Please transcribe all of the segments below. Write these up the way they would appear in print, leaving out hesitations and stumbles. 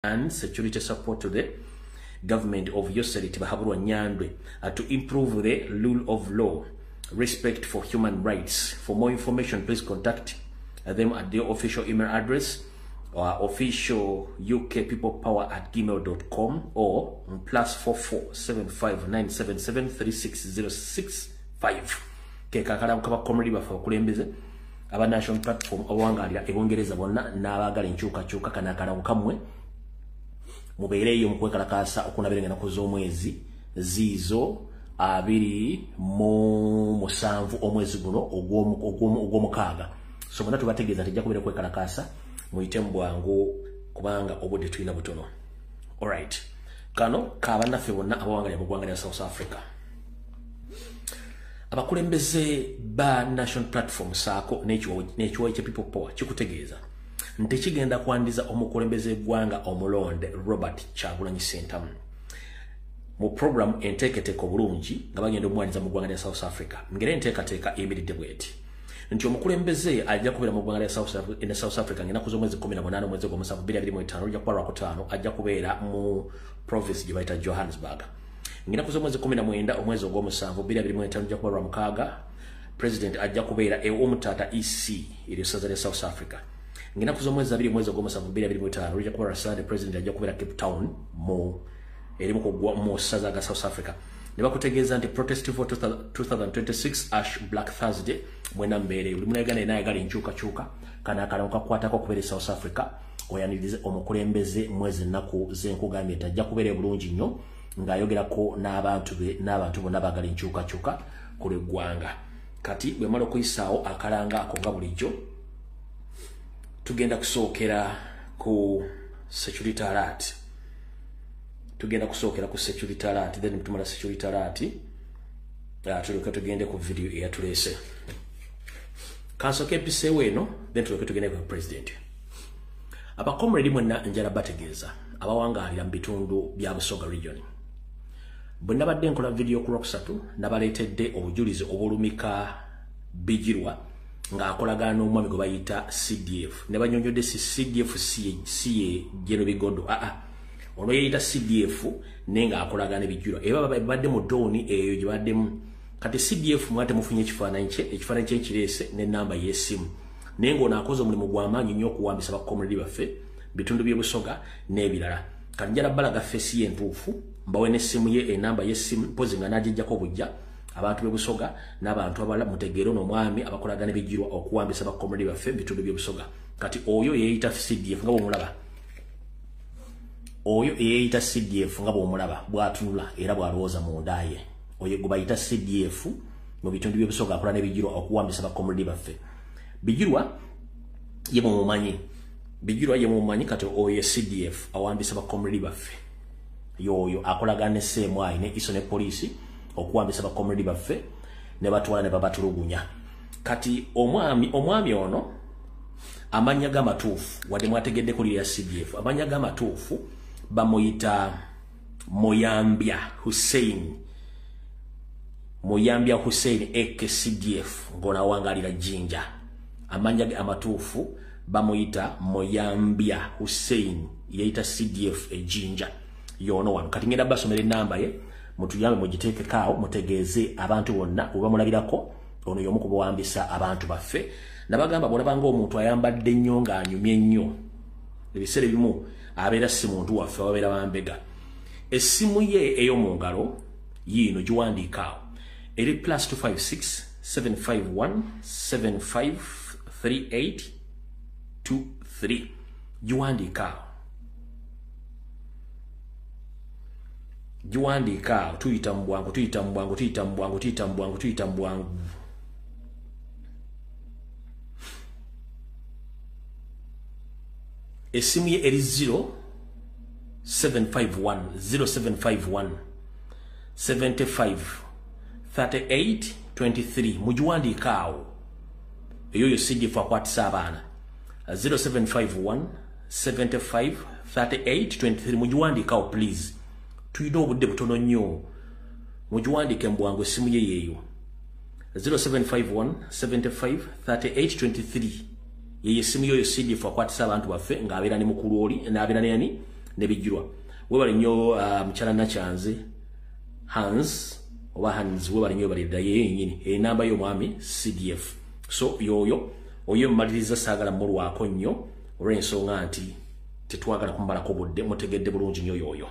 And security support to the government of Yoweri Tibuhaburwa Nyandwi to improve the rule of law, respect for human rights. For more information, please contact them at their official email address or official ukpeoplepower@gmail.com or +44 75977 36065. Kekakala kaba comrade baffe abakulembeze aba National Platform abawangalira ebongereza bonna n'abaagala enkyukakyuka, kana akalango kammwe, mubeereyo mu kwekalakaasa okunabeera ennaku z'omwezi ziizo 27 omwezi guno ogw'omukaaga. So bonna tubategeeza tejja kubeera kwekalakaasa, muyite mu bwangu kubanga obudde tulina butono. Alright, kano kabannaffe bonna abawangalira mu ggwanga lya South Africa. Abakulembeze ba National Platform saako n'ekiwayi kya People Power kikutegeeza nti kigenda kwandiza omukulembeze eggwanga omulonde Robert Kyagulanyi Ssentamu mu program enteekateeka obulungi nga bagenda omwaniriza mu ggwanga lya South Africa. Ngeri enteekateeka eyimiridde bweti nti omukulembeze ajja kubeera mu ggwanga lya South Africa ng'ennaku z'omwezi 18 omwezi gw'omusanvu 2025, lujja kuba Lwakutaano, ajja kubeera mu province gye bayita Johannesburg. Ng'ennaku z'omwezi 19 omwezi ogw'omusanvu 2025, lujja kuba Lwamukaaga, president ajja kubeera e Umtata EC eryo ssaza lya South Africa. Ng'ennaku z'omwezi 2 omwezi ogw'omusanvu 2025, lujja kuba Lwasande, president ajja kubeera Cape Town mu erimu kugwa mu ssaza ga South Africa. Ne bakutegeeza nti protest for 2026 #Black Thursday. Mwena mbeere buli munnayuganda yenna ayagala enkyukakyuka, kano akalango kakwatako okubeera e South Africa oyanirize omukulembeze mwezi ennaku z'enkugambye nti ajja kubeera bulungi nnyo ng'ayogerako n'abantu be n'abantu bonna baagala enkyukakyuka ku lw'eggwanga. Kati bwe mala okuyisaawo akalanga ako nga bulijjo, tugenda kusookera ku security alert. Tugenda kusookera ku security alert, then tumala security alert, tulyoke tugende ku video eyatuleese. Kansooke empiseewo eno, then tulyoke tugende ku president. Abakomredi mwenna, njala bategeeza abawangaalira mu bitundu bya Busoga region, bwe nabadde nkola video ku Lwokusatu, nabaleetedde obujulizi obulumika Bigirwa ng'akolagana n'omwami gwe bayita CDF, ne banyonnyodde si CDF si ye General Bigodo, aa, ono yeeyita CDF naye ng'akolagana ne Bigirwa, era babadde mu dooni eyo gye baddemu. Kati CDF mwate mufunye ekifaananyi kye, ekifaananyi kye nkireese n'ennamba y'essimu, naye ng'ono akoze omulimu gw'amaanyi nnyo okuwambisa bakomredi baffe bitundu by'e Busoga n'ebirala. Kati njala balaga face ye entuufu, mbawe n'essimu ye, enamba y'essimu, mpozi nga n'agijjako bujja. Abantu b'e Busoga n'abantu abalala mutegeere ono omwami abakolagana Bigirwa okuwambisa bakomredi baffe bitundu by'e Busoga. Kati oyo yeeyita CDF nga bw'omulaba, oyo eyeeyita CDF nga bw'omulaba bw'atunula era bw'alowooza munda ye, oyo gwe bayita CDF mu bitundu by'e Busoga, akola ne Bigirwa okuwambisa bakomredi baffe. Bigirwa ye mumumanyi, Bigirwa ye mumumanyi. Kati oyo ye CDF awambisa bakomredi baffe, yoyo akolagana ne CMI ne ISO ne poliisi okuwambisa bakomredi baffe ne batwala ne babatulugunya. Kati omwami ono amannya g'amatuufu, wadde mwategeddeko liri ya CDF, amannya g'amatuufu bamuyita Muyambya Hussein, Muyambya Hussein aka CDF, ng'onawangalira Jinja. Amannya ge amatuufu bamuyita Muyambya Hussein, yeyita CDF ejinja, yono wano. Kati ngenda basomera enamba ye, mutuyambe mugiteekekaawo, mutegeeze abantu bonna oba mulabirako ono y'omu kubawambisa abantu baffe. Nabagamba bwolabanga omuntu ayambadde nnyo ng'anyumye nnyo, ebiseera ebimu abeera si muntu waffe, babeera bambega. Essimu ye ey'omu ngalo yiino, giwandiikaawo, eri +256 751 7538 23. Giwandiikaawo, giwandiikaawo. Tuyita mu bwangu, tuyita mu bwangu, tuyita mu bwangu, tuyita mu bwangu, tuyita mu bwangu. Essimu ye eri 0 751 0751 75 38 23. Mugiwandiika awo, eyo yo CDF akwatisa abaana, 0751 75 38 23. Mugiwandiika awo please, tulina obudde butono nnyo. Mugiwandiike mu bwangu, essimu ye yeeyo, 0751 75 38 23, yeyo essimu yoyo CDF akwatisa abantu baffe ng'abeera ne mukulu oli n'abeera neyani. Ne bijjirwa. Webale nnyo mukyala Nakyanzi Hans oba Hans, webale nnyo, webale dda ye yennyini enamba y'omwami CDF. So yoyo oyo mmaliriza, saagala mulwako nnyo olw'ensonga nti tetwagala kumumalako budde, mutegedde bulungi nnyo yoyo.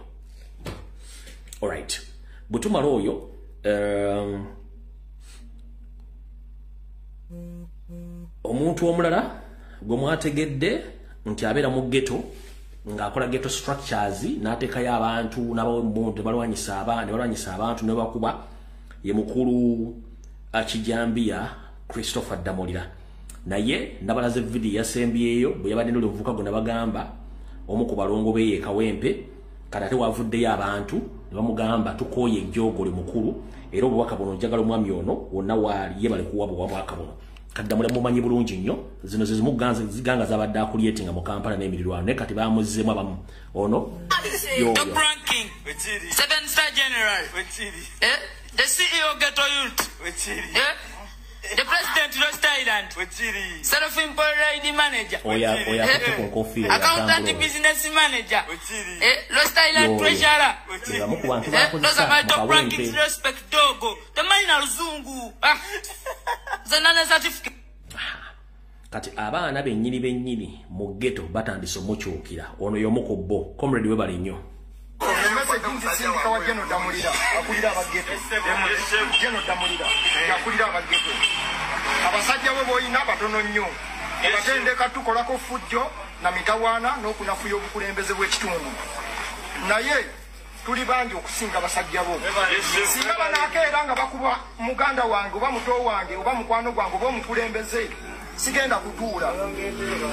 Alright, bwe tumala oyo, omuntu omulala gwe mwategedde nti abeera mu ghetto ng'akola ghetto structures n'ateekayo abantu n'abawa emmundu ne balwanyisa abantu ne bakuba, ye mukulu Akijambiya Christopher Damulira. Naye nabalaze vidiyo yasembyeyo bwe yabadde n'oluvuka gwe nabagamba omu ku balongo be ye Kawempe. Kati ate wavuddeyo abantu ne bamugamba tukooye ejjoogole mukulu, era obubaka buno njagala omwami ono wonna waali ye bale kuwa bwabaka buno. Kati Damulira mumanyi bulungi nnyo, zino ze zimu ziganga zabadde akulyetinga mu Kampala n'emirirwano, naye kati bamuzzeemu abamu ono yoyo. Top ranking. Seven star general. Eh? The CEO Ghetto Youth. Eh? The president Lost Island. Self-employed ID manager. Oya oya akutte ku nkofiira. Accountant business manager. Eh? Lost Island treasurer. Abamu ku bantu Eh? bakozesa Those are my mu top Kawempe. rankings. Respect dogo. Temanyi na luzungu. Ah. Zanana certificate. Kati abaana bennyini bennyini mu ghetto batandise omukyukira. Ono y'omu ku bo. Comrade, webale nnyo. Emessage nzisindika wa Geno Damulira akulira abaghetto. Geno Damulira akulira abaghetto. Abasajja bo boyina batono nnyo, obatendeka tukolako fujjo na mitawaana n'okunafuya obukulembeze bw'ekitundu, naye tuli bangi okusinga basajja bo. Singa banaakeera nga bakuba muganda wange oba muto wange oba mukwano gwange oba omukulembeze, sigenda kutuula,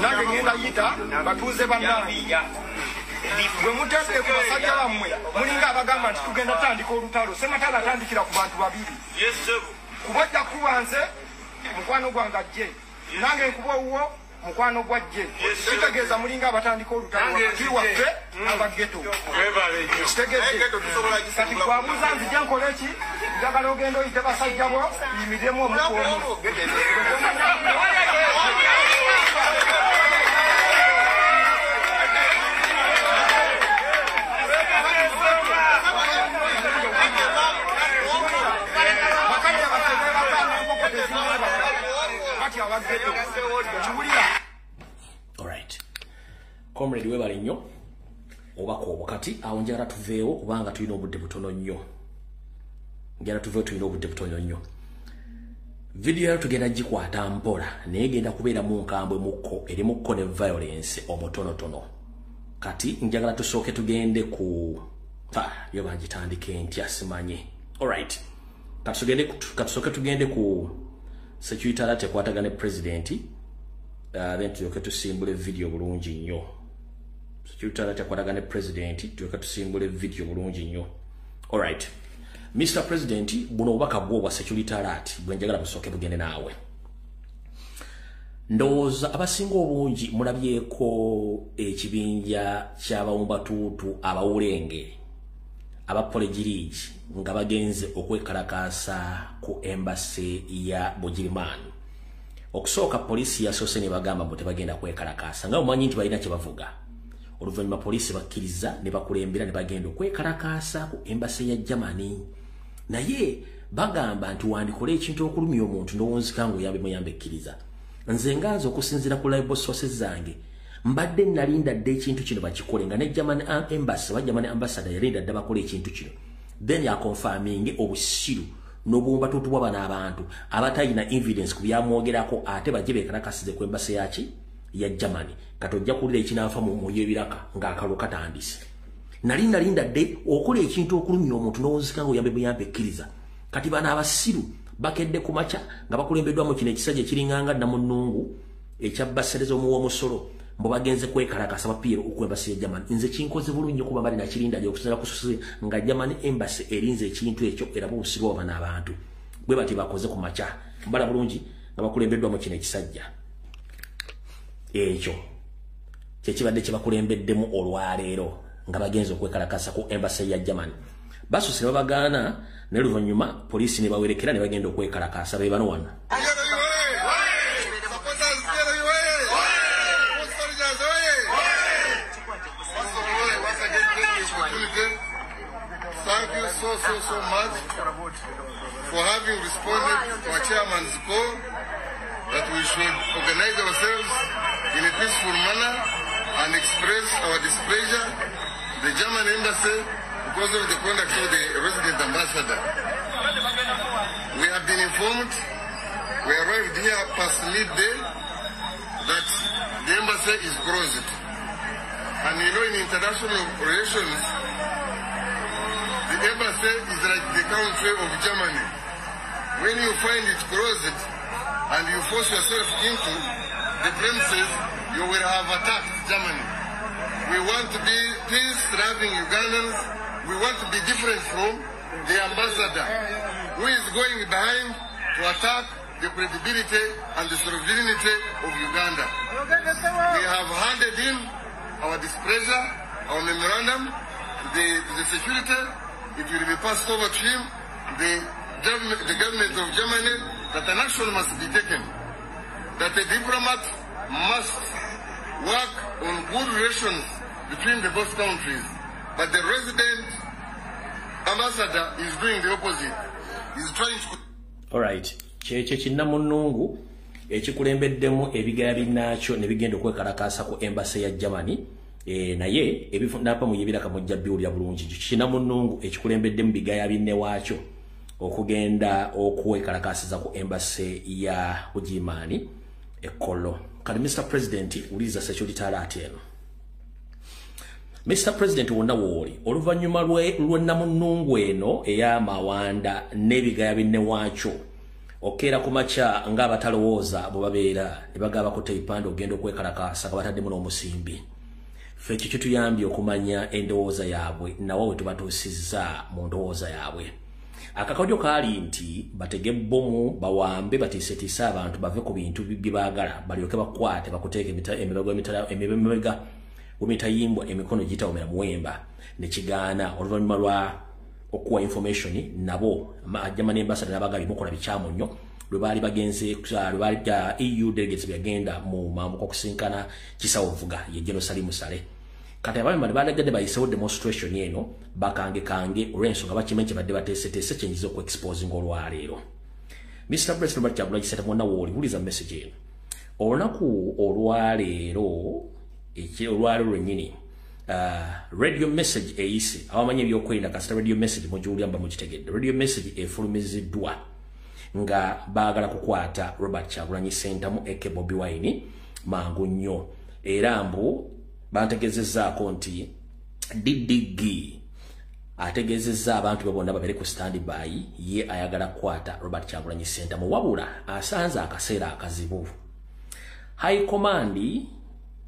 nange ngenda yita batuuze bannange. Bwe mutadde ku basajja bammwe, mulinga abagamba nti tugenda tandika olutalo. Sematalo atandikira ku bantu babiri, kuba ojja kuba nze mukwano gwange ajje, nange nkuba owuwo mukwano gwajje, kitegeeza mulinga abatandika olutalo wakati waffe abaghetto. Kitegedde? Kati kwabuuza nzije nkole ki? Njagala ogenda oyite basajja bo yimiremu omuku omu. Bakadde baffe bebaka n'enkoko tezinnabaka kati abaghetto okiwulira. Alright, comrade, webale nnyo obubaka obwo. Kati awo njagala tuveewo kubanga tulina obudde butono nnyo. Njagala tuveewo, tulina obudde butono nnyo. Vidiyo yalo tugenda gikwata mpola, naye genda kubeera mu nkambwe mukko, erimukko ne violence omutonotono. Kati njagala tusooke tugende ku yo bangitandike ntya simanye. Alright, katusooke tugende ku security alert ekwatagana ne president, then tulyoke tusimbule video bulungi nnyo. Security alert ekwatagana ne president, tulyoke tusimbule video bulungi nnyo. Alright, Mr President, buno obubaka bwo bwa security alert bwe njagala busooke bugende naawe. Ndowooza abasinga obungi mulabyeko ekibinja ky'abawumbatuutu abawulenge abapolegirigi nga bagenze okwekalakaasa ku embassy ya Bugirimaani. Okusooka poliisi yasoose ne bagamba mbu tebagenda kwekalakaasa, nga omanyi nti balina kye bavuga. Oluvannyuma poliisi bakkiriza ne bakulembera ne bagenda okwekalakaasa ku embassy ya Germany, naye bagamba nti wandikola ekintu okulumya omuntu ndowonzika nga oyambe muyambe ekkiriza. Nze nganze okusinziira ku live sources zange, mbadde nalinda dde ekintu kino bakikole, nga ne German embassy oba German ambassador yalinda dda bakole ekintu kino, then akonfaminge obusiru n'obuwumbatuutu bwa bano abantu abatalina evidence ku byamwogerako, ate bajje beekalakasize ku embassy yaki ya Germany. Kati ojja kuwulira ekinaafa mu mwoyo ebiraka ng'akalulu katandise. Nali nalinda dde okola ekintu okulumya omuntu n'owunzika nga oyambe muyambe ekkiriza. Kati bano abasiru bakedde ku makya nga bakulembeddwamu kino ekisajja ekiringanga namunnungu ekya basereza omuwa omusolo, mbu bagenze kwekalakasa bapiire ku embassy ya Germany. Nze kinkoze bulungi nnyo kuba mbadde nakirinda dde okusinziira ku sources nga Germany embassy erinze ekintu ekyo era bubusiru bwa bano abantu bwe bati bakoze ku makya. Mbala bulungi nga bakulembeddwamu kino ekisajja ekyo kyekibadde kyebakulembeddemu olwaleero nga bagenze okwekalakasa ku embassy ya Germany. Basuse ne babagaana, naye oluvannyuma poliisi ne bawerekera ne bagenda okwekalakasa. Be bano wano. Supporters, oye! opportunity. Thank you so much for having responded to our chairman's call that we should organize ourselves in a peaceful manner and express our displeasure to the German embassy because of the conduct of the resident ambassador. We have been informed, we arrived here past midday, that the embassy is closed. And you know, in international relations, the embassy is like the country of Germany. When you find it closed and you force yourself into the premises, you will have attacked Germany. We want to be peace-loving Ugandans. We want to be different from the ambassador, who is going behind to attack the credibility and the sovereignty of Uganda. We have handed in our displeasure, our memorandum, the security. It will be passed over to him, the government of Germany, that an action must be taken, that a diplomat must work on good relations between the both countries. But the resident ambassador is doing the opposite. He's trying to... All right. Kyekyo kinnamunnungu ekikulembeddemu ebigaya binnaakyo ne bigenda okwekalakaasa ku embassy ya Germany. Naye ebinapa muyibiraka mujja biwulira bulungi. Kinnamunnungu ekikulembeddemu bigaya binne waakyo okugenda okwekalakaasiza ku embassy ya Bugirimaani e Kololo. Kati Mr. President uliza security alert eno. Mr. President wonna wooli oluvannyuma lw'ennamunnungu eno ey'amawanda n'ebigaya binne waakyo okeera ku makya ng'abatalowooza bwe babeera ne bagaba ku teipanda ogenda okwekalakaasa nga bataddemu n'omusimbi. Ffe ekyo kituyambye okumanya endowooza yaabwe nawa we tubatuusizza mu ndowooza yaabwe. Akakodyo kaali nti batege bbomu bawambe batiisetiise abantu bave ku bintu bye baagala balyoke bakwate bakuteeke emabega w'emitayimbwa emikono gitawomera muwemba ne kigaana oluvannyuma lwa okuwa information nabo German ambassador n'abagabi mukola bikyamu nnyo lwe baali bagenze lwe baali EU delegates byagenda mu mambuka okusinkana Kisawo Vuga ye General Salim Saleh. Kati abaami balagadde bayisewo demonstration eno bakange kange olw'ensonga bakimanyi kye badde bateeseteese kyenyiza okuexposing olwaleero. Mr. President Robert Kyagulanyi Ssentamu wonna wooli wuliza message eno. Olunaku olwaleero olwaleero lwennyini radio message eyise abamanyi ebyokwerinda kasita radio message mugiwulira mba mukitegedde. Radio message efulumiziddwa nga baagala kukwata Robert Kyagulanyi Ssentamu aka Bobi Wine mangu nnyo era mbu bantegeezezzaako nti DDG ategeezezza abantu be bonna babeere ku standby ye ayagala kukwata Robert Kyagulanyi Ssentamu wabula asanze akaseera akazibu. High Command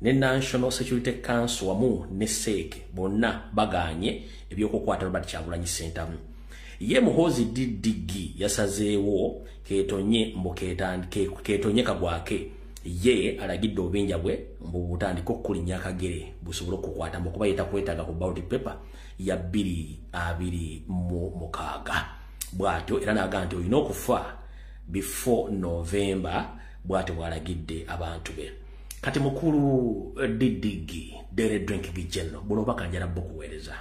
ne National Security Council wamu ne SEC bonna baganye ebyokukwata Robert Kyagulanyi Ssentamu. Ye Muhoozi DDG yasazeewo keetonye mbu keetonye kagwake ye alagidde obubinja bwe mbu butandika okulinnya akagere busobole okukwata mbu kuba yetakwetaaga ku ballot paper ya 2026 bw'atyo era n'agamba nti olina okufa before November bw'atyo bw'alagidde abantu be. Kati mukulu DDG Dere Drink General buno obubaka njala bukuweereza.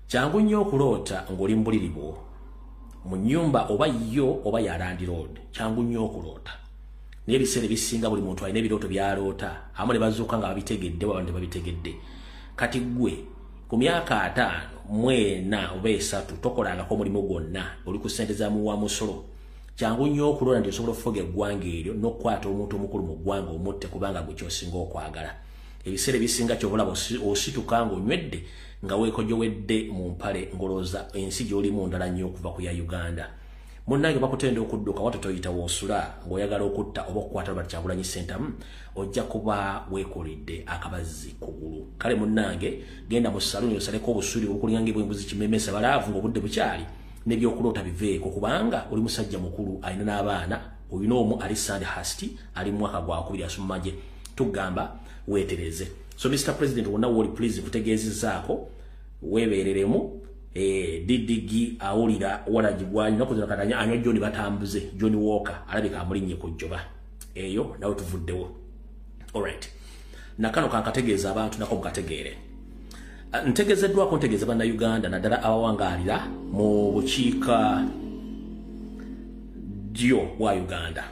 Kyangu nnyo okuloota ng'oli mu buliri bwo mu nnyumba oba yo oba ya landlord. Kyangu nnyo okuloota naye ebiseera ebisinga buli muntu alina ebirooto by'aloota abamu ne bazuuka nga babitegedde oba abantu tebabitegedde. Kati ggwe ku myaka 54 oba 3 tokolangako omulimu gwonna oli ku ssente za muwa musolo. Kyangu nnyo okuloota nti osobola okufuga eggwanga eryo n'okukwata omuntu omukulu mu ggwanga omutte kubanga gwe ky'osinga okwagala. Ebiseera ebisinga ky'oba osituka ng'onywedde nga weekojowedde mu mpale ng'olowooza ensi gy'olimu ndala nnyo okuva ku ya Uganda. Munnange bakutenda okudduka wato toyita w'osula ng'oyagala okutta oba okukwata Robert Kyagulanyi Ssentamu ojja kuba weekoledde akabazzi kugulu. Kale munnange genda mu saluuni osaleko obusuuli obukulinga ng'embuzi kimemesa balaavu ng'obudde bukyali n'ebyokuloota biveeko kubanga oli musajja mukulu alina n'abaana olina omu ali Sandhurst ali mu mwaka gwa 2 asoma magye tugamba weetereze. So Mr. President wonna wooli please kutegeezezzaako weebeereremu. DDG awulira walagibwa nnaku zino katanya anywa John batambuze John Walker alabika amulinnye ku jjoba eyo nawe tuvuddewo. Alright, nakano kankategeeza abantu nako mukategeere. Ntegezeddwako ntegeeza bannayuganda naddala abawangaalira mu bukiika ddyo bwa Uganda.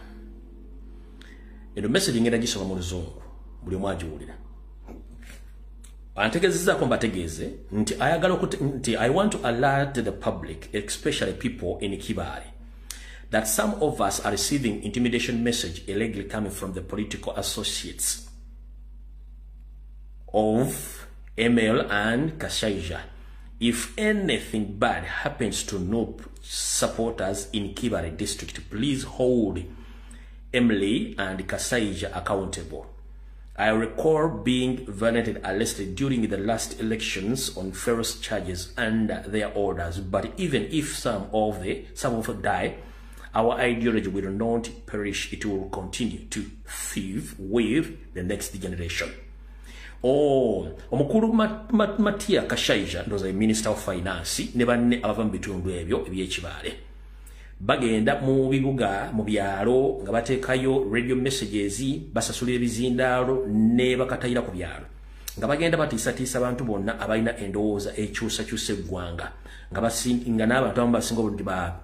Eno message ngenda gisoma mu Luzungu, buli omu agiwulira. Antegeezezzaako mbategeeze nti ayagala nti I want to alert the public, especially people in Kibaale, that some of us are receiving intimidation message illegally coming from the political associates of ML and Kashaija. If anything bad happens to NUP supporters in Kibaale district, please hold Emily and Kasaija accountable. I recall being violently arrested during the last elections on false charges under their orders. But even if some of them die, our ideology will not perish. It will continue to thrive with the next generation. Oh, omukulu Matia Kashaija, ndoza Minister of Finance, ne banne abava mu bitundu ebyo eby'ekibaale. Bagenda mu bibuga, mu byalo, nga bateekayo radio messages, basasulira ebizindaalo ne bakatayira ku byalo. Nga bagenda batiisatiisa abantu bonna abalina endowooza ekyusakyusa eggwanga. Nga n'abantu abamu basinga obulungi ba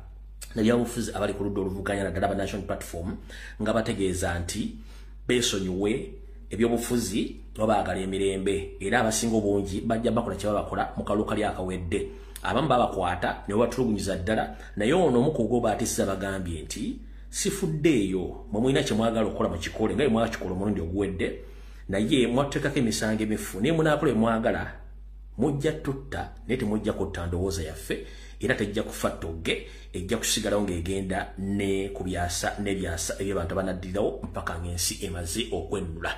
nabyabufuzi abali ku ludda oluvuganya naddala ba National Platform, nga bategeeza nti beesonyiwe ebyobufuzi babaagala emirembe, era abasinga obungi bajja bakola kye babakola mu kalulu kali akawedde. Abamu babakwata ne babatulugunyiza ddala, naye ono omukugu baatisiza bagambye nti sifuddeeyo, mwe mulina kye mwagala okukola mukikole nga bwe mwakikola omulundi oguwedde, naye mwatuteekako emisango emifu, naye munaakola bye mwagala mujja tutta, naye temujja kutta ndowooza yaffe, era tejja kufa ttogge, ejja kusigalawo ng'egenda ne ku byasa n'ebyasa eby'abantu abanaddirirawo mpaka ng'ensi emaze okwennula.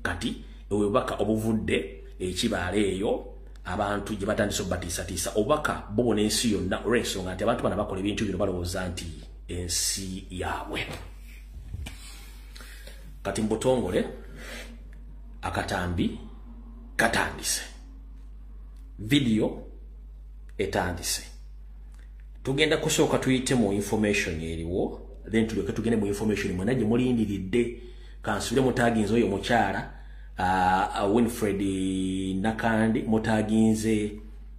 Kati obubaka obuvudde ekibaala eyo abantu gye batandise okubatiisatiisa, obubaka bubona ensi yonna olw'ensonga nti abantu bano bakola ebintu bino balowooza nti ensi yaabwe. Kati mu butongole akatambi katandise, vidiyo etandise. Tugenda kusooka tuyite mu information eriwo, then tulyoke tugende mu information mwena gye mulindiridde. Kansubire mutaginze oyo mukyala Winfred Nakandi, mutaginze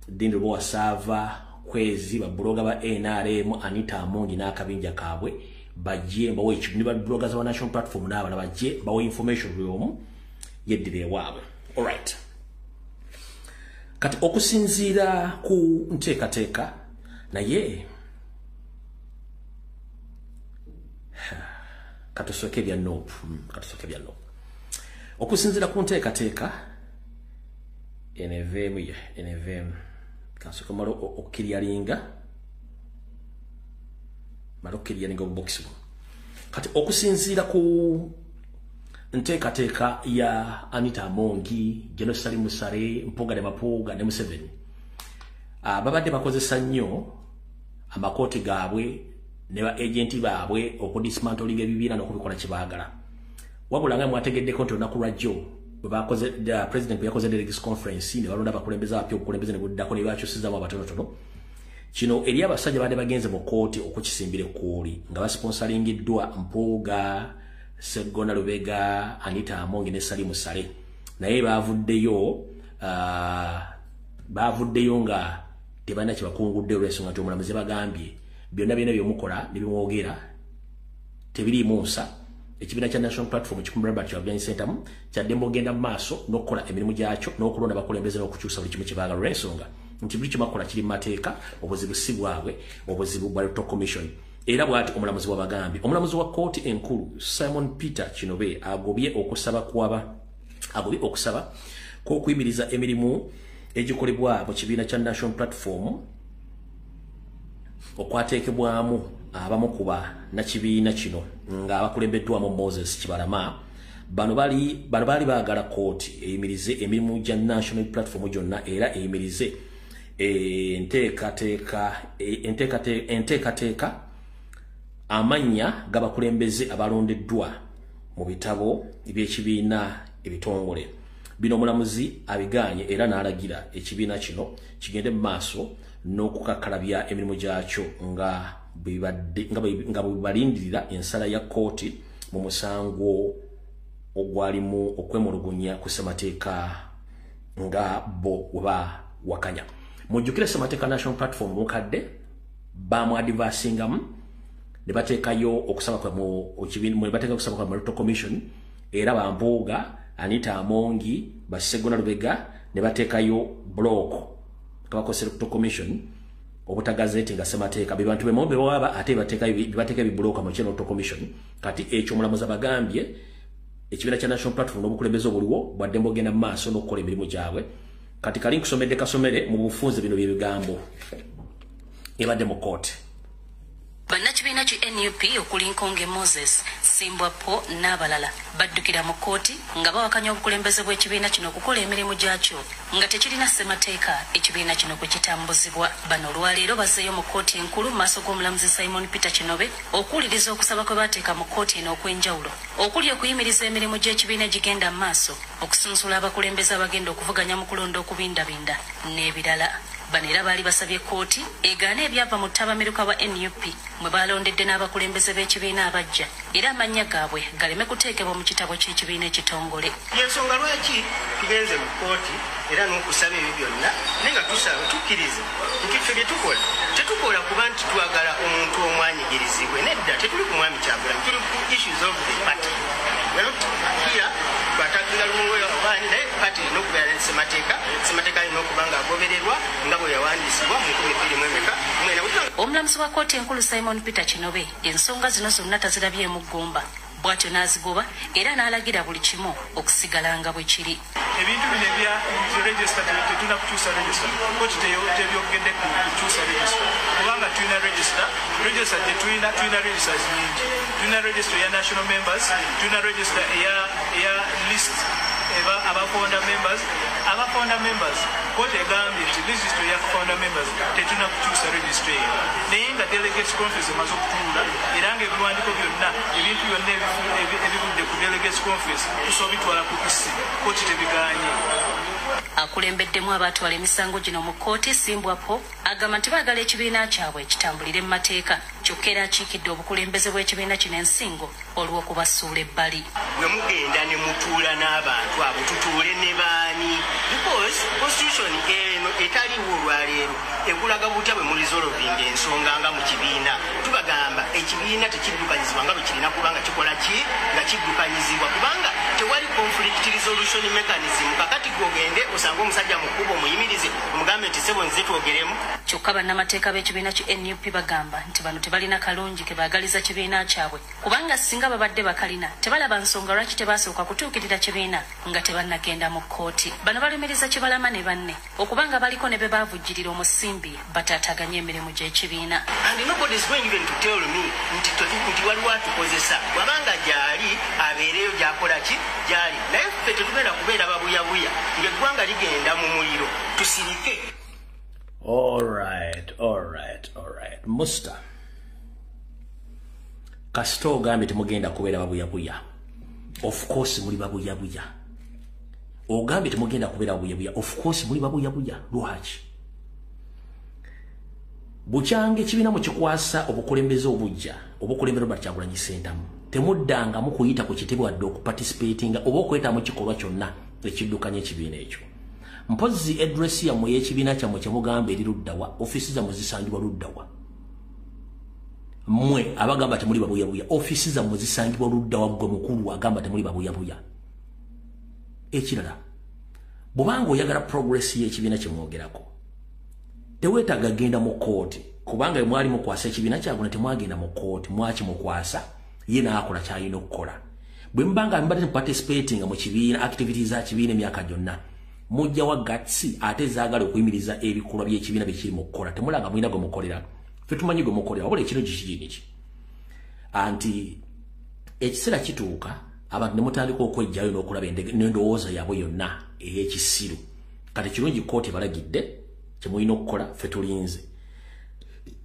Dindro Wasava Kwezi, babuloga ba NRM Anita Amongi n'akabinja kaabwe bajje bawe ni ba za National Platform n'abalala bajje bawe information buli omu yeddire ewaabwe. Alright. Kati okusinziira ku nteekateeka, naye katusooke bya NUP, katusooke bya NUP. Okusinziira ku nteekateeka NVM ye NVM, kansooke mala okukiryalinga obubokisi buno. Kati okusinziira ku nteekateeka ya Anita Amongi, General Salim Saleh, Mpuuga ne Mapuuga ne Museveni, babadde bakozesa nnyo amakooti gaabwe ne ba agenti baabwe okudismantlinga ebibiina n'okubikola kye baagala. Wabula nga mwategeddeko nti olunaku lwa jjo bwe bakoze president bwe yakoze delegates conference ne balonda abakulembeze abapya, obukulembeze ne buddako ne bakyusizaamu abatonotono. Kino eri abasajja badde bagenze mu kkooti okukisimbira ekkooli nga basponsoringiddwa Mpuuga, Sseggona Lubega, Anita Amongi ne Salim Saleh, naye bavuddeyo nga tebalina kye bakungudde olw'ensonga nti omulamuzi bagambye byonna byonna byemukola ne bimwogera tebiriimu nsa. Ekibiina kya National Platform kikumbira Robert Kyagulanyi Ssentamu kyaddembe ogenda mu maaso n'okukola emirimu gyakyo n'okulonda abakulembeze n'okukyusa buli kimu kye baagala olw'ensonga nti buli kimu bakola kiri mu mateeka, obuzibu si bwabwe, obuzibu bwa Electoral Commission. Era bw'ati omulamuzi wabagambye. Omulamuzi wa kkooti enkulu Simon Peter Kinobe agobye okusaba kw'okuyimiriza emirimu egikolebwa mu kibiina kya National Platform okwateekebwamu abamu ku bannakibiina kino nga abakulembeddwamu Moses Kibalama. Bano baali baagala kkooti eyimirize emirimu gya National Platform gyonna era eyimirize enteekateeka amannya g'abakulembeze abalondeddwa mu bitabo eby'ekibiina ebitongole. Bino omulamuzi abigaanye era n'alagira ekibiina kino kigende mu maaso n'okukakkalabya emirimu gyakyo nga bwe balindirira ensala ya kkooti mu musango ogwalimu okwemulugunya ku ssemateeka nga bo weba wakanya. Mujjukire Ssemateeka National Platform mukadde bamwadvisingamu ne bateekayo okusaba kwa mu ne bateeka okusaba kwa Electoral Commission, era bambuuga Anita Amongi Basegona Lubega ne bateekayo block kabakosa Electoral Commission obutagazeti nga Ssemateeka be bantu bemombe baba ate bateeka ebibulooka mu Electoral Commission. Kati ekyo omulamuzi abagambye ekibiina kya National Platform n'obukulembeze obuliwo bwadde mbogenda mu maaso n'okukola emirimu gyabwe. Kati kali nkusomedde kasomere mu bufunze bino by'ebigambo ebadde mu kooti. Bannakibiina ki NUP okuli Nkonge Moses, Simbwa Po n'abalala baddukira mu kkooti nga bawakanya obukulembeze bw'ekibiina kino okukola emirimu gyakyo nga tekirina ssemateeka ekibiina kino kwe kitambuzibwa. Bano olwaleero bazzeeyo mu kkooti enkulu mu maaso g'omulamuzi Simon Peter Kinobe okuwuliriza okusaba kwe baateeka mu kkooti eno okw'enjawulo okuli okuyimiriza emirimu gy'ekibiina egigenda mu maaso, okusunsula abakulembeze abagenda okuvuganya mu kulonda okubindabinda n'ebirala. Bano era baali basabye kkooti egaane ebyava mu ttabamiruka wa NUP mwe balondedde n'abakulembeze b'ekibiina abajja era amannya gaabwe galeme kuteekebwa mu kitabo ky'ekibiina ekitongole. Yensonga lwaki tugenze mu kkooti era n'okusaba ebyo byonna, naye nga tusaba tukkirize nti ffe bye tukola tetukola kuba nti twagala omuntu omwanyigirizibwe. Nedda, tetuli ku mwami Kyagulanyi, tuli ku issues of the party. We're not here batakinga lumungoyo abaani, naye party erina okubeera ne ssemateeka, ssemateeka alina okuba nga agobererwa nga bwe yawandiisibwa mu 2009. Omulamuzi wa kkooti enkulu Simon Peter Kinobe ensonga zino zonna tazirabyemu ggumba, bw'atyo n'azigoba era n'alagira buli kimu okusigala nga bwe kiri. Ebintu bino ebya register tetulina kukyusa register, kkooti tebyogedde kukyusa register kubanga tulina register gye tulina, tulina registers nyingi. Tulina register eya national members, tulina register eya list aba founder members. Aba founder members kkooti egambye nti register eya founder members tetulina kukyusa register eyo, naye nga delegates conference emaze okutuula era nga ebiwandiiko byonna ebintu byonna ebivudde ku delegates conference tusobola bitwala ku EC, kkooti tebigaanye. Akulembeddemu abaatwala emisango gino mu kkooti Simbwa Po agamba nti baagala ekibiina kyabwe kitambulire mu mateeka, kyokka era akiikidde obukulembeze bw'ekibiina kino ensingo olw'okubasuula ebbali. Bwe mugenda ne mutuula n'abantu abo, tutuule ne baani? Because constitution eno etaliiwo olwaleero ekulaga butya bwe muresolvinga ensonga nga mu kibiina. Tubagamba ekibiina tekiddukanyizibwa nga bwe kirina kuba nga kikola ki nga kiddukanyizibwa, kubanga tewali conflict resolution mechanism. Kakati gwogende osange omusajja mu kkubo omuyimirize omugambe nti ssebo nze twogeremu. Kyokka bannamateeka b'ekibiina ki NUP bagamba nti bano tebalina kalungi ke baagaliza kibiina kyabwe, kubanga singa babadde bakalina tebalaba nsonga lwaki tebaasooka kutuukirira kibiina nga tebannagenda mu kkooti. Bano balumiriza Kibalama ne banne okubanga baliko ne be baavujjirira omusimbi bataataganye emirimu gy'ekibiina. And nobody is going even to tell me nti waliwo atukozesa, wabanga gyali abeereyo gy'akola ki gyali, naye ffe tetugenda kubeera babuyabuya ng'eggwanga ligenda mu muliro tusirike. Alright. Musta kasita ogambye temugenda kubeera babuyabuya, of course muli babuyabuya. Ogambye temugenda kubeera babuyabuya, of course muli babuyabuya. Lwaki? Bukyanga ekibiina mukikwasa obukulembeze obujja, obukulembere Robert Kyagulanyi Ssentamu, temuddangamu kuyita ku kitebe wadde okuparticipatinga oba okweta mu kikolwa kyonna ekiddukanya ekibiina ekyo. Mpozzi address yammwe y'ekibiina kyammwe kye mugamba eri luddawa, ofiisi zammwe zisangibwa luddawa? Mmwe abagamba temuli babuyabuya, ofiisi zammwe zisangibwa luddawa? Ggwe mukulu agamba temuli babuyabuya. Ekirala, bw'obanga oyagala progress y'ekibiina kye mwogerako, teweetaaga genda mu kkooti, kubanga bwe mwali mukwasa ekibiina Kyagulanyi temwagenda mu kkooti, mwakimukwasa ye n'akola ky'alina okukola. Bwe mubanga mubadde participating mu kibiina, activities za kibiina emyaka gyonna, mujja wa gatsi ate zaagala okuyimiriza ebikolwa by'ekibiina bye kiri mu kukola. Temulanga mulina gwe mukolera, ffe tumanyi gwe mukolera. Wabula ekiro kiki anti ekiseera kituuka abantu ne mutandika okwejjayo n'okulaba n'endowooza yaabwe yonna ey'ekisiru. Kati kirungi kkooti balagidde kye mulina okukola, ffe tulinze.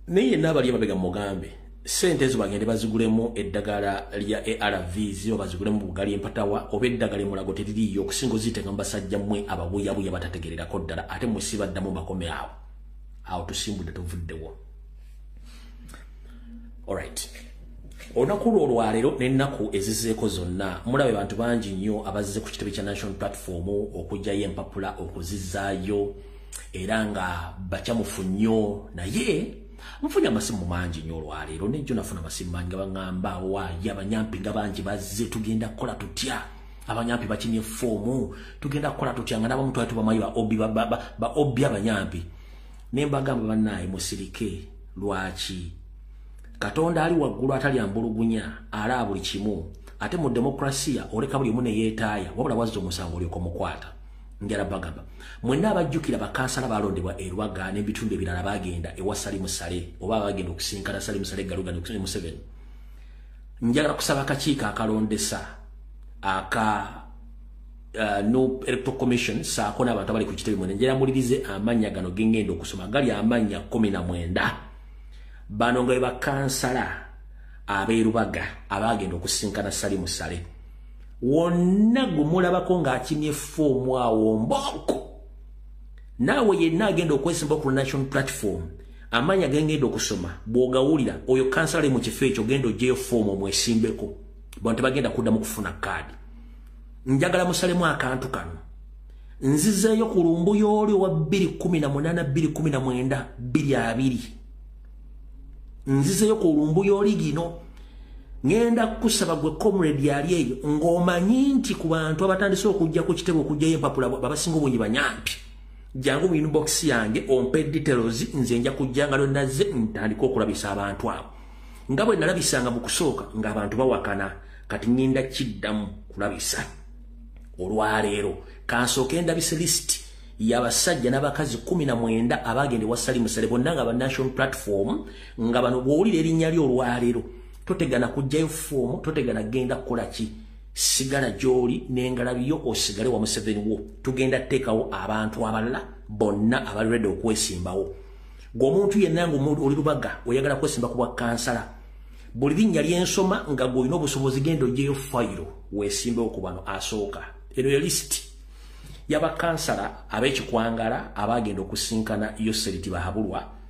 Naye yenna abali emabega mugambe sente ezo bagende bazigulemu eddagala lya ARVs oba bazigulemu bugali empatawa oba eddagala emulago teririiyo, okusinga oziteeka mu basajja mmwe ababuyabuya batategererako ddala, ate mmwe si baddamu bakome awo. Awo tusimbudde tuvuddewo. Alright. Olunaku lwo olwaleero n'ennaku ezizzeeko zonna mulabe bantu bangi nnyo abazze ku kitebe kya National Platform okuggyayo empapula okuzizzaayo era nga bakyamufu nnyo, naye nfunye amasimu mangi nnyo olwaleero. Nejjo nafuna amasimu mangi nga baŋŋamba waayi abanyampi nga bangi bazze, tugenda kukola tutya? Abanyampi bakimye foomu, tugenda kukola tutya? Nga n'abamu twali tubamanyi ba OB abanyampi. Ne mbagamba bannaaye musirike, lwaki? Katonda ali waggulu atalya mbulugunya alaba buli kimu, ate mu demokrasiya oleka buli omu ne yeetaaya, wabula wazza omusango olyoka omukwata. Njala bagamba mwenna abajjukira bakansala balondebwa e Rubaga n'ebitundu ebirala bagenda ewa Salim Saleh oba bagenda okusinkana Salim Saleh Galuga ne Museveni. Njagala kusaba akakiiko akalondesa aka no Electoral Commission saako n'abantu abali ku kitebe mwene, njala mulirize amannya gano gengenda okusoma, gali amannya 19. Bano nga bakansala ab'e Rubaga abagenda okusinkana Salim Saleh. Wonna gwe mulabako ng'akimye foomu awo mboko, naawe yenna agenda okwesimba ku National Platform, amannya gengenda okusoma bw'ogawulira oyo kansala mu kifo ekyo, genda oggyeyo foomu omwesimbeko, bano tebagenda kuddamu kufuna kaadi. Njagala musalemu akantu kano. Nzizeeyo ku lumbuyo oli owa 2018 2019 2020. Nzizeeyo ku lumbuyo oli gino. Ngenda kusaba gwe comrade yali eyo ng'omanyi nti ku bantu abatandise okujja ku kitebe okuggyayo empapula babasinga obungi banyampi, jangu mu inbox yange ompe details, nze nja kujja nga lwennazze ntandika okulabisa abantu abo nga bwe nalabisanga mu kusooka ng'abantu bawakana. Kati ngenda kiddamu kulabisa olwaleero. Kansooke ndabise list y'abasajja n'abakazi 19 abagenda ewa Salim Saleh, bonna nga ba National Platform, nga bano bw'owulira erinnya lyo olwaleero totegana kuggyayo foomu, totegana genda kukola ki, sigala gy'oli n'engalabiyo osigale wa Museveni wo. Tugenda tteekawo abantu abalala bonna abali ready okwesimbawo. Gw'omuntu yenna ng'oli Rubaga oyagala kwesimba ku bwa kansala, buli linnya ly'ensoma nga gw'olina obusobozi genda oggyeyo fayiro weesimbewo ku bano. Asooka eno ye lisiti y'abakansala ab'ekikwangala abagenda okusinkana Yoseri Tibahabulwa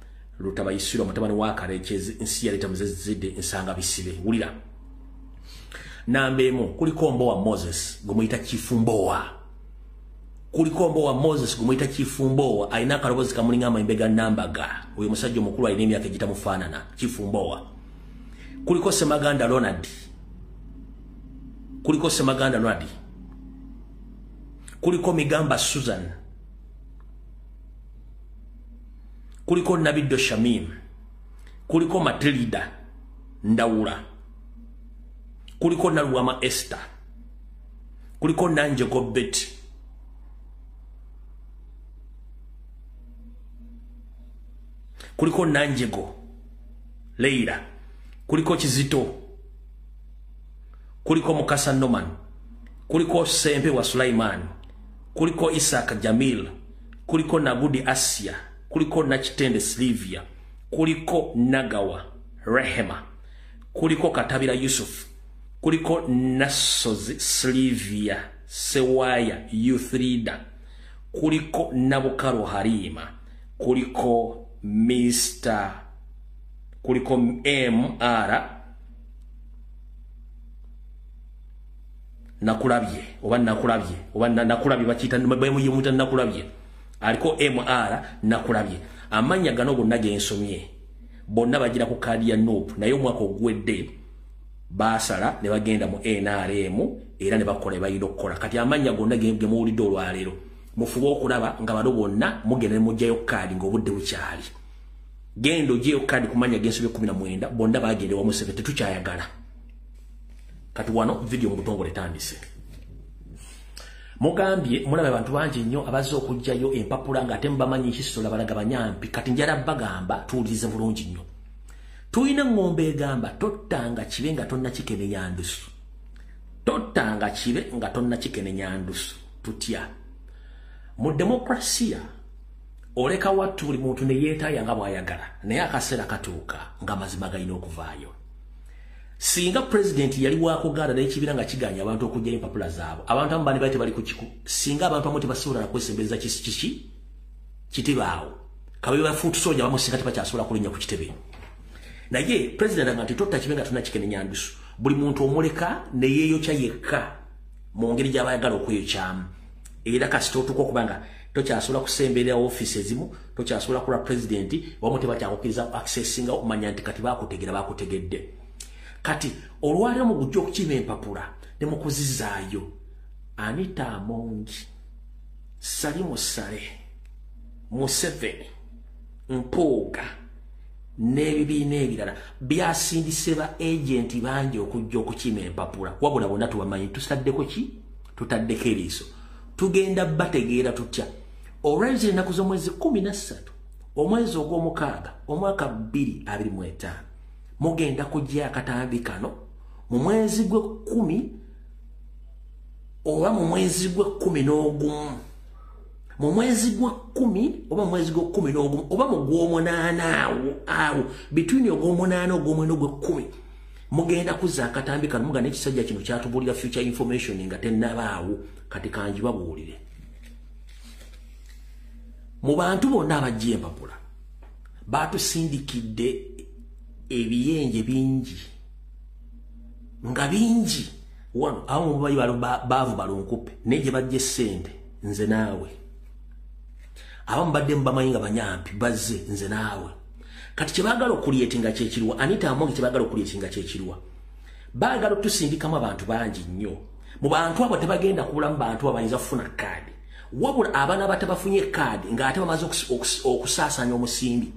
Lutabayisirwa mutabani wa Karekezi nsi yaleeta Muzezidde Nsanga Bisibe. Wulira namba emu kuliko Mbowa Moses gwe muyita Chief Mbowa. Kuliko Mbowa Moses gwe muyita Chief Mbowa, alina akalobozi kamulinga amayembe ga Nambaga. Oyo musajja omukulu alina emyaka egitamufaanana, Chief Mbowa. Kuliko Semaganda Ronald. Kuliko Semaganda Ronald. Kuliko Migamba Susan. Kuliko Nabiddo Shamim. Kuliko Matilda Ndawula. Kuliko Naluwama Esther. Kuliko Nanjego Betty. Kuliko Nanjego Leila. Kuliko Kizito. Kuliko Mukasa Noman. Kuliko Sempe wa Sulaiman. Kuliko Isaac Jamil. Kuliko Nagudi Asia. Kuliko Nachitende Silvia. Kuliko Nagawa Rehema. Kuliko Katabira Yusuf. Kuliko Nasozi Silvia Sewaya Youth Leader. Kuliko Nabukaro Harima. Kuliko Mr. Kuliko MR Nakulabye oba Nakulabye oba Nakulabye bakiyita bayimuyita Nakulabye, aliko MR Nakulabye. Amannya gano gonna ge nsomye bonna bagira ku kaadi ya NUP, naye omwaka oguwedde baasala ne bagenda mu NRM era ne bakola balina okukola. Kati amannya gonna ge muwulidde olwaleero mufube okulaba nga bano bonna mugenda ne muggyayo kaadi ng'obudde bukyali. Genda oggyeyo kaadi ku mannya g'ensobi 19 bonna bagenda ewa Museveni, tetukyayagala. Kati wano vidiyo mu butongole etandise. Mugambye mulabe abantu bangi nnyo abazze okuggyayo empapula ng'ate mubamanyi nkisola balaga banyampi. Kati njala bagamba tuwulirize bulungi nnyo. Tulina eŋŋombe egamba tottanga kibe nga tonnakikenenya ndusu. Tottanga kibe nga tonnakikenenya ndusu. Tutya mu demokrasiya oleka wattu buli muntu ne yeetaaya nga bw'ayagala, naye akaseera katuuka ng'amazima galina okuvaayo. Singa president yali wakugaana n'ekibiina nga kiganya abantu okuggyayo empapula zaabwe, abantu abamu bandi tebali ku kiku, singa abantu abamu tebasobola kwesembeza kiki kitibaawo, kabe bafuutu soja abamu singa tebakyasobola kulinnya ku kitebe. Naye president agamba nti totta kibe nga tunakikenenya ndusu. Buli muntu omuleka ne yeeyokya yekka mu ngeri gy'abayagala okweyokyamu. Era kasita otuuka okubanga tokyasobola kusemberera ofiisi ezimu, tokyasobola kula president, wamu tebakyakukkiriza accessinga, omanya nti kati bakutegera, bakutegedde. Kati olwaleero mu gujja okukima empapula ne mukuzizaayo Anita Amongi, Salimu Saleh, Museveni, Mpuuga n'ebibiina ebirala byasindise ba agenti bangi okujja okukima empapula. Wabula bonna tubamanyi, tutaddeko ki? Tutaddeko eriiso. Tugenda bategeera tutya? Olwezi ennaku z'omwezi 13 omwezi ogw'omukaaga omwaka 2025 mugenda kujja akatambi kano mu mwezi gw'ekkumi oba mu mwezi gw'e11, mu mwezi gw'ekkumi oba mu mwezi gw'e11 oba mu gw'omunaana, awo between ogw'omunaana, ogw'omwenda, ogw'ekkumi mugenda kuzza akatambi kano. Muganda, ekisajja kino kyatubuulira future information nga tennabaawo. Kati kanjibabuulire. Mu bantu bonna abajja empapula batusindikidde ebiyenje bingi nga bingi wano. Abamu mubayi baavu balunkupe, naye gye bajja essente nze naawe. Abamu badde mubamanyi nga banyampi, bazze nze naawe. Kati kyebaagala okucreatinga kyekiriwa? Anita Amongi, kyebaagala okucreatinga kyekiriwa? Baagala otusindikamu abantu bangi nnyo. Mu bantu abo tebagenda kubulamu bantu abayinza kufuna kaadi. Wabula abaana batabafunye kaadi ng'ate bamaze okusaasaanya omusimbi,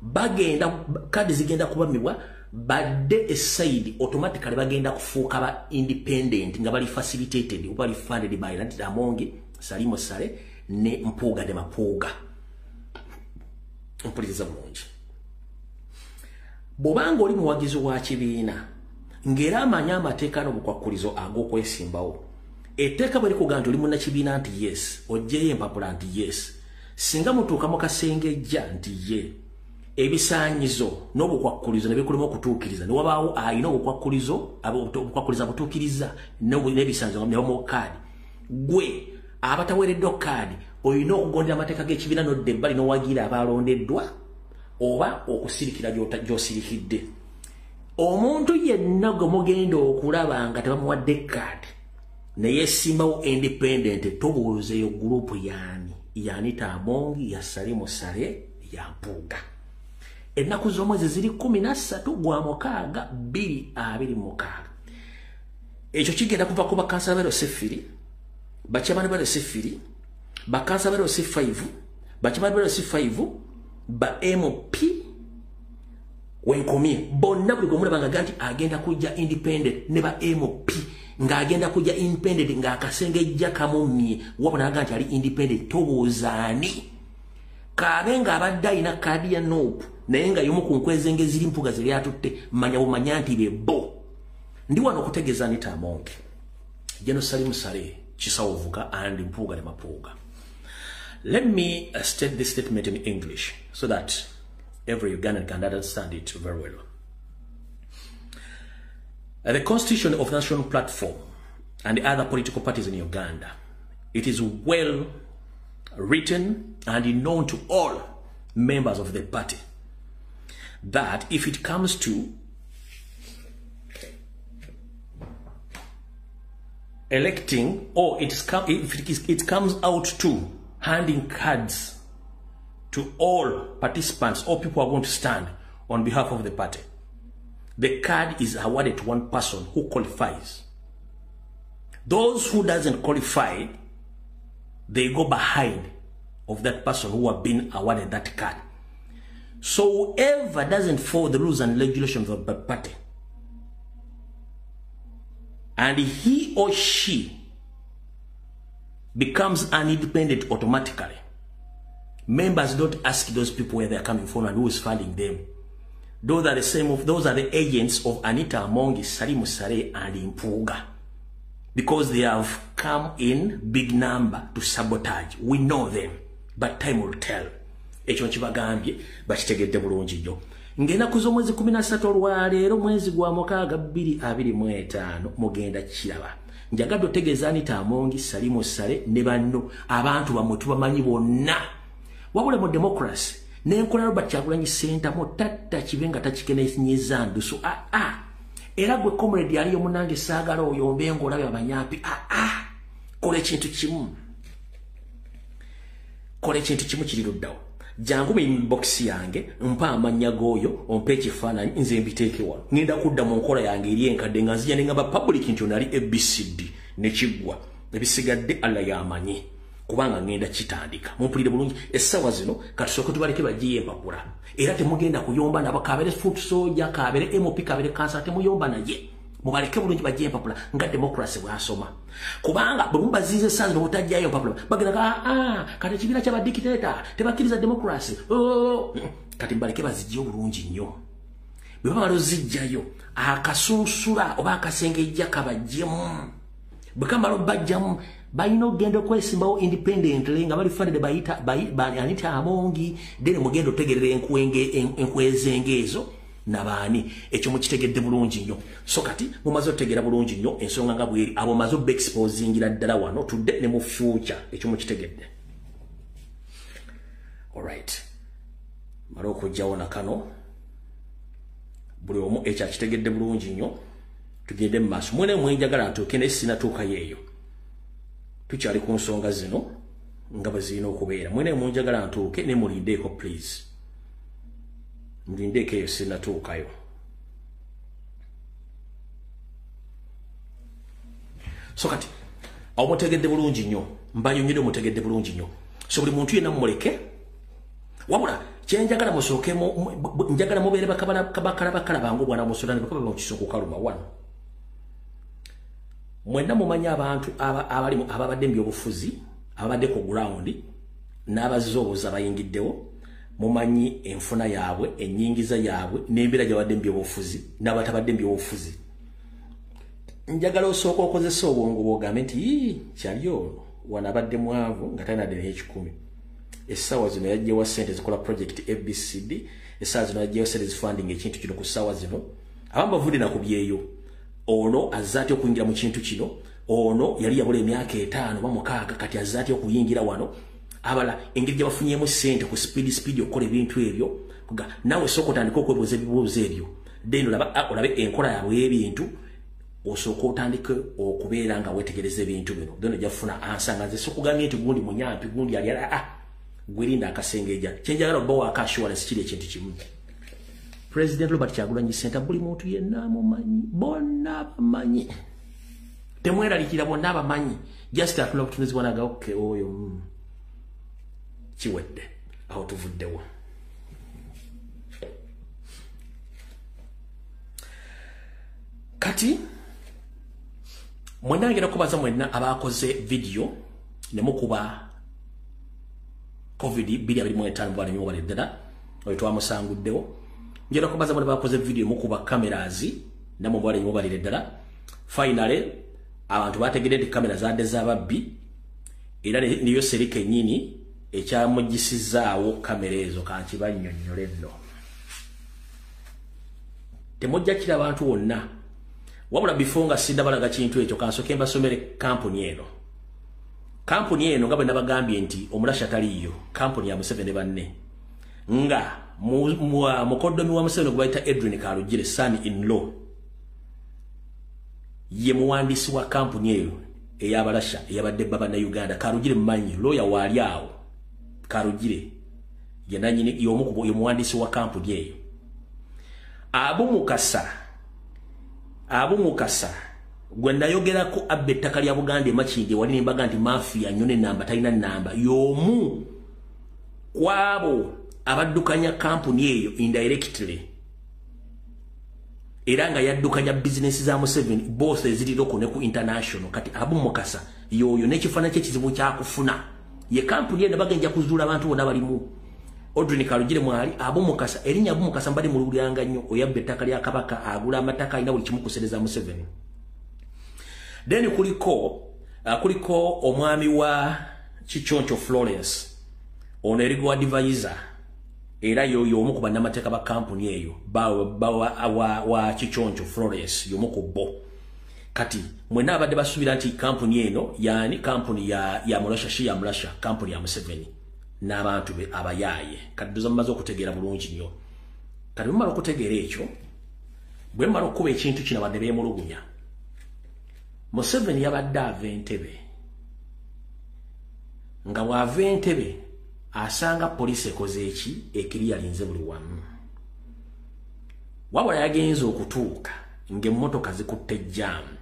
bagenda kaadi zigenda kubamibwa badde eside, automatically bagenda kufuuka ba independent nga bali facilitated oba bali funded by Anita Amongi, Salimu Saleh ne Mpuuga de Mapuuga. Mpuliriza bulungi. Bw'obanga oli muwagizi wa kibiina ng'era amanyi amateeka n'obukwakkulizo ag'okwesimbawo, etteeka bwe likugaa nti oli munnakibiina nti yes, oggyeyo empapula nti yes, singa mutuuka mu kasengejja nti ye ebisaanyizo n'obukwakkulizo ne bikulema okutuukiriza, ne wabaawo alina obukwakkulizo butuukiriza n'ebisaanyizo ne bamuwa kaadi, gwe abataweereddwa kaadi olina okugondera amateeka g'ekibiina n'odda ebbali n'owagira abalondeddwa oba okusirikira gy'osirikidde. Omuntu yenna gwe mugenda okulaba nga tebamuwadde kaadi naye simbawo independent, tobuuzeeyo group yaani, ya Anita Amongi, ya Salimu Saleh, ya Mpuuga. Ennaku z'omwezi ziri 13 gwa mukaaga 2026. Ekyo kigenda kuva ku bakansala ba LC3, bachairman ba LC3, bakansala ba LC5, bachairman ba LC5, ba MP wenkomye bonna. Buli gwemulaba nga nti agenda kujja independent, ne ba MP ng'agenda kujja independent ng'akasengejja kamumye, wabona aga nti ali independent, tobuuzaani kaabe ng'abadde alina kaadi ya NUP naye nga y'omu ku nkwezenge ziri Mpuga ze byatutte, manya bumanya nti be bo. Ndi wano okutegeeza Anita Amongi, General Salim Saleh Kisawovuka and Mpuuga ne Mapuuga. Let me state this statement in English so that every Ugandan can understand it very well. The constitution of National Platform and the other political parties in Uganda, it is well written and known to all members of the party that if it comes to electing or if it comes out to handing cards to all participants or people who are going to stand on behalf of the party, the card is awarded to one person who qualifies. Those who doesn't qualify, they go behind of that person who have been awarded that card. So whoever doesn't follow the rules and regulations of the party, and he or she becomes an independent automatically, members don't ask those people where they're coming from and who is funding them. Those are the same of those are the agents of Anita Amongi, Salimu Saleh, and Mpuuga. Because they have come in big number to sabotage. We know them, but time will tell. Ekyo nkibagambye bakitegedde bulungi nnyo. Ng'ennaku z'omwezi 13 olwaleero mwezi gwa mukaaga 2025 mugenda kiraba. Njagadde otegeeza Anita Amongi, Salimu Saleh ne banno, abantu bammwe tubamanyi bonna. Wabula mu democracy Nenkola Robert Kyagulanyi Ssentamu tatta kibe nga takikenenyeza ndusu. Era gwe comrade aliyo munange saagala oyombe ng'olabye abanyampi. Kola ekintu kimu. Kola ekintu kimu kiri luddawo. Jangu mu inbox yange mpa amannya g'oyo ompe ekifaananyi nze mbiteeke wano. Ngenda kudda mu nkola yange eri enkadde nga nzija ne ngamba public nti ono ali ABCD ne kiggwa. Ebisigadde Allah y'amanyi. Kubanga ngenda kitandika. Mumpulire bulungi essaawa zino katusooke tubaleke bagiye empapula. Era temugenda kuyomba nabo, kabere foot soldier, kabere MP, kabere kansa, temuyomba naye. Mubaleke bulungi bagiye empapula nga democracy bw'asoma. Kubanga bwe mubaziiza essaawa zino obutajjayo empapula bagenda kati ekibiina ky'abadikiteeta tebakkiriza democracy. Kati mubaleke bazigye bulungi nnyo. Bwe bamala ozijjayo akasunsula oba akasengejja kabaggyemu. Bwe kamala obbajjamu balina okugenda okwesimbawo independently nga bali funded by Anita Amongi, then mugenda otegerera enkwezenge ezo nabaani. Ekyo mukitegedde bulungi nnyo. So kati mumaze otegeera bulungi nnyo ensonga nga bweri, abo maze obexposingira ddala wano tudde ne mu future. Ekyo mukitegedde. Alright, mala okujjawo nakano buli omu ekyo akitegedde bulungi nnyo. Tugende mu maaso. Mwene mwenjagala ntuuke naye sinatuukayo eyo. Tukyali ku nsonga zino nga bwe zirina okubeera. Mwene munjagala ntuuke ne mulindeeko please. Mulindeeko eyo sinatuukayo. So kati awo mutegedde bulungi nnyo, mbanyonyodde mutegedde bulungi nnyo. So buli muntu yenna mumuleke. Wabula kyenjagala musooke njagala mubeere bakala bangu bwana musulani bakaba mu kisoko kaluma wano. Mwenna mumanyi abantu abali ababadde mu byobufuzi, ababadde ku ground n'abazooboza bayingiddewo, mumanyi enfuna yaabwe, ennyingiza yaabwe n'embeera gy'abadde mu byobufuzi n'abatabadde mu byobufuzi. Njagala osooka okozesa obwongo bw'ogambe nti kyali ono wano abadde mwavu nga talina ddene ekikumi. Essaawa zino yaggyewa ssente zikola project ABCD, essaawa zino yaggyewa ssente zifunding ekintu kino ku ssaawa zino. Abamu bavudde na ku byeyo. Ono azze atya okuyingira mu kintu kino? Ono yali yabula emyaka 5 oba 6 kati azze atya okuyingira wano? Abala engeri gye bafunyeemu ssente ku speed okukola ebintu ebyo. Naawe sooka otandike okwebuuza ebibuuzo ebyo. Then olabe enkola yaabwe y'ebintu, osooka otandike okubeera nga weetegereza ebintu bino. Then ojja kufuna ansa nga nze sikugambye nti gundi munyampi, gundi ali gwerinda akasengejja. Kyenjagala obbawaako assurance kiri ekintu kimu. President Robert Kyagulanyi Ssentamu buli muntu yenna amumanyi, bonna bamanyi. Temweralikira, bonna bamanyi. Just atula butunuzi bwanaga okay oyo kiwedde. Awo tuvuddewo. Kati mwenna ngenda kubaza mwenna abakoze video ne mukuba COVID 2025 bali nyo bali ddala oyo twamusanguddewo. Ngenda kubaza mwenna abakoze video mukuba cameras namwe bali nyo bali ddala. Finally abantu bategedde nti kamera zadde z'ababbi, era niyo serika ennyini ekyamugisizaawo kamera ezo. Kankibannyonnyole nno. Temujja kira abantu wonna. Wabula before nga sindabalaga kintu ekyo, kansooke mbasomere kampuni eno. Kampuni eno nga bwe nabagambye nti omulasha taliiyo, kampuni ya Museveni banne. Nga mukoddomi wa Museveni gwe bayita Edwin Karugire, son in law, ye muwandiisi wa kampuni eyo ey'abalasha eyabadde baba na Uganda. Karugire mumanyi, lawyer waali awo. Karugire ye nannyini y'omu ye muwandiisi wa kampuni eyo. Abu Mukasa gwe nayogerako abba ettaka lya Buganda e Makindye wali nembaga nti mafia nnyo n'ennamba talina nnamba, y'omu kwabo abaddukanya kampuni eyo indirectly, era nga yaddukanya bizinesi za Museveni both eziri local ne ku international. Kati Abu Mukasa yoyo n'ekifaananyi kye kyakufuna ye kampuni eno bagenja kuzuula abantu bonna balimu. Odrin Karugire mwali, Abu Mukasa, erinnya Abu Mukasa mbadde mululyanga nnyo, oyabba ettaka lya Kabaka, agula amataka, alina buli kimu kusereza Museveni. Then kuliko omwami wa Kiconco Florence, ono legal advisor, era yoyo omu ku bannamateeka ba kampuni eyo wa Kiconco Florence, y'omu ku bo. Kati mwenna abadde basuubira nti kampuni eno yani kampuni ya Murasha, shi ya Murasha, kampuni ya Museveni. n'abantu be abayaaye. Kati ndoza mumaze okutegeera bulungi nnyo. Kati bwe mumala okutegeera ekyo, bwe mumala okukuba ekintu kino abadde beemulugunya. Museveni yabadde ava Entebbe. Nga bw'ava Entebbe asanga poliisi ekoze eki ekiriyalinze buli wamu. Wabula yagenze okutuuka ng'emmotoka zikutte jjaamu.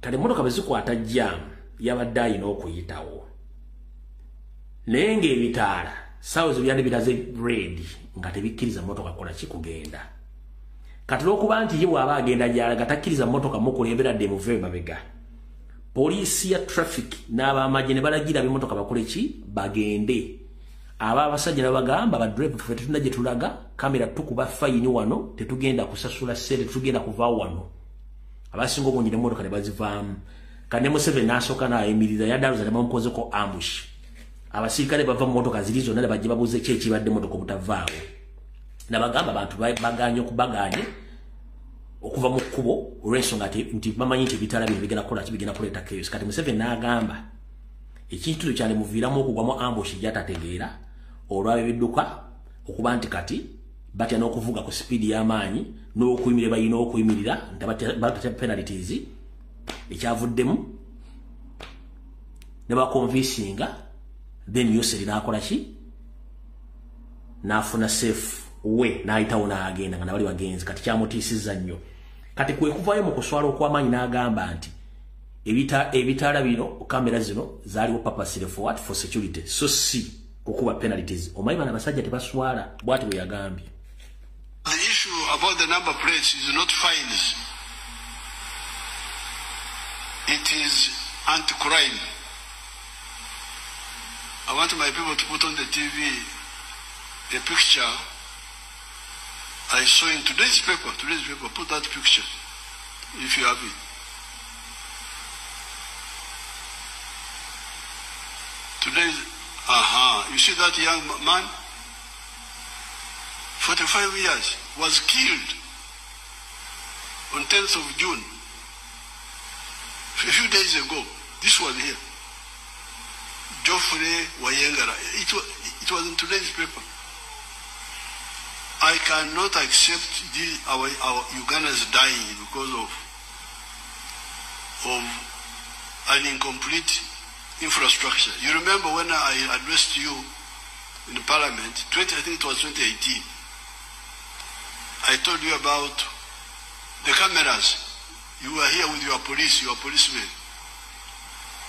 Kale emmotoka bwe zikwata jjaamu yabadde ayina okuyitawo. Naye ng'ebitaala ssaawa ezo byali biraze red nga tebikkiriza mmotoka kukola ki kugenda. Kati olw'okuba nti ye bw'aba agenda gy'alaga takkiriza mmotoka mukulembera dde emuve emabega. Poliisi ya traffic n'abamagye ne balagira ab'emmotoka bakole ki bagende. Aba abasajja ne bagamba ba driver ffe tetulina gye tulaga, kamera tukuba fayini wano, tetugenda kusasula ssente, tetugenda kuva wano. Abasinga obungi n'emmotoka ne bazivaamu. Kati ne Museveni n'asooka n'ayimirira yaddaluza ne bamukozeko ambush. Abasirikale bava mu mmotoka ziri zonna ne bajja babuuze ki ekibadde emmotoka obutavaawo. Nabagamba abantu bagaanye okubagaanye okuva mu kkubo olw'ensonga nti bamanyi nti ebitaala bino bigenda kukola ki, bigenda kuleeta chaos. Kati Museveni n'agamba ekintu kyalimuviiramu okugwamu ambush gy'atategeera olw'ebidduka okuba nti kati batya n'okuvuga ku sipiidi y'amaanyi n'okuyimirira balina okuyimirira nti batya penalties ekyavuddemu ne bakonvinsinga then Yoseri n'akola ki n'afuna safe we n'ayitawo n'agenda nga nabali bagenzi. Kati kyamutiisizza nnyo. Kati kwe kuvaayo mu kuswala okw'amaanyi n'agamba nti ebitaala bino kamera zino zaaliwo purposely for what, for security, so si kukuba penalties. Omanyi bano abasajja tebaswala, bw'ati bwe yagambye. The issue about the number plates is not fines. It is anti-crime. I want my people to put on the TV a picture I saw in today's paper. Today's paper, put that picture if you have it. Today's, you see that young man, 45 years, was killed on 10th of June, a few days ago. This was here. Geoffrey Wayengara. It was in today's paper. I cannot accept our Ugandans dying because of an incomplete infrastructure. You remember when I addressed you in Parliament, I think it was 2018, I told you about the cameras. You were here with your police, your policemen,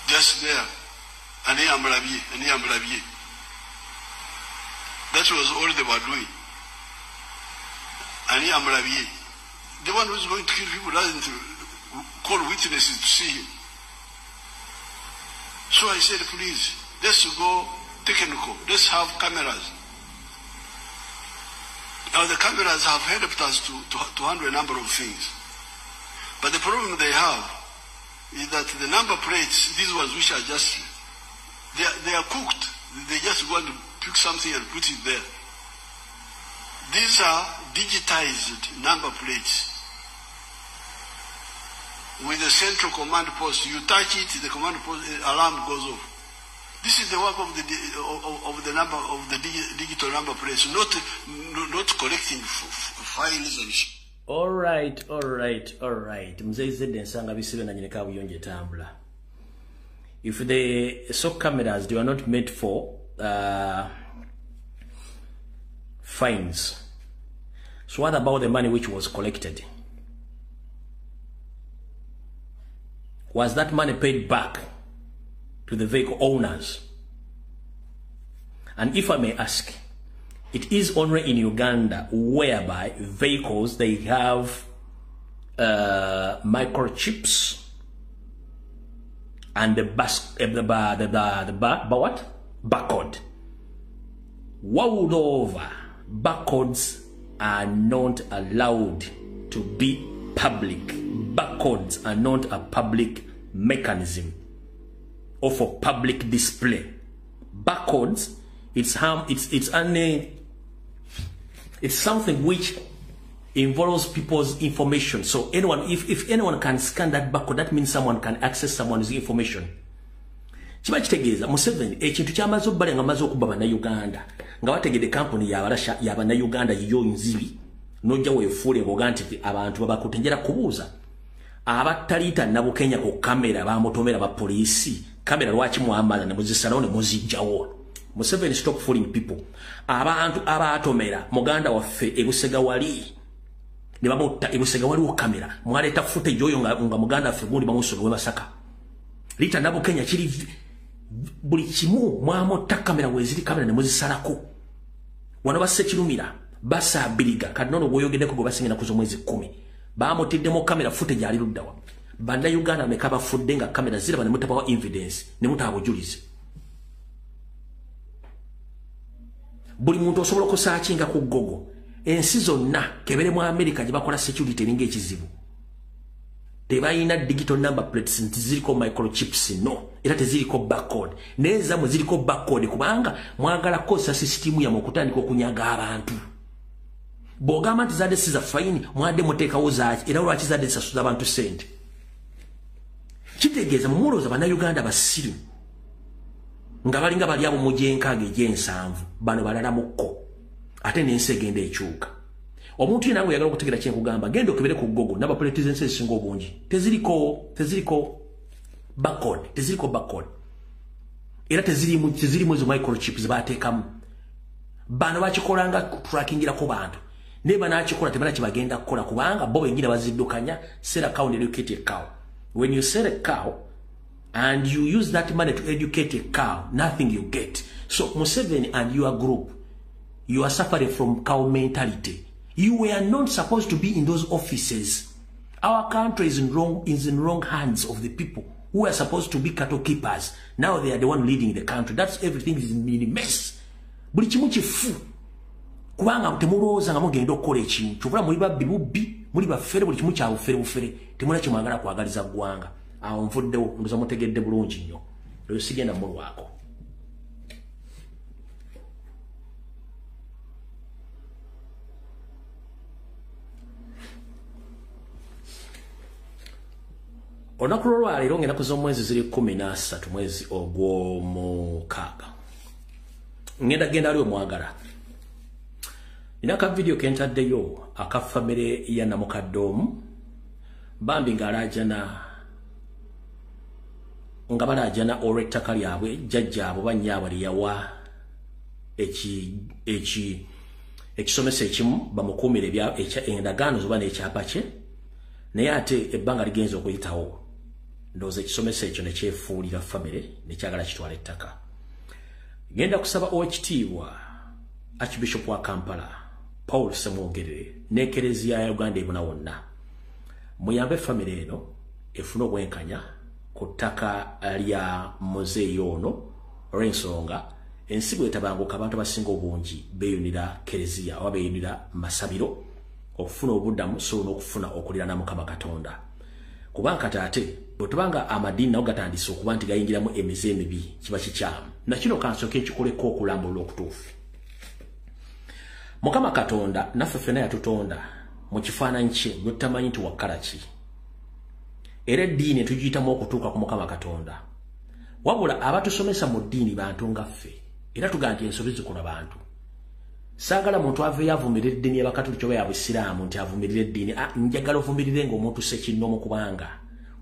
just there. Ani amulabye, ani amulabye. That was all they were doing. Ani amulabye. The one who's going to kill people doesn't call witnesses to see him. So I said, please, let's go technical. Let's have cameras. Now the cameras have helped us to handle a number of things. But the problem they have is that the number plates, these ones which are just, they are cooked. They just go and pick something and put it there. These are digitized number plates. With the central command post, you touch it, the command post alarm goes off. This is the work of the number of the digital number plates, not collecting files and. All right. Mzee Zedde nsanga bisibe na nyine kabuyonjo etambula. If the so cameras they are not made for fines, so what about the money which was collected? Was that money paid back to the vehicle owners? And if I may ask, it is only in Uganda whereby vehicles, they have microchips and the barcode. World over, barcodes are not allowed to be public. Barcodes are not a public mechanism or for public display. Barcodes, it's something which involves people's information. So anyone, if anyone can scan that barcode, that means someone can access someone's information. Kiba kitegeeza Museveni ekintu kyamaze obbale nga maze okubba bannayuganda nga bategedde kampuni y'abarasha y'abannayuganda yiyo nzibi, nojja weefuule ng'oga nti abantu babakutte. Njala kubuuza abataliita Nabukenya ku kamera bamutomera ba poliisi, kamera lwaki mwamala ne muzisalawo ne muzijjawo? Museveni, stop fooling people. Abantu abatomera muganda waffe ebusega wali ne bamutta ebusega waliwo kamera, mwaleeta footage oyo nga muganda waffe gundi bamusobe we Masaka. Rita Nabukenya kiri buli kimu mwamutta kamera weziri, kamera ne muzisalako. Wano basse Kirumira basabiriga kanono bwoyogeddeko gwe basinga ennaku z'omwezi 10 bamutiddemu kamera, footage ali luddawa? Bannayuganda meka bafudde nga kamera ziraba ne mutabawa evidence ne mutaba bujulizi? Buli muntu osobola okusaakinga ku Google ensi zonna, kebere mu America gye bakola security eringa ekizibu, tebalina digital number plates nti ziriko microchips, no, era teziriko barcode. Naye zammwe ziriko barcode kubanga mwagala kukozesa sisitimu yammwe okutandika okunyaga abantu. Bw'ogamba nti zadde si za fayini, mwadde muteekawo zaaki? Era lwaki zadde zisasuza abantu ssente? Kitegeeza mumulowooza bannayuganda basiru nga balinga bali abo mu gy'enkaaga egy'ensanvu, bano balalamukko ate n'ensi egenda ekyuka. Omuntu yenna nga oyagala okutegeera kye nkugamba, genda okebere ku Google number plate z'ensi ezisinga obungi teziriko barcode, teziriko barcode, era tezirimu ezo microchips bateekamu. Bano bakikolanga kutrackingirako bantu, naye banakikola tebana kye bagenda kukola kubanga bo bennyini baziddukanya. Sell a cow and educate a cow. When you sell a cow and you use that money to educate a cow, nothing you get. So Museveni and your group, you are suffering from cow mentality. You were not supposed to be in those offices. Our country is in wrong hands of the people who are supposed to be cattle keepers. Now they are the one leading the country. That's everything is in a mess. Buli kimu kifu. Kubanga temulowooza nga mugenda okukola ekintu. Kyovula muli babbi bubbi, muli bafere, buli kimu kya bufere bufere. Temulina kye mwagala kwagaliza ggwanga. Awo nvuddewo, ndowooza mutegedde bulungi nnyo. Oyo sigenda mulwako. Olunaku lwolwaleero ng'ennaku z'omwezi ziri 13 mwezi ogw'omukaaga, ngenda genda aliwe mwagala. Nina ka vidiyo ke ntaddeyo aka famire ya namukadde omu bambi ng'alaajana nga balaajana olw'ettaka lyabwe jjajjaabwe bannyaabwe lye yawa ekisomesa ekimu bamukuumire endagaano zoba n'ekyapa kye, naye ate ebbanga ligenza okuyitawo ndowooza ekisomesa ekyo ne kyefuulira famire nekyagala kitwala ettaka. Ngenda kusaba Oweekitiibwa Archbishop wa Kampala Paul Ssemwogerere n'Ekereziya ya Uganda ebuna wonna muyambe famire eno efune obwenkanya ku ttaka lya muzeeyi ono, olw'ensonga ensi bwetabanguka abantu abasinga obungi beeyunira kereziya oba beeyunira masabiro okufuna obuddamu so n'okufuna okuliraana Mukama Katonda. Kubanga kati ate bwe tubanga amadiini nago gatandise okuba nti gayingiramu emize emibi, kiba kikyamu. Nakino kansooke nkikoleko okulambulula okutuufu. Mukama Katonda naffe ffenna yatutonda mu kifaananyi kye lwe nti wakkala ki, era eddiini tugiyitamu okutuuka ku Mukama Katonda. Wabula abatusomesa mu ddiini bantu nga ffe, era tugamba nti ensobi zikola bantu. Saagala muntu aveeyo avumirira eddiini y'Abakatuliki oba ya Busiraamu nti avumirira eddiini. Njagala ovumirire ng'omuntu ssekinnoomu, kubanga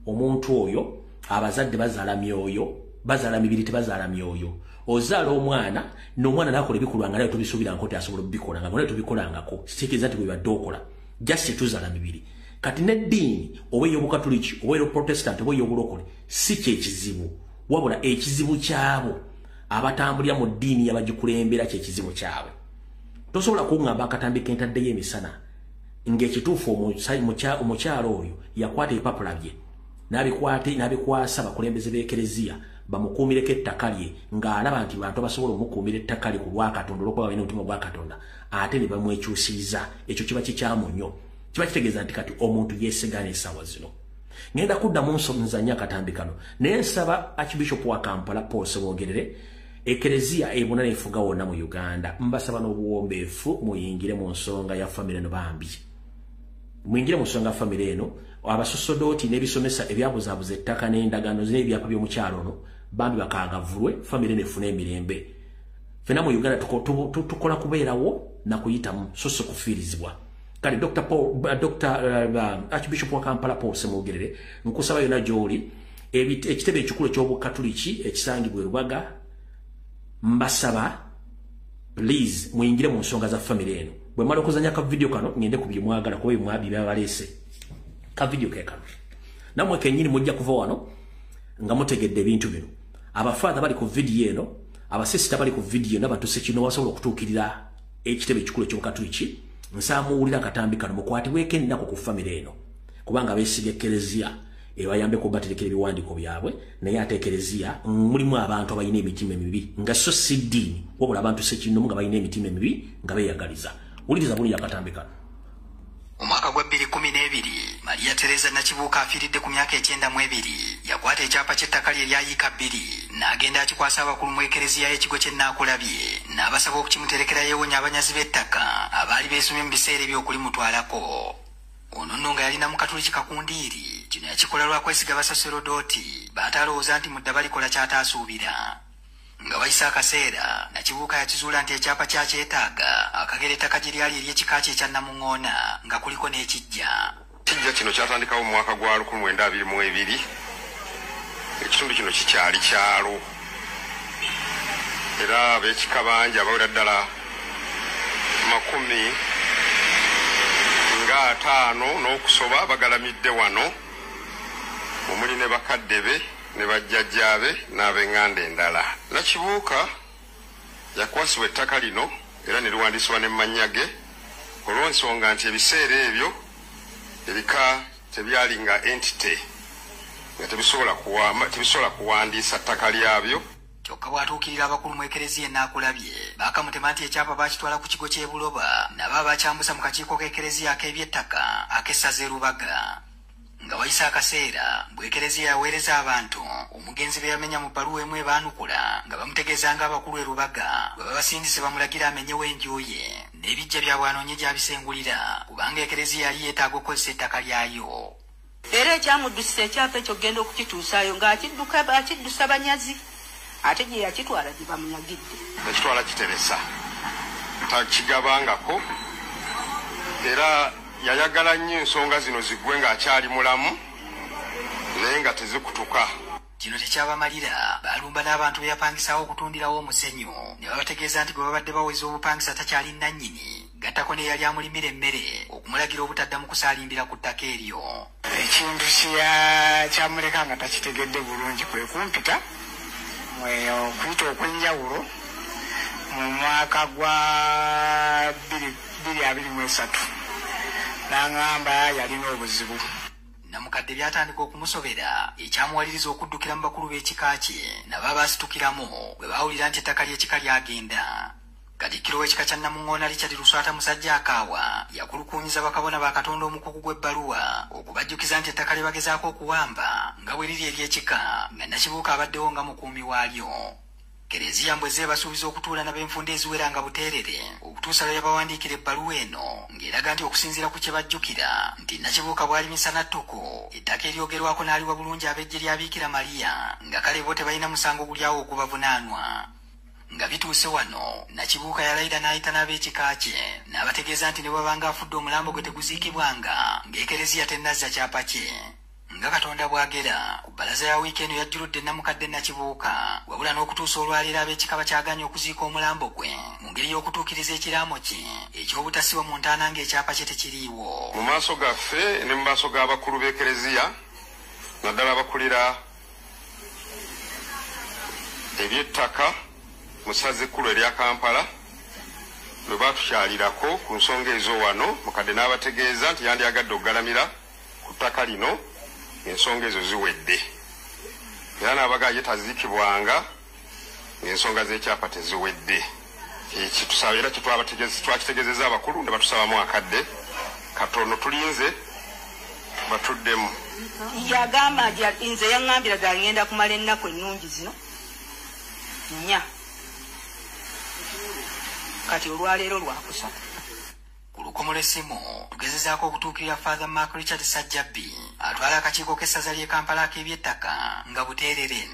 omuntu oyo abazadde bazaala myoyo, bazaala mibiri, tebazaala myoyo. Ozaala omwana n'omwana n'akola ebikolwa nga naye tobisuubirangako nti asobola obikola, nga naye tobikolangako, kitegeeza nti bwe okola just tuzaala mibiri. Kati n'eddiini oba ey'Obukatuliki oba ey'Obuprotestant oba ey'Obulokole si kyekizibu, wabula ekizibu kyabo abatambulira mu ddiini yabagikulembera kyekizibu kyabwe. Tosobola kuŋŋamba akatambi kentaddeyo emisana ng'ekituufu omukyalo oyo yakwata ebipapula bye n'abikwasa abakulembeze b'Ekereziya bamukuumireko ettaka lye, ng'alaba nti bantu abasobola omukuumira ettaka lye ku lwa Katonda olwokuba balina omutima gwa Katonda, ate ne bamwekyusiriza. Ekyo kiba kikyamu nnyo, kiba kitegeeza nti kati omuntu yeesigana. Essaawa zino ngenda kuddamu nzanya akatambi kano, naye nsaba Archbishop wa Kampala Paul Ssemwogerere, Ekereziya ebuna nefuga wonna mu Uganda, mbasaba n'obuwombeefu muyingire mu nsonga ya famire eno. Bambi muyingire mu nsonga ya famire eno. Abasosodooti n'ebisomesa ebyabuzaabuza ettaka n'endagaano n'ebyapa by'omukyalo ono Bambi bakangavulwe, famire nefuna emirembe. Fena mu Uganda tukola kubeerawo na kuyitamu, so si kufiirizibwa. Kale Dr. Paul, Dr. Archbishop wa Kampala Paul Ssemogerere, nkusaba yonna gy'oli, ekitebe ekikulu eky'Obukatuliki ekisangibwa e Rubaga, mbasaba please muyingire mu nsonga za famire eno. Bwe mmala okuzannya ka video kano, ngende ku bye mwagala kuba bye byabaleese. Ka video ke kano. Nammwe kennyini mujja kuva wano nga mutegedde ebintu bino. Abafaatha bali ku video eno, abasisita bali ku video, n'abantu ssekino basobola okutuukirira ekitebe ekikulu eky'Obukatuliki. Nsaba muwulire akatambi kano, mukwatibweko ennaku ku famire eno, kubanga beesiga Ekereziya ebayambeko baterekera ebiwandiiko byabwe, naye ate Ekereziya mulimu abantu abalina emitima emibi, nga so si ddiini, wabula abantu ssekinomu nga balina emitima emibi nga beeyagaliza. Wuliriza bulungi akatambi kano. Omwaka gwa 2012, Maria Teresa Nakibuuka afiiridde ku myaka 92, yakwata ekyapa ky'ettaka lye erya yiika 2 n'agenda akikwasa abakulu mu Ekereziya y'ekigo ky'e Naakulabye, n'abasaba okukimuterekera yeewonya abanyazi b'ettaka abaali beesumye mu biseera eby'okulimutwalako. Ono nno nga yalina Mukatuliki kakundiiri, kino yakikola lwa kwesiga basaserodooti baatalowooza nti mudda balikola ky'ataasuubira. Nga wayise akaseera, Nakibuuka yakizuula nti ekyapa kyakyetaaga akagera ettaka gye lyali ery'ekika kye ekya Namuŋŋoona nga kuliko n'ekijja. Ekijja kino kyatandikawo mu mwaka gwa 1922. Ekitundu kino kikyali kyalo, era ab'ekika bangi abawera ddala 50 n'okusoba bagalamidde wano, omuli ne bakadde be ne bajjajjaabe n'ab'eŋŋanda endala. Nakibuuka yakwasibwa ettaka lino era ne liwandiisibwa ne mannya ge, olw'ensonga nti ebiseera ebyo ebika tebyali nga entity, nga tebisobola kuwandiisa ttaka lyabyo. Kyokka bw'atuukirira abakulu mu Ekereziya e Naakulabye, baakamutema nti ekyapa baakitwala ku kigo ky'e Buloba, nabo abakyambusa mu kakiiko k'Ekereziya ak'ebyettaka ak'essaza e Rubaga. Nga wayise akaseera, bw'Ekereziya yaweereza abantu omugenzi be yamenya mu bbaluwa emu ebaanukula nga bamutegeeza ng'abakulu e Rubaga bwe babasindise bamulagira amenyewo enju ye n'ebijja byabwe anoonye gy'abisengulira, kubanga Ekereziya yali yeetaaga okukozesa ettaka lyayo. Era ekyamuddusisa ekyapa ekyo okugenda okukituusaayo ng'akiddusa banyazi, ate gye yakitwala gye bamunyagidde. Yakitwala kiteresa, takigabangako, era yayagala nnyo ensonga zino ziggwe ng'akyali mulamu, naye nga tezikutuka. Kino tekyabamalira, baalumba n'abantu be yapangisaawo okutundirawo omusenyu, ne babategeeza nti gwe babadde baweza obupangisa takyali nnannyini, gattako ne yali amulimira emmere okumulagira obutaddamu kusaalimbira ku ttaka eryo. Ekintu kyamuleka nga takitegedde bulungi kwe kumpita okuyita okw'enjawulo mu mwaka gwa 2023, n'aŋŋamba yalina obuzibu. Namukadde byatandika okumusobera, ekyamuwaliriza okuddukira mu bakulu b'ekika kye, nabo abaasitukiramu bwe baawulira nti ettaka ly'ekika lyagenda. Katikkiro w'ekika kya Namuŋŋoona Richard Luswata Musajja Akaawa yakulukuunyiza bakabona ba Katonda omukugu gw'ebbaluwa okubajjukiza nti ettaka lye bagezaako okuwamba nga bwe liri ery'ekika, nga Nakibuuka abaddewo nga mukuumi waalyo. Kereziya mbwe zeebasuubiza okutuula n'abenfunda eziwera nga buteerere okutuusa lwe yabawandiikira ebbaluwa eno, ng'eraga nti okusinziira ku kye bajjukira nti Nakibuuka bw'ali misana ttuku, ettaka eryogerwako n'aliwa bulungi ab'eggye lya Biikira Maria, nga kale bo tebalina musango guli awo ogubavunaanwa. Nga bituuse wano, Nakibuuka yalayira n'ayita n'ab'ekika kye n'abategeeza nti ne bw'abanga afudde omulambo gwe teguziikibwanga ng'Ekereziya tennazza kyapa kye. Nga Katonda bw'agera, ku bbalaza ya wiiki eno yajjuludde Namukadde Nakibuuka, wabula n'okutuusa olwaleero ab'ekika bakyagaanye okuziika omulambo gwe mu ngeri y'okutuukiriza ekiraamo kye eky'obutasibwa mu ntaana ng'ekyapa kye tekiriiwo. Mu maaso gaffe ne mu maaso g'abakulu b'Ekereziya, naddala abakulira eby'ettaka mu ssaza ekkulu erya Kampala, lwe baatukyalirako ku nsonga ezo wano, mukadde n'abategeeza nti yandyagadde okugalamira ku ttaka lino ensonga ezo ziwedde, era n'abagaa ye taziikibwanga ng'ensonga z'ekyapa teziwedde. Era twakitegeezezza abakulu ne batusabamu akadde katono, tulinze batuddemu. Yagamba nze yaŋŋambira ddala ngenda kumala ennaku ennungi zino 4, kati olwaleero lwakusatu. Ku lukomo lw'essimu tugezezaako okutuukirira Father Mark Richard Sajjabbi atwala akakiiko k'essaza ly'e Kampala ak'ebyettaka nga buteerere.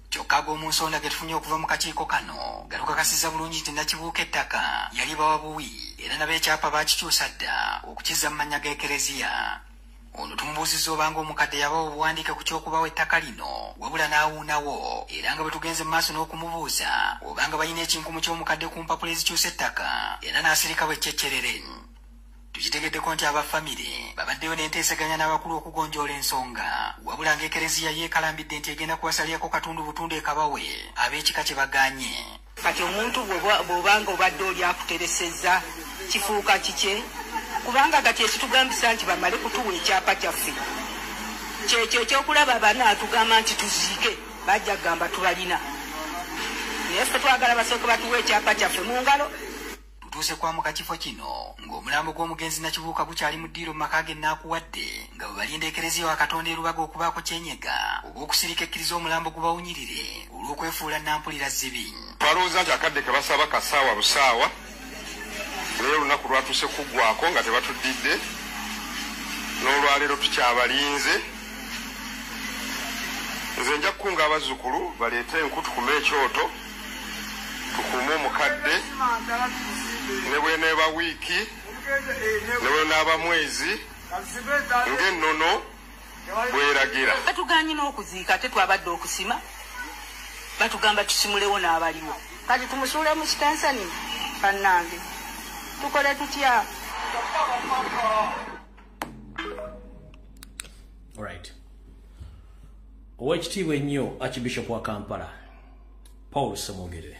Kyokka ag'omu nsonda ge tufunye okuva mu kakiiko kano galukakasizza bulungi nti Nakibuuka ettaka yali bawa buwi era n'abeekyapa baakikyusa dda okukizza mu mannya g'Ekereziya. Ono tumubuuzizza obanga omukadde yabawa obuwandiike ku ky'okubawa ettaka lino wabula n'awuunawo, era nga bwe tugenze mu maaso n'okumubuuza obanga balina ekinkumu ky'omukadde ku mpapula ezikyusa ettaka era n'asirika bwe kyekkerere. Tukitegeddeko nti aba famire babaddeyo n'enteeseganya n'abakulu okugonjoola ensonga, wabula ng'Ekereziya yeekalambidde nti egenda kubasalirako katundu butundu ekabawe ab'ekika kye bagaanye. Kati omuntu bw'obanga obadde oli akuteresezza kifuuka kikye, kubanga kati ekitugambisa nti bamale kutuwa ekyapa kyaffe kyekyo ekyokulaba bana atugamba nti tuziike, bajja kugamba tubalina, naye ffe twagala basooke batuwa ekyapa kyaffe mu ngalo. Tutuuse kwamuka kifo kino ng'omulambo gw'omugenzi Nakibuuka gukyali mu ddiiro mu maka ge Naakuwadde nga bwe balinda Ekereziya wa Katonda e Lubaga okubaako kyenyega oba okusirika ekkiriza omulambo gubawunyirire olw'okwefuula nampulira zibi. Twalowooza nti akadde ke basaba kasaawa busaawa, naye olunaku lwatuuse kuggwako nga tebatuddidde, n'olwaleero tukyabalinze. Nze nja kukunga abazzukulu baleete enku tukume ekyoto, tukuume omukadde ne bweneeba wiiki ne bwenaaba mwezi ng'ennono bweragira. Batuganye n'okuziika ate twabadde okusima, batugamba tusimulewo n'abaliwo. Kati tumusuule mu kitansani bannange, tukole tutya? Alright. Owekitiibwa ennyo Archbishop wa Kampala Paul Ssemogerere,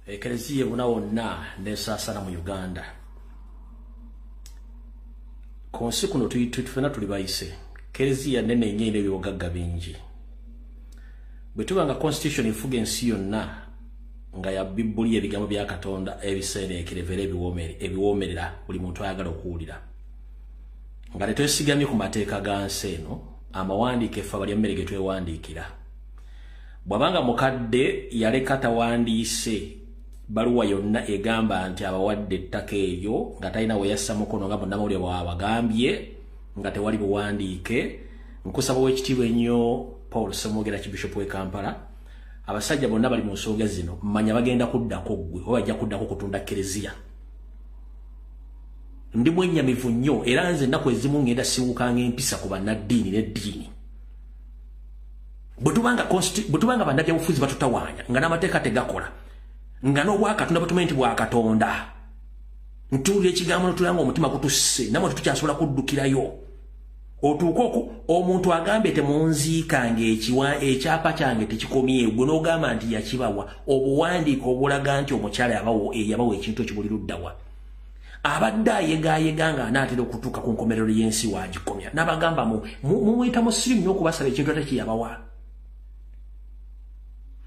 Ekereziya ebuna wonna n'esaasana mu Uganda. Ku nsi kuno ffenna tuli bayise. Kereziya nnene nnyo erina ebyobugagga bingi. Bwe tuba nga constitution efuga ensi yonna nga ya Bibuli ebigambo bya Katonda ebiseeneekerevu era ebiwoomerera buli muntu ayagala okuwulira, nga tetwesigamye ku mateeka ga nsi eno, amawandiike ffe abalya mmere ge twewandiikira. Bw'abanga mukadde yaleka tawandiise baluwa yonna egamba nti abawadde ettaka eryo nga talina we yassa mukono nga munnamawulire bw'abagambye nga tewali buwandiike, nkusaba ow'ekitiibwa ennyo Paul Ssemogerere Archbishop w'e Kampala, abasajja bonna bali mu nsonga zino mmanya bagenda kuddako ggwe oba bajja kuddako kutunda Kereziya. Ndi mwennyamivu nnyo era nze ennaku ezimu ngenda siwukanga empisa ku bannaddiini n'eddiini. Bwe tubanga bannabyabufuzi batutawaanya nga n'amateeka tegakola, nga n'obwakatonda batumanyi nti bwakatonda, ntuulira ekigambo n'otulira ng'omutima gutusse, nammwe tetukyasobola kuddukirayo. Otuuke omuntu agambye temunziikanga ekyapa kyange tekikomye, gwe n'ogamba nti yakibawa, obuwandiike obulaga nti omukyala yabawa ekintu ekyo buli luddawa. Abadde ayegaayega nga anaatera okutuuka ku nkomerero y'ensi waagikomya, n'abagamba mumuyita musirimu nnyo okubasaba ekintu ate kyeyabawa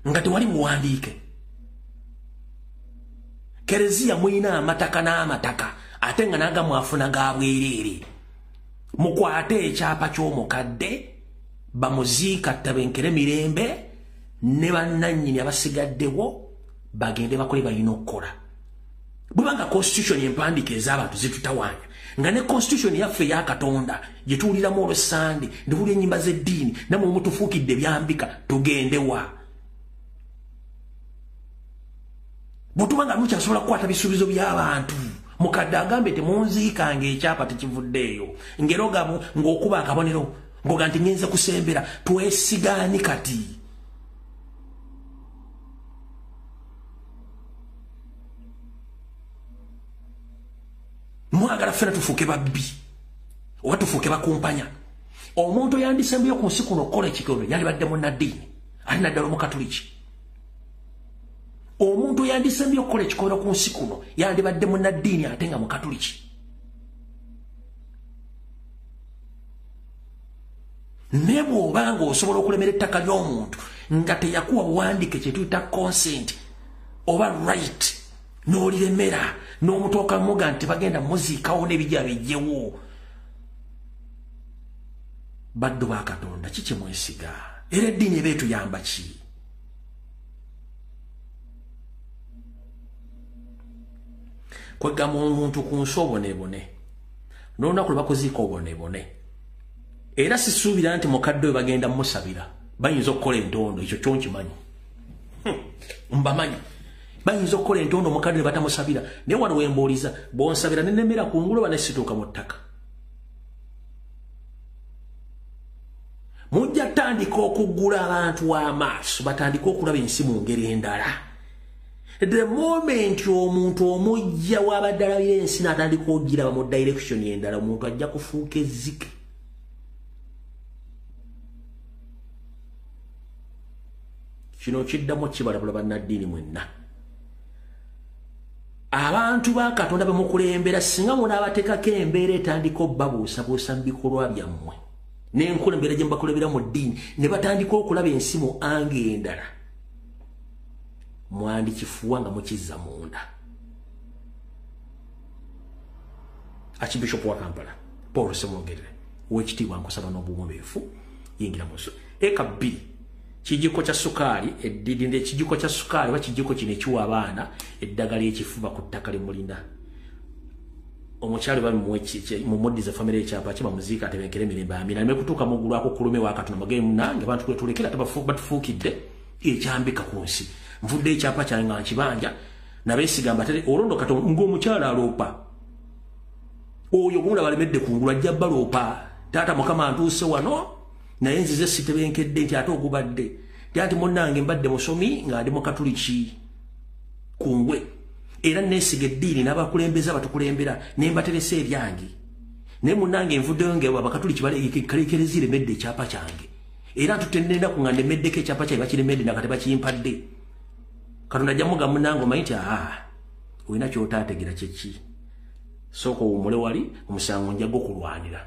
nga tewali buwandiike. Kereziya mulina amataka n'amataka ate nga n'agamu afuna ga bwereere. Mukwate ekyapa ky'omukadde bamuziika ttabenkere mirembe ne bannannyini abasigaddewo bagende bakole balina okukola. Bwebanga constitution empandiika ez'abantu zitutawaanya, nga ne constitution yaffe eya Katonda gye tuwuliramu olw'Essande, ndiwulira ennyimba z'eddiini, nammwe mutufuukidde byambika, tugende wa? Bwe tuba nga mukyasobola kukwata bisuubizo by'abantu, mukadde agambe temunziikanga ekyapa tekivuddeeyo, ng'era ng'okuba akabonero ng'oga nti ngenze kusembera, twesigaani kati? Mwagala ffena tufuuke babbi oba tufuuke bakumpanya. Omuntu yandisembeyo ku nsi kuno okukola ekikolwa yandibadde munnaddiini ate naddala Omukatuliki. Omuntu yandisembye okukola ekikolwa ku nsi kuno yandibadde munnaddiini ate nga Mukatuliki. Ne bw'oba ng'osobola okulemera ettaka ly'omuntu nga teyakuwa buwandiike kye tuyita consent oba right, n'oliremera n'omutuuka muga nti bagenda muziikawo n'ebijja bijjewo, baddu ba Katonda ki kye mwesiga? Era eddiini eba etuyamba ki? Kwegamba omuntu ku nsi oboneebone, n'olunaku lwe bakuziika oboneebone. Era sisuubira nti mukadde we bagenda musabira. Bayinza okukola entondo, ekyo kyo nkimanyi. Mbamanyi. Bayinza okukola entondo omukadde ne batamusabira. Naye wano we mbuuliza, bw'onsabira ne nnemera ku ngulu oba ne situuka mu ttaka. Mujja tandika okuggula abantu amaaso, batandike okulaba ensi mu ngeri endala. The moment omuntu omujja w'abadde alabira ensi n'atandika okugiraba mu direction endala, omuntu ajja kufuuka ezzike. Kino kiddamu kibalabula bannaddiini mwenna. Abantu ba Katonda be mukulembera singa munaabateekako embeera etandika obbabuusabuusa mu bikolwa byammwe n'enkulembera gye mubakulembera mu ddiini ne batandika okulaba ensi mu anga endala, mwandikifuwa nga mukizza munda. Archbishop wa Kampala Paul Ssemwogerere, owekitiibwa, nkusaba n'obuwombeefu yingira mu nsi. Eka 2 kijiko kya sukaali eddidinde, kijiko kya sukaali oba kijiko kino ekiwa abaana eddagala ekifuba ku ttaka lye mulina. Omukyalo mumuddize famire ekyapa kye bamuziika atebenkere emirembe, amina. Aleme kutuuka mu ggulu akukulume wa Katonda mugende munnange abantu kwe tulekera batufuukidde ekyambika ku nsi. Nvudde ekyapa kyange nga nkibanja nabeesiga mbatere olwondo Katonda ng'omukyalo aloopa. Oyo gumulaba alemedde ku ngulu ajja baloopa. Taata Mukama ntuuse wano naye nzize sitebenkedde nti ate ogubadde. Nti munnange mbadde musomi nga ndi Mukatuliki kungwe. Era neesiga eddiini n'abakulembeze abatukulembera ne mbateresa ebyange. Naye munnange nvuddeyo nga Abakatuliki kalekereza eremedde ekyapa kyange. Era ntutte n'ennaku nga ndemeddeko ekyapa kyange bakiremedde nakati bakimpadde. Katonda ajja mugamba munnange omanyi nti olina ky'otaategeera kye ki? Sooka owummule wali omusango nja gukulwanira.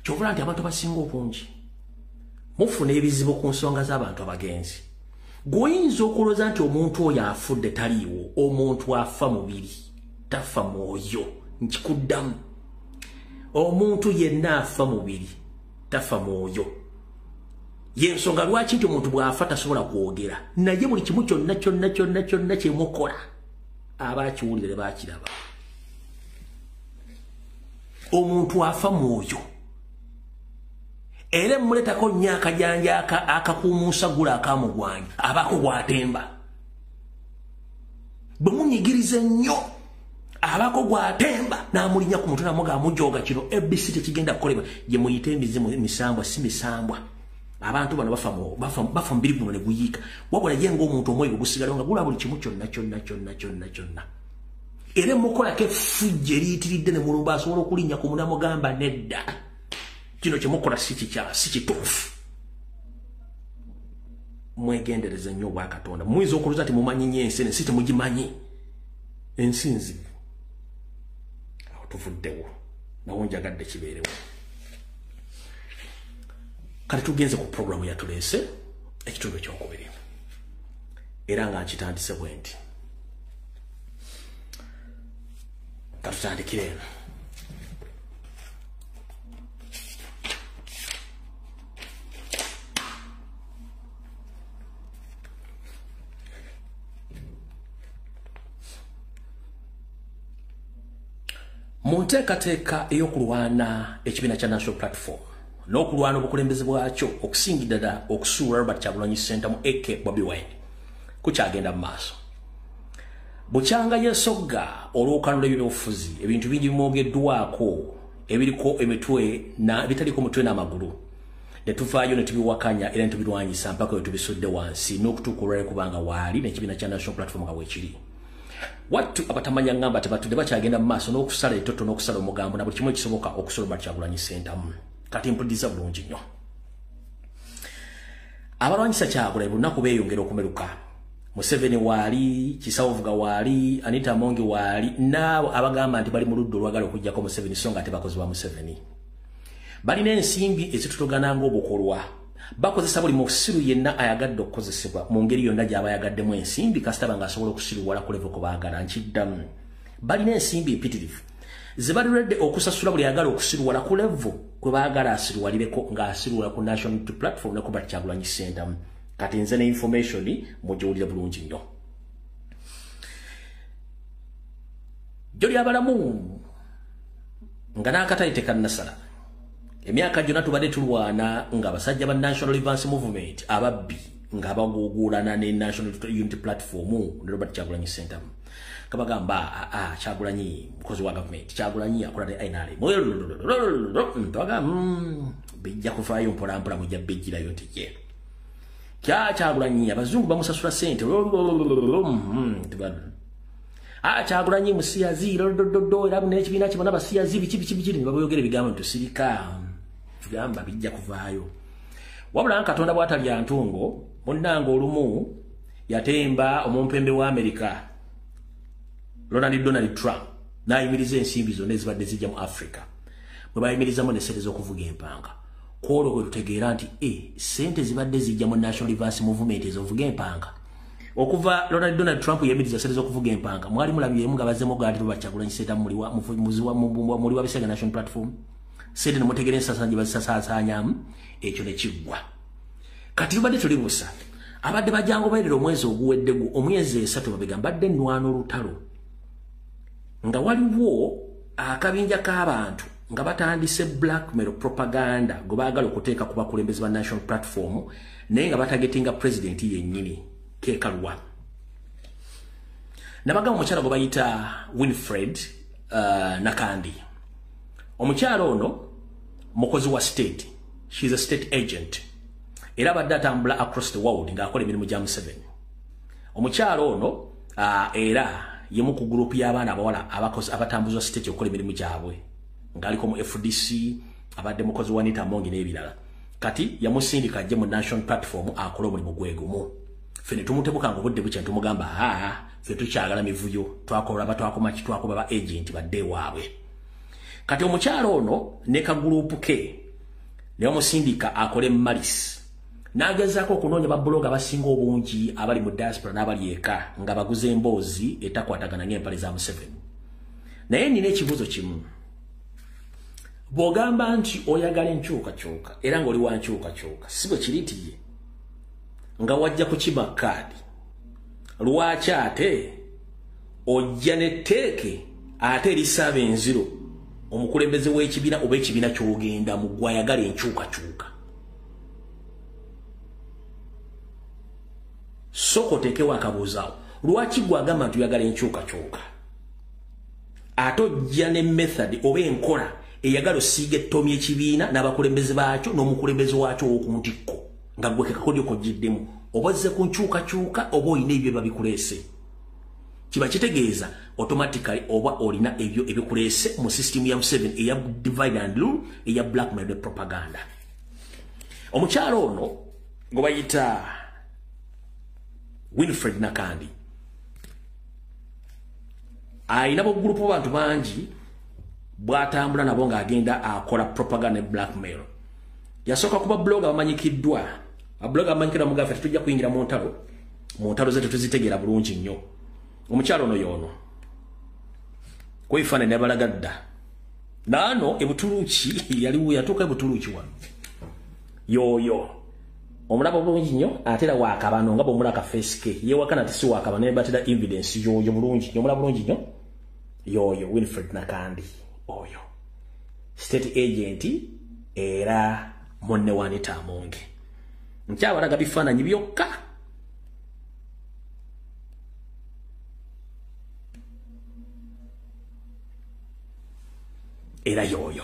Ky'ovula nti abantu abasinga obungi mufuna ebizibu ku nsonga z'abantu abagenzi. Gw'oyinza okulowooza nti omuntu oyo afudde taliiwo, omuntu afa mubiri, tafa mwoyo. Nkikuddamu. Omuntu yenna afa mubiri, tafa mwoyo. Y'ensonga lwaki nti omuntu bw'afa tasobola kwogera. Naye buli kimu kyonna kyonna kyonna kyonna kye mukola aba akiwulira ne bakiraba. Omuntu afa mwoyo. Era muletako nnyo akajanja akakuumuusa gula akamugwanya abaako gw'atemba. Bwe munyigiriza ennyo abaako gw'atemba n'amulinnya ku mutwe n'amugamba mujooga kino ABC tekigenda kukolebwa, gye muyite emizimu misambwa si misambwa. Abantu bano bafa mubiri guno ne guyiika. Wabula ye ng'omuntu omwoyo gwe gusigalawo nga gulaba buli kimu kyonna kyonna kyonna kyonna kyonna. Era mukolako effujjo eriyitiridde ne mulumba asobola okulinnya ku munamugamba nedda. Kino kye mukola si kituufu. Mwegendereze nnyo obwa Katonda. Muyinza okulowooza nti mumanyi nnyo ensi, ensi temugimanyi. Ensi nzibu. Awo tuvuddewo. Nawo njagadde kibeerewo. Kati tugenze ku programu yatuleese ekitundu ekyokubiri. Era nga nkitandise bwe nti. Katutandikire eno. Mu nteekateeka ey'okulwana ekibiina kya National Platform n'okulwana obukulembeze bwakyo okusingira ddala okusuula Robert Kyagulanyi Ssentamu aka Bobi Wine kukyagenda mu maaso. Bukyanga yesogga olw'okanula ebyobufuzi, ebintu bingi bimwogeddwako ebiriko emitwe na ebitaliko mutwe n'amagulu. Ne tuvaayo ne tubiwakanya era ne tubirwanyisa mpaka we tubisudde wansi n'okutuuka olwaleero kubanga waali n'ekibiina kya National Platform nga weekiri. Wattu abatamanya ngamba tebatudde bakyagenda mu maaso n'okusala ettotto n'okusala omugambo na buli kimu ekisoboka okusola Robert Kyagulanyi Ssentamu. Kati mpuliriza bulungi nnyo. Abalwanyisa Kyagulanyi buli lunaku beeyongera okumeruka. Museveni waali, Kisawovuga waali, Anita Amongi waali, n'abo abagamba nti bali mu ludda olwagala okuggyako Museveni so nga ate bakozi ba Museveni. Balina ensimbi ezitutogana ng'obukolwa. Bakozesa buli musiru yenna ayagadde okukozesebwa mu ngeri yonna gy'aba ayagaddemu ensimbi kasita nga asobola okusiruwala ku level kwe baagala. Nkiddamu. Balina ensimbi empitirivu ze bali ready okusasula buli ayagala okusiruwala ku level kwe baagala asiruwalireko ng'asiruwala ku National Platform ne ku Robert Kyagulanyi Ssentamu. Kati nze ne information mugiwulire bulungi nnyo. Jjo ly'abalamu nga n'akatale tekannasala. Emyaka gyonna tubadde tulwana nga abasajja ba National Advance Movement ababbi nga baguguulana ne National Unity Platform ne Robert Kyagulanyi Ssentamu. Kabagamba Kyagulanyi mukozi wa government, Kyagulanyi akola ne NRM. Bijja kuvaayo mpola mpola mujja bijjirayo nti ye. Kyagulanyi abazungu bamusasula ssente. Kyagulanyi musiyazi era n'ekibiina kye bonna basiyazi biki biki biki ne baboyogera ebigambo ntusirika. Tugamba bijja kuvaayo. Wabula Katonda bw'atalya ntungo, munnange olumu yatemba omumpembe wa Amerika Donald Trump n'ayimiriza ensimbi zonna ezibadde zijja mu Africa. Bwe bayimirizamu ne ssente z'okuvuga empanga. Kwolwo bwe tutegeera nti ssente zibadde zijja mu National Advance Movement ez'okuvuga empanga. Okuva Donald Trump yayimiriza ssente z'okuvuga empanga, mwali mulabyemu nga bazzemu gaali Robert Kyagulanyi Ssentamu muli wa Bisega National Platform. Ssente ne mutegeera ensaasaanya gye bazisaasaanyaamu, ekyo ne kiggwa. Kati tubadde tuli busa. Abadde bajangoberera omwezi oguwedde omwezi 3 mabega mbadde nnwana olutalo. Nga waliwo akabinja k'abantu nga batandise blackmail propaganda gwe baagala okuteeka ku bakulembeze ba National Platform naye nga batagetinga president yennyini Kekalwa. Nabagamba omukyala gwe bayita Winfred Nakandi. Omukyala ono mukozi wa state, she is a state agent. Era abadde atambula across the world ng'akola emirimu gya Museveni. Omukyala ono era yemu ku group y'abaana abawala abatambuzwa state okukola emirimu gyabwe ng'aliko mu FDC, abadde mukozi wa Anita Among n'ebirala. Kati yamusindika ajje mu National Platform akole omulimu gwe gumu. Ffe ne tumutebuka ng'obudde bukya ne tumugamba ffe tukyagala mivuyo, twakola batwakoma ki, twakoba ba agent badde ewaabwe. Kati omukyala ono ne kagurupu ke ne bamusindika akole malice. N'agezaako okunoonya babuloga abasinga obungi abali mu diaspora n'abali eka nga baguze emboozi etakwatagana ng'empale za Museveni. Naye nina ekibuuzo kimu. Bw'ogamba nti oyagala enkyukakyuka era ng'oli wa nkyukakyuka, si bwe kiri nti ye nga wajja kukima kaadi, lwaki ate ojja n'etteeke ate erisaaba enziro omukulembeze w'ekibiina oba ekibiina ky'ogendamu gw'ayagala enkyukakyuka? Sooka oteekewo akabuuzo awo. Lwaki gw'agamba nti oyagala enkyukakyuka ate ojja ne method oba enkola eyagala osiiga ettomi ekibiina n'abakulembeze baakyo n'omukulembeze waakyo ow'oku ntikko nga gwe ke kakodyo k'ojjiddemu? Oba ozze ku nkyukakyuka oba olina ebyo babikuleese? Kiba kitegeeza automatically oba olina ebyo ebikuleese mu system ya Museveni eya divide and rule, eya blackmail propaganda. Omukyala ono gwe bayita Winfred Nakandi ayina bugurupu abantu bangi bw'atambula nabo ng'agenda akola propaganda ne blackmail. Yasooka kuba blogger abamanyikiddwa, ablogger abamanyikiddwa mu gaffe tetujja kuyingira mu ntalo ze tetuzitegeera bulungi nnyo. Omukyala ono y'ono kwefaanana yabalaga dda. Naano e Butuluki yaliwo, yatuuka e Butuluki wano y'oyo omulaba bulungi nnyo, ate era waakabano nga bw'omulaba face ke yeewakana nti si waakabano, naye batera evidence y'oyo bulungi nnyo, omulaba bulungi nnyo y'oyo Winfred Nakandi oyo state agent era munne wa Anita Among. Nkyabalaga bifaananyi byokka. Era y'oyo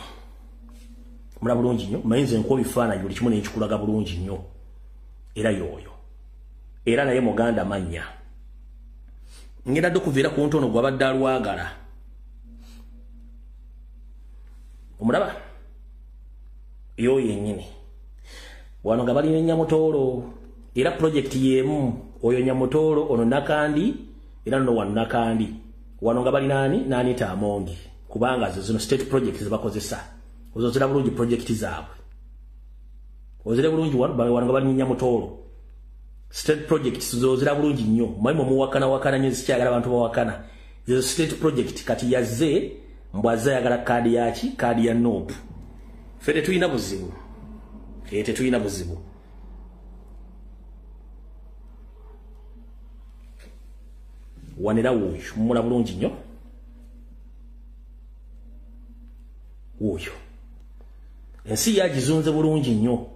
mulaba bulungi nnyo, manyi nze nkuwa ebifaananyi buli kimu ne nkikulaga bulungi nnyo. Era y'oyo era naye muganda mannya. Ngenda dde okuviira ku ntono gw'abadde alwagala. Omulaba y'oyo yennyini wano nga balina Nyamutoolo, era project y'emu oyo Nyamutoolo ono Nakandi era nno wano Nakandi wano nga balina ani n'Anita Among, kubanga zo zino state project zebakozesa. Ozozira bulungi project zaabwe, ozira bulungi wano nga balina Nyamutoolo state project zozira bulungi nnyo. Mmanyi muwakana wakana nnyo, zikyagala abantu bawakana. Zezo state project. Kati yazze mbwazze ayagala kaadi yaki, kaadi ya NUP. Ffe tetulina buzibu, tetulina buzibu. Wanera wuuyo mumula bulungi nnyo wuuyo. Ensi yagizunze bulungi nnyo.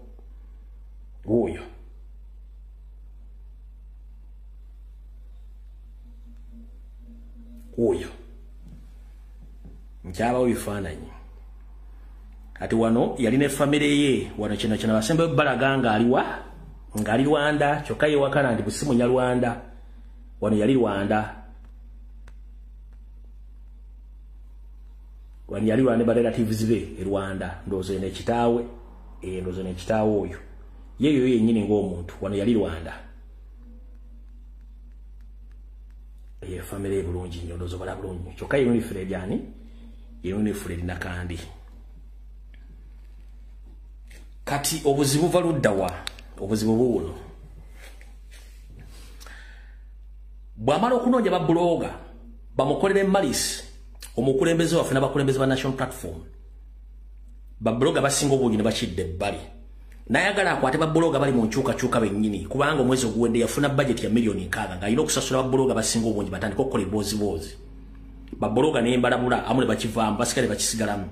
Oyo. Oyo. Nkyabawo bifaananyi. Kati wano yali ne famire ye, wano kino kino basembe balaga nga aliwa, nga ali Rwanda, kyokka ye wakana ndi busimu Nyarwanda. Wano yali Rwanda. Wano yali Rwanda ba relatives be e Rwanda, ndowooza eno ekitaawe, ndowooza eno ekitaawe oyo. Ye yo yennyini ng'omuntu, wano yali Rwanda. Ye famire bulungi nnyo, ndowooza bala bulungi. Kyokka ye Winifred yani? Ye Winifred Nakandi. Kati obuzibu buva wa, obuzibu buno. Bw'amala okunoonya ba blogger bamukolere malice omukulembeze waffe n'abakulembeze ba National Platform. Ba blogger basinga obungi ne bakidde ebbali. N'ayagala akwate ba blogger bali mu nkyukakyuka bennyini kubanga omwezi oguwedde yafuna budget ya miliyoni 6 ng'alina okusasula ba blogger basinga obungi batandike okukola ebbooziboozi. Ba blogger ne mbalabula amu ne bakivaamu basigale bakisigalamu.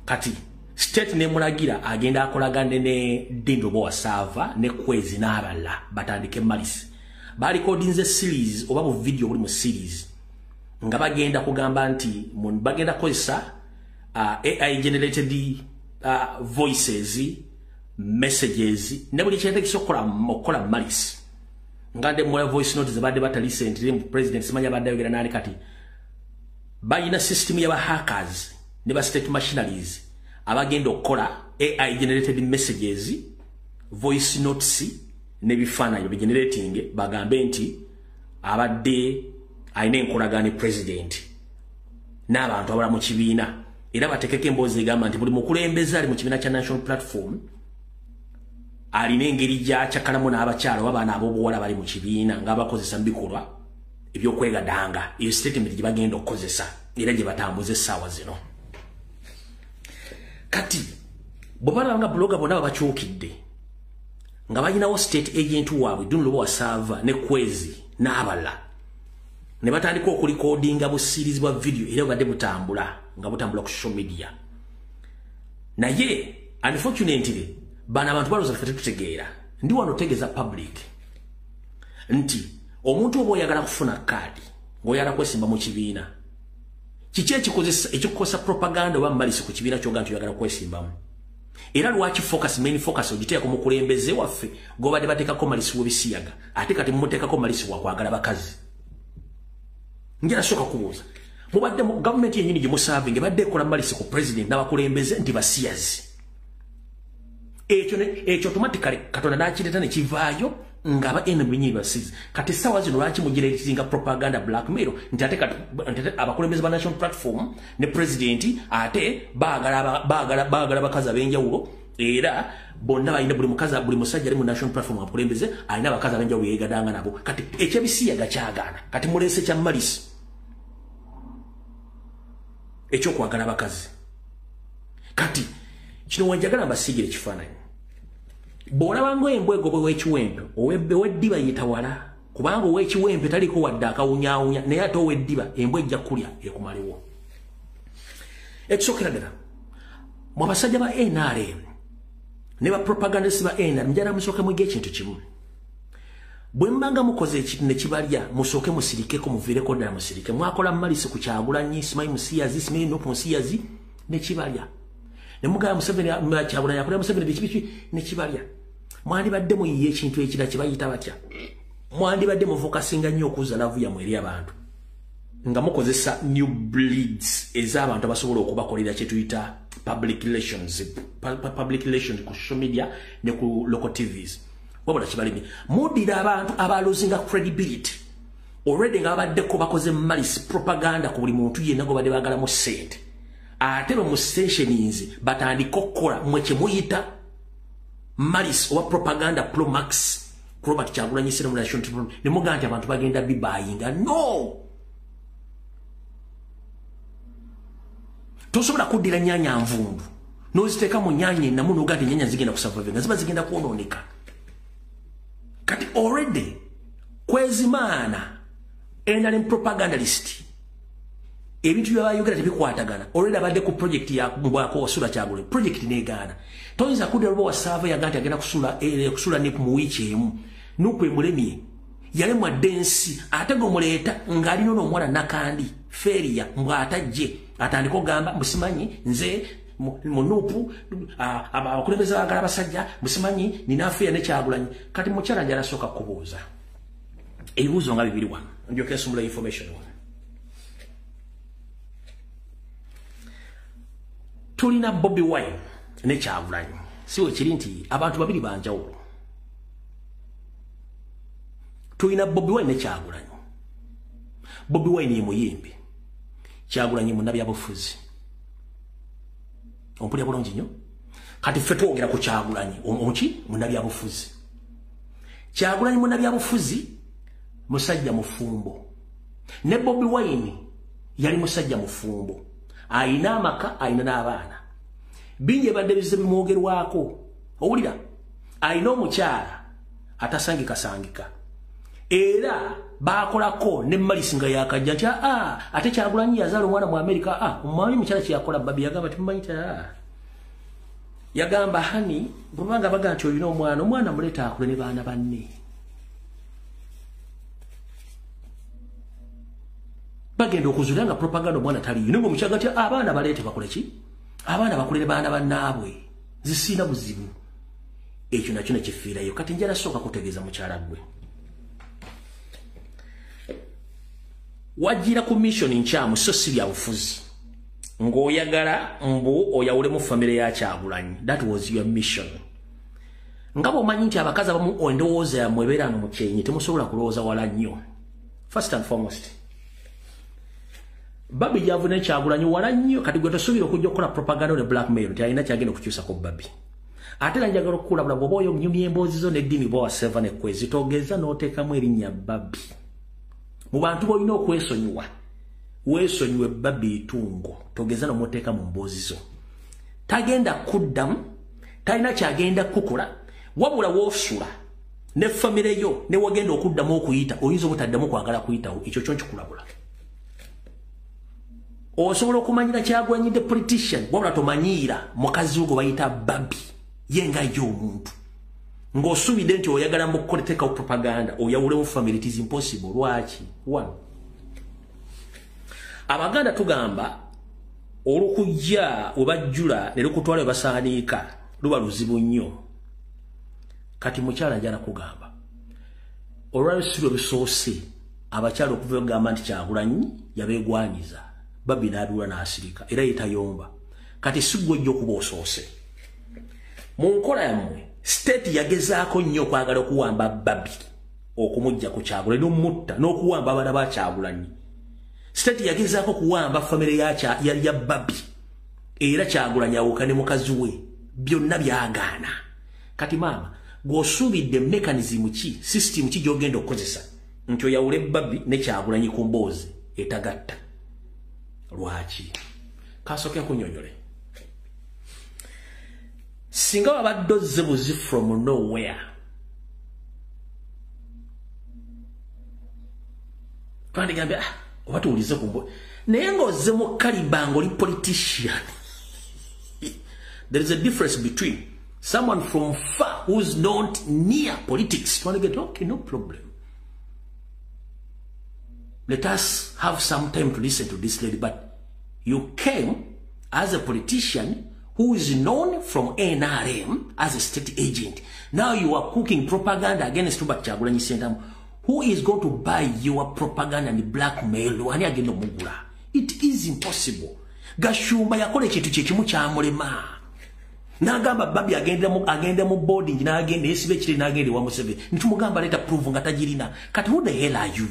Kati state ne mulagira agenda akolagane ne Dindo Boa Sava ne Kwezi n'abalala batandike malice. Balikodinze series oba bu video buli mu series nga bagenda kugamba nti bagenda kozesa AI generated voices, messages ne buli kintu ekisobola okukola malice. Nga nde mmola voice note zebadde bata recently president simanya badde ayogera n'ali kati balina system y'aba hackers ne ba state machineries abagenda okukola AI generated messages, voice notes n'ebifaananyi bigenerating bagambe nti abadde alina enkolagana ne president n'abantu abalala mu kibiina era bateekeko emboozi egamba nti buli mukulembeze ali mu kibiina kya National Platform alina engeri gy'akyakalamu n'abakyala oba abaana ab'obuwala bali mu kibiina ng'abakozesa mu bikolwa ebyokwegadanga. Eyo statement gye bagenda okukozesa era gye batambuza essaawa zino. Kati bwe balaba nga blogger bonna babakyukidde nga balinawo state agent waabwe Dindo Boa Sava ne Kwezi n'abalala ne batandika okulikodinga bu series bwa video era bubadde butambula nga butambula ku social media. Naye unfortunately bano abantu balowooza ffe tetutegeera. Ndi wano otegeeza public nti omuntu oba oyagala kufuna kaadi ng'oyagala kwesimba mu kibiina, kiki ekikukozesa propaganda oba malice ku kibiina ky'oga nti oyagala kwesimbamu? Era lwaki focus, main focus ogiteeka ku mukulembeze waffe gw'obadde bateekako malice w'ebisiyaga ate kati mumuteekako malice wa kwagala bakazi? Njala sooka kubuuza, mubadde mu gavumenti yennyini gye musaavinga ebadde ekola malice ku president n'abakulembeze nti basiyazi. Ekyo automatically Katonda n'akireeta ne kivaayo ng'aba NRM yennyini basizi. Kati essaawa zino lwaki mugireetinga propaganda blackmail nti ate kati abakulembeze ba National Platform ne president ate baagala bakazi ab'enjawulo era bonna balina buli mukazi buli musajja ali mu National Platform abakulembeze alina abakazi ab'enjawulo yeegadanga nabo. Kati ekyebisiyaga kyagaana, kati muleese kya malice ekyokwagala abakazi. Kati kino wanjagala mbasiigire ekifaananyi. Bw'olaba ng'embwa egobwa ow'ekiwempe, ow'eddiba yitawala, kubanga ow'ekiwempe taliko wadde akawunyaawunya, naye ate ow'eddiba embwa ejja kulya ekumalewo. Ekisookera ddala, mwe abasajja ba NRM ne ba propagandist ba NRM, njagala musooke mwige ekintu kimu. Bwe mubanga mukoze ekintu ne kibalya, musooke musirikeko, muviireko ddala musirike. Mwakola malice ku Kyagulanyi, simanyi musiyazi, simanyi Nup musiyazi, ne kibalya. Ne mugamba Museveni Kyagulanyi akolera Museveni biki biki ne kibalya. Mwandibadde muyiye ekintu ekirala kye bayita batya? Mwandibadde mufokasinga nnyo okuzza love yammwe eri abantu nga mukozesa new bleeds ez'abantu abasobola okubakolera kye tuyita public relations, public relations ku social media ne ku local TVs. Wabula kibalimi muddira abantu abalosinga credibility already nga babaddeko bakoze malice propaganda ku buli muntu yenna gwe badde baagalamu ssente. Ate be mu stationings batandika okukola mmwe kye muyita malice oba propaganda pro max Robert Kyagulanyi Ssentamu National Platform ne mugamba nti abantu bagenda bibayinga. No! Tosobola kuddira nnyanya nvundu n'oziteeka mu nnyanya ennamu n'ogaa nti ennyanya zigenda kusurvive nga ziba zigenda kwonooneka. Kati already Kwezimaana NRM propagandist Ebintu byabayogera tebikwatagana. Already abadde ku project ya mbwako osula Kyagulanyi. Project negaana. Toyinza kudda luba wa saava yaga nti agenda kusula ne mu wiiki emu. Nukwe mulemye. Yalemwa densi ate gomuleeta ng'alina n'omwana Nakandi feria mbw'atajje atandika ogamba musimanyi nze munupu abakulembeze baagala abasajja musimanyi nina feria ne Kyagulanyi. Kati mukyala njala asooka kubuuza ebibuuzo nga bibiri wano ndyoke nsumula information wano. Tulina Bobi Wine ne Kyagulanyi. Si we kiri nti abantu babiri banjawulo. Tulina Bobi Wine ne Kyagulanyi. Bobi Wine ye muyimbi, Kyagulanyi munnabyabufuzi. Ompulira bulungi nnyo. Kati ffe twogera ku Kyagulanyi omuki munnabyabufuzi. Kyagulanyi munnabyabufuzi musajja mufumbo. Ne Bobi Wine yali musajja mufumbo. Ayina amaka, ayina n'abaana. Bingi ebadde bizze bimwogerwako. Owulira? Ayina omukyala atasangika sangika. Era bakolako ne Malisi nga yakajja nti ate Kyagulanyi yazaala omwana mu Amerika. Omumanyi mukyala kye yakola Babi yagamba timumanyi ta. Yagamba hani bw'obanga baga nti olina omwana, omwana muleeta akule ne baana banne. Bagenda okuzuula nga propaganda omwana taliyo. Naye omukyala nti abaana baleete bakole ki? Abaana bakulere baana bannaabwe. Zisiina buzibu. Ekyo nakyo ne kifiirayo. Kati njala sooka kutegeeza mukyala gwe. Wajira ku mission nkyamu so si bya bufuzi. Ng'oyagala mbu oyawulemu famire ya Kyagulanyi. That was your mission. Nga bw'omanyi nti abakazi abamu endowooza yammwe ebeera mu kyenyi temusobola kulowooza wala nnyo. First and foremost, Babi gy'avuna Kyagulanyi wala nnyo. Kati gwe tosuubira okujja okukola propaganda ne blackmail nti alina kyagenda okukyusa ku Babi. Ate era njagala okukulabula bw'oba oyo onyumya emboozi zo n'eddiini bwa Seva ne Kwezi togeza n'oteekamu erinnya Babi. Mu bantu b'olina okwesonyiwa, weesonyiwe Babi Itungo, togeza n'omuteeka mu mboozi zo. Tagenda kuddamu, talina kyagenda kukola, wabula woosula ne famire yo ne wagenda okuddamu okuyita, oyinza obutaddamu kwagala kuyitawo, ekyo kyo nkikulabula. Osobola okumanyira Kyagulanyi the politician, wabula tomanyiira mukazi wo gwe bayita Babi, ye nga ye omuntu. Ng'osuubidde nti oyagala mukukoleteekawo propaganda, oyawulemu family, it is impossible. Lwaki? One, Abaganda tugamba olukujja we bajjula ne lukutwala we basaaniika luba luzibu nnyo. Kati mukyala njala kugamba olwaleero si lwe lusoose abakyala okuva okugamba nti Kyagulanyi yabeegwanyiza, Babi n'abiwula n'asirika era yetayomba. Kati si ggwe ojja okuba osoose. Mu nkola yammwe state yagezaako nnyo okwagala okuwamba Babi okumujja ku Kyagulanyi n'omutta n'okuwamba abaana ba Kyagulanyi. State yagezaako okuwamba famire ya Babi era Kyagulanyi awuka ne mukazi we byonna byagaana. Kati maama gw'osuubidde mechanism ki, system ki gy'ogenda okukozesa nti oyawule Babi ne Kyagulanyi ku mboozi etagatta? Lwaki? Kasooke nkunnyonnyole. Singa wabadde ozze buzi from nowhere, twandigambye oba tuwulize ku mbo, naye ng'ozze mu kaliba ng'oli politician. There is a difference between someone from far who's not near politics. Twandigambye okay, no problem. Let us have some time to listen to this lady. But you came as a politician who is known from NRM as a state agent. Now you are cooking propaganda against Robert Kyagulanyi Ssentamu. Who is going to buy your propaganda and blackmail? Ani agenda omugula? It is impossible. Gashumba yakola ekintu kye kimu kyamulema. N'agamba Babi agenda mu boarding n'agenda yesiba ekire n'agenda ewa Museveni. Ntumugamba leeta proof nga tagirina. Kati who the hell are you?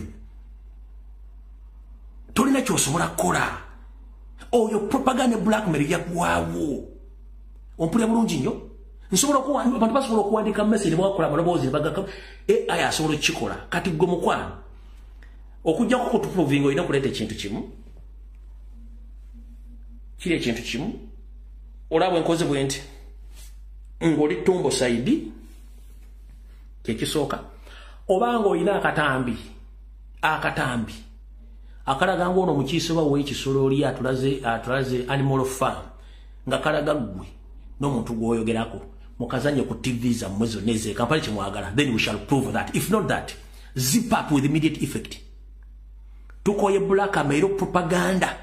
Tolina ky'osobola kukola. Oyo propaganda blackmail yaggwawo. Ompulira bulungi nnyo. Nsobola abantu basobola okuwandiika message ne bakola amaloboozi ne bagaka AI asobola okukikola. Kati gwe mukwano okujjako kutuprovinga olina okuleeta ekintu kimu. Kiri ekintu kimu. Olaba enkoze bwe nti ng'oli tumbo saidi kyekisooka, oba ng'olina akatambi Akalaga ng'ono omukiise oba w'ekisolo oli atulaze animal farm nga kalaga ggwe n'omuntu gw'oyogerako mukazanye ku TV zammwe zonna ez'e Kampala kyemwagala. Then we shall prove that. If not that, zip up with immediate effect. Tukoye blackmail propaganda.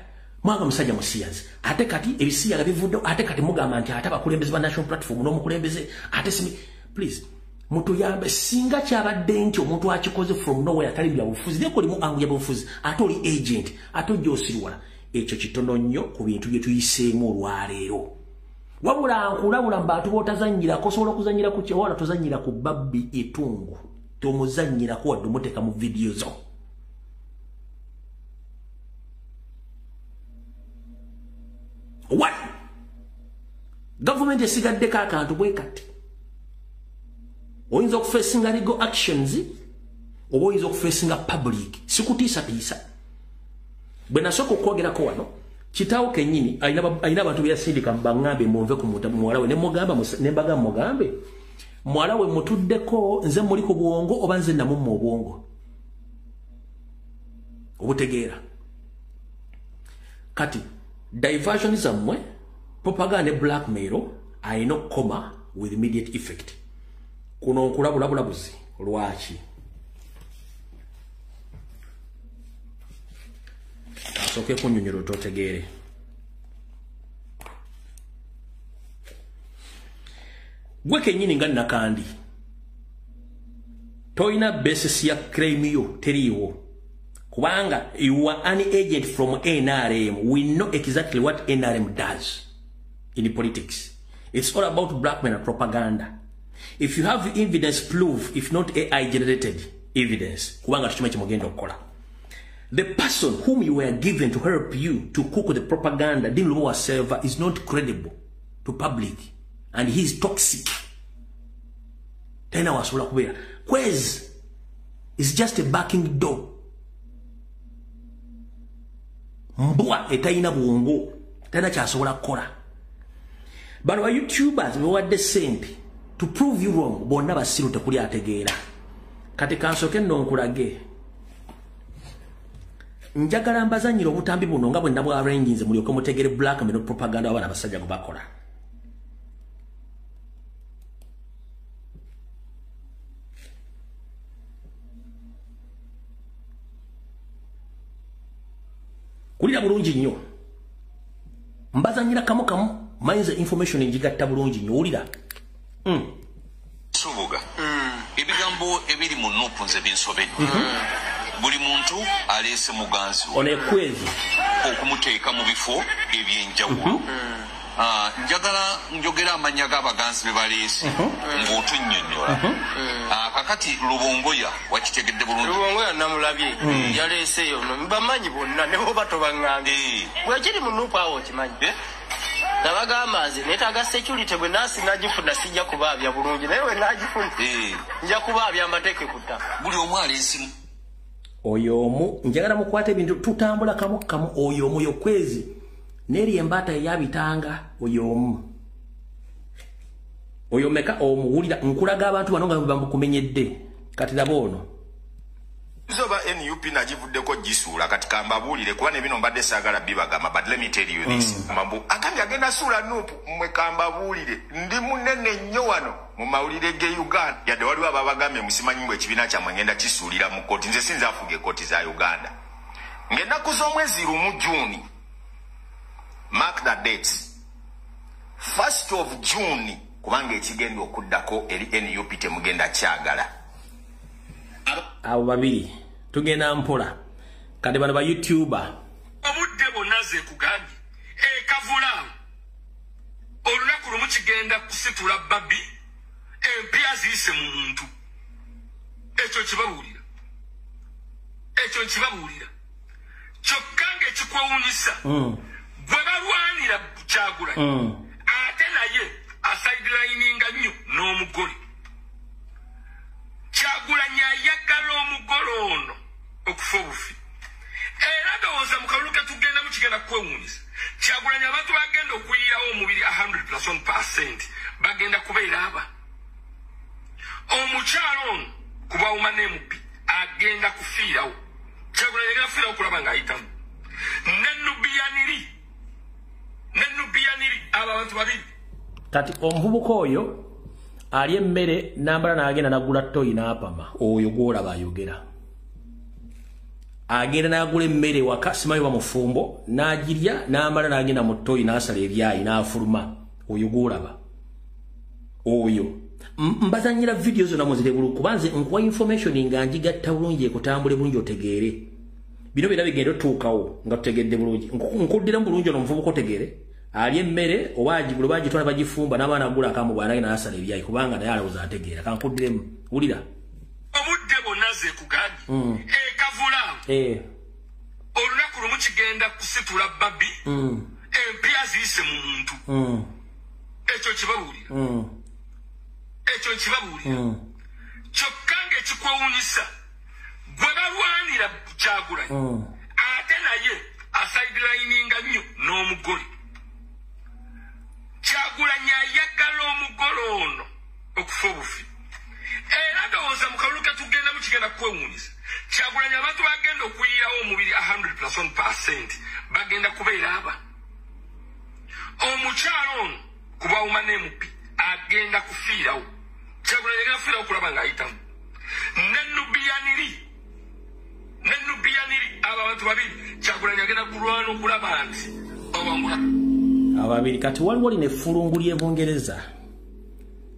Mwanga musajja musiyazi. Ate kati ebisiyaga bivudde, ate kati mugamba nti ate abakulembeze ba national platform n'omukulembeze ate simi. Please mutuyambe. Singa kyabadde nti omuntu akikoze from nowhere atali bya bufuzi, naye kolimu angu ya bufuzi, ate oli agent, ate ojja osiriwala. Ekyo kitono nnyo ku bintu bye tuyiseemu olwaleero. Wabula nkulabula mbantu b'otazannyirako, osobola okuzannyira ku kyewala, tozannyira ku Babbi Itungu. Tomuzannyirako wadde omuteeka mu vidiyo zo. What? Gavumenti esigaddeko akantu bwe kati. Oyinza okufacinga legal actions oba oyinza okufacinga public. Sikutiisatiisa. Bwe nasooka okwogerako wano, kitaawo kennyini alina abantu be yasindika baŋŋambe munve ku muwala we, ne mugamba ne mbagamba mugambe muwala we mutuddeko, nze muli ku bwongo oba nze namumma obwongo obutegeera. Kati diversion zammwe, propaganda ne blackmail alina okukoma with immediate effect. Kuno nkulabulabulabuzi. Lwaki? Asooke kunnyonnyola ototegeere. Gwe kennyini nga Nakandi toyina basis ya claim yo, teriiwo, kubanga you are an agent from NRM. We know exactly what NRM does in politics. It's all about blackmail and propaganda. If you have evidence, prove. If not, AI generated evidence. Kubanga tukimanyi kyemugenda okukola. The person whom you were given to help you to cook the propaganda, Dean Lubowa Server, is not credible to public, and he is toxic. Tena wasobola kubeera. Kwezi is just a backing door. Mbwa etayina bwongo, tena kyasobola kukola. Bano ba YouTubers bewadde ssente to prove you wrong, bonna basiru tekuli ategeera. Kati kansooke nno nkulage. Njagala mbazannyire obutambi buno nga bwe nabwarenginze mulyoke mutegere blackmail propaganda abaana abasajja gwe bakola. Kulira bulungi nnyo. Mbazannyira kamu kamu, mayinza information ngigatta bulungi nnyo, wulira. Subuga. Ebigambo ebiri mu NUP nze binsobedde. Buli muntu aleese muganzi we okumuteeka mu bifo ebyenjawulo. Njagala njogera amannya g'abaganzi be baleese ng'otunnyonnyola. Kakati Lubongoya wakitegedde bulungi. Lubongoya namulabye yaleeseeyo bamanyi bonna ne bwoba tobaŋŋambye. Bwekiri mu NUP awo okimanyi. Nabagamba nze neetaaga security, bwe naasi nagifuna sijja kubaabya bulungi, naye bwe nagifuna nja kubaabya mbateeke ku ttaka. Buli omu aleese oyo omu. Njagala mukwate ebintu tutambula kamu kamu. Oyo omu yokwezi neri embaata eyabitanga oyo omu. Oyo meka omuwulira nkulaga abantu bano nga bamukumenyedde. Kati laba ono. Zoba NUP nagivuddeko gisuula kati kambabuulire kuba ne bino mbadde saagala bibagamba, but let me tell you this. Mambu agambye agenda suula NUP, mmwe kambabuulire ndi munene nnyo wano mu mawulire ge Uganda. Yadde waliwo ababagambye musimanyi mbu ekibiina kyammwe ngenda kisuulira mu kkooti, nze sinza afuga ekkooti za Uganda. Ng'ennaku z'omwezi 1 June, mark the date, 1st of June, kubanga ekigenda okuddako eri NUP temugenda kyagala. Abo babiri tugenda mpola. Kati bano ba YouTuber obudde bwonna ze kugambye ekavula olunaku lumu kigenda kusitula Babbi empya ziyise mu muntu. Ekyo kibabuulira, ekyo nkibabuulira. Kyokka ng'ekikwewuunyisa gwe balwanira Kyagulanyi ate naye asidelininga nnyo n'omugole. Kyagulanyi ayagala omugole ono okufa obufi. Era ndowooza mu kalulu ke tugendamu kigenda kukwewuunyisa. Kyagulanyi abantu bagenda okuyiirawo omubiri 100+1% bagenda kubeera aba. Omukyalo ono kubawuma ne MP agenda kufiirawo. Kyagulanyi agenda kufiirawo okulaba ng'ayitamu. Ne Nubianiri abo abantu babiri. Kati omuvubuka oyo ali emmere n'amala n'agenda n'agula toyi n'apama, oyo gw'olaba ayogera. Agenda n'agula emmere waka, simanyi wa mufumbo, n'agirya n'amala n'agenda mu toyi n'asala ebyayi n'afuluma, oyo gw'olaba. Oyo. Mbazanyira video zonna muzire bulungi kuba nze nkuwa information nga ngigatta bulungi ekutambule bulungi otegeere. Bino byonna bigenda otuukawo nga tutegedde bulungi. Nkuddiramu bulungi ono omuvubuka otegeere. Ali emmere oba agigula bagitwala bagifumba n'abaana agula akamu bw'anagenda n'asala ebyayi kubanga naye alowooza ategeera. Kankuddiremu wulira. Obudde bwonna nze kugambye. Ekavula. Olunaku lumu kigenda kusitula Barbie. Empya ziyise mu muntu. Ekyo kibabuulira. Ekyo kibabuulira. Kyokka ng'ekikwewuunyisa gwe balwanira Kyagulanyi. Ate naye asidelininga nnyo n'omugole. Kyagulanyi ayagala omugole ono okufa obufi. Era ndowooza mu kalulu ke tugendamu kigenda kukwewuunyisa. Kyagulanyi abantu bagenda okuyiirawo omubiri 100+1% bagenda kubeera aba. Omukyalo ono kubawuma ne MP agenda kufiirawo. Kyagulanyi agenda kufiirawo okulaba ng'ayitamu. Ne Nubianiri abo abantu babiri Kyagulanyi agenda kulwana okulaba nti bawangula. Ababiri kati waliwo lino effulungu ly'e Bungereza.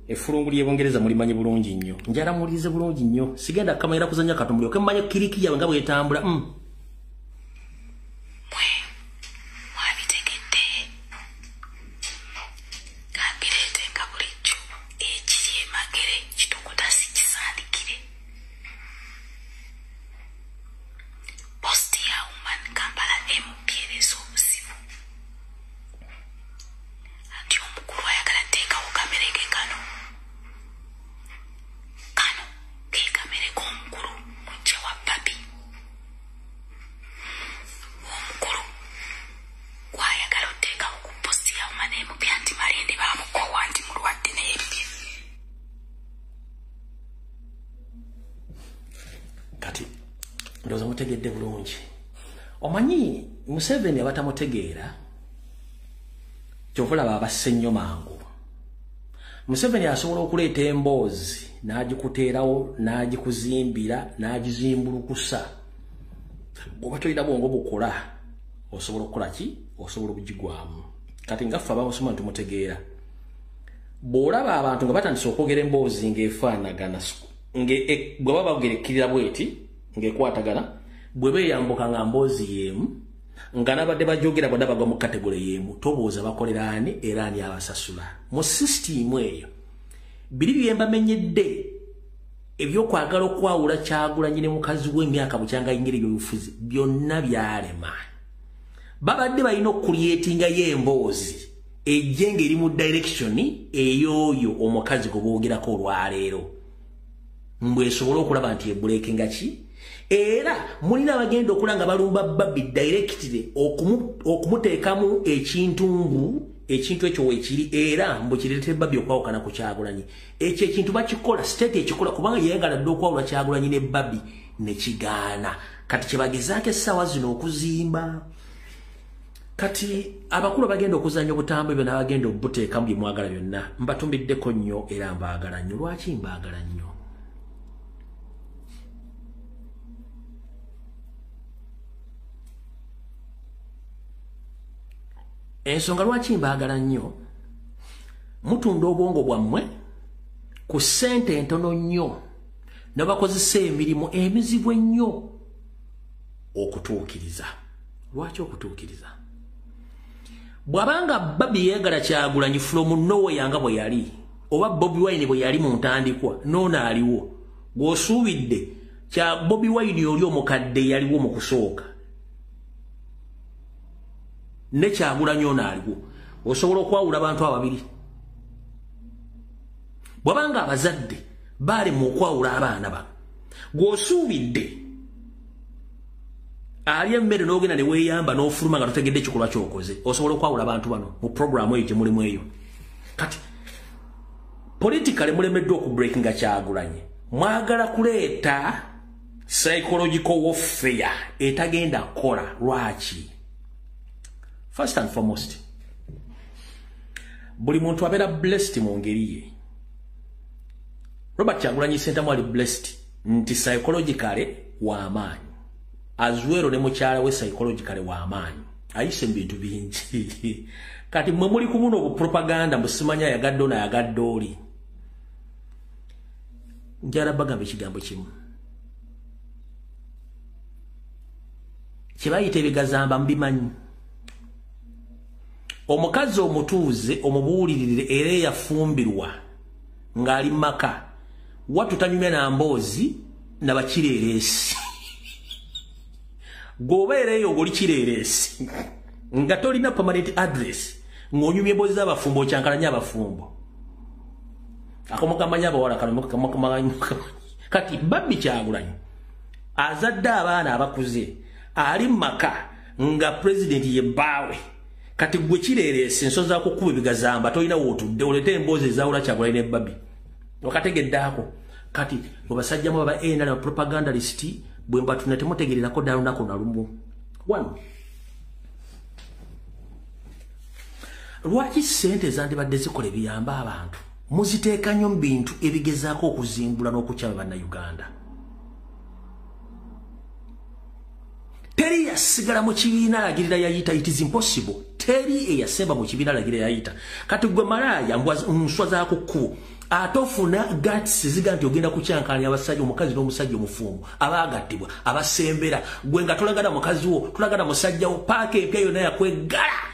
Effulungu ly'e Bungereza mulimanyi bulungi nnyo. Njala muwulirize bulungi nnyo. Sigenda kukamanyira kuzannya katono mulyoke mmanye kiriki yaabwe nga bw'etambula. Mwabitegedde. Kambireete nga bulijjo ekiri e Magere kitokota si kisaanikire. Posti ya Woman Kampala MP ereese obuzibu. Anti omukulu ayagala tteekawo kamere ke kano. Kano ke kamere k'omukulu mujja wa Barbie. Omukulu gw'ayagala otteekawo ku posti ya Woman MP anti Malende baamukoowa nti mulwadde naye bye. Kati ndowooza mutegedde bulungi. Omanyi Museveni abatamutegeera kyova olaba abasse nnyo mangu. Museveni asobola okuleeta emboozi n'agikuteerawo n'agikuzimbira n'agizimbulukusa. Bw'oba tolina bwongo bukola osobola okukola ki? Osobola okugigwamu. Kati nga ffe abamusoma ntumutegeera. Bw'olaba abantu nga batandise okwogera emboozi ng'efaanagana bwe baba boogera ekkirira bw'eti ng'ekwatagana bwe beeyambuka nga mboozi y'emu nga n'abadde bajogera bonna bagwa mu kategole y'emu, tobuuza bakolera ani era ani abasasula. Mu sisitiimu eyo biri bye mbamenyedde ebyokwagala okwawula Kyagulanyi ne mukazi we emyaka bukyanga ayingira ebyobufuzi byonna byalema. Babadde balina okukulyetingayo emboozi ejje ng'eri mu direction ey'oyo omukazi gwe boogerako olwaleero mbwe esobole okulaba nti ebuleekinga ki. Era mulina abagenda okula nga balumba Barbie directly okumuteekamu ekintungu ekintu ekyo weekiri era mbu kireetera Barbie okwawukana ku Kyagulanyi. Ekyo ekintu bakikola state ekikola kubanga yayagala dda okwawula Kyagulanyi ne Barbie ne kigaana. Kati kye bagezaako essaawa zino okuzimba. Kati abakulu abagenda okuzannya obutambi byo n'abagenda obuteekamu bye mwagala byonna mbatumiddeko nnyo era mbaagala nnyo. Lwaki mbaagala nnyo? Ensonga lwaki mbaagala nnyo, mutunda obwongo bwammwe ku ssente entono nnyo ne bakozesa emirimu emizibu ennyo okutuukiriza. Lwaki okutuukiriza? Bw'abanga Barbie yeegala Kyagulanyi from nowhere nga bwe yali oba Bobi Wine bwe yali mu ntandikwa n'ono aliwo gw'osuubidde kya Bobi Wine oli omukadde yaliwo mu kusooka ne Kyagulanyi ono aliwo, osobola okwawula abantu ababiri. Bw'abanga abazadde baali mu okwawula abaana bano gw'osuubidde ali emmere n'ogenda ne weeyamba n'ofuluma nga totegedde ekikolwa ky'okoze, osobola okwawula abantu bano mu puroguramu eyo gye mulimu eyo. Kati politically mulemeddwa okubreakinga Kyagulanyi, mwagala kuleeta Psychological warfare etagenda kukola. Lwaki? First and foremost, buli muntu abeera blessed mu ngeri ye. Robert Kyagulanyi Ssentamu ali blessed nti psychologically w'amaanyi, Azuero ne mukyala we psychologically w'amaanyi, ayise mu bintu bingi. Kati mmwe muli ku buno obupropaganda musimanya ayagadde ono ayagadde oli. Njala bagamba ekigambo kimu kye bayita ebigazamba mbimanyi. Omukazi omutuuze omubuulirire era eyafumbirwa ng'ali maka wattu tanyumya na mboozi na bakireeresi. Gw'obeera eyo ng'oli kireeresi nga tolina permanent address, ng'onyumya emboozi z'abafumbo okyankalanya abafumbo. Akomukamanya abawala kano. Kati Barbie Kyagulanyi azadde abaana abakuze, ali mu maka nga pulezidenti ye bbaawe. Kati gwe kireeresi enso zakukuba ebigazamba tolina wootudde, oleete emboozi ezaawula Kyagulanyi ne Barbie. Wakategeddeako. Kati bwe basajja mu aba NRM propagandalist bwe mbatuna temutegererako ddala lunaku na lumu. One, lwaki ssente ezandibadde zikola ebiyamba abantu muziteeka nnyo mu bintu ebigezaako okuzimbula n'okukyama Bannayuganda? Teri yasigala mu kibiina alagirira yayita, it is impossible. Teri eyasemba mu kibiina alagirira yayita. Kati gwe malaaya nswa zaako kkubo ate ofuna guts ziga nti ogenda kukyankalanya abasajja, omukazi n'omusajja omufumbo abaagattibwa abasembera, gwe nga tolagana mukazi wo, tolagana musajja wo, paaka empya yonna yakweggala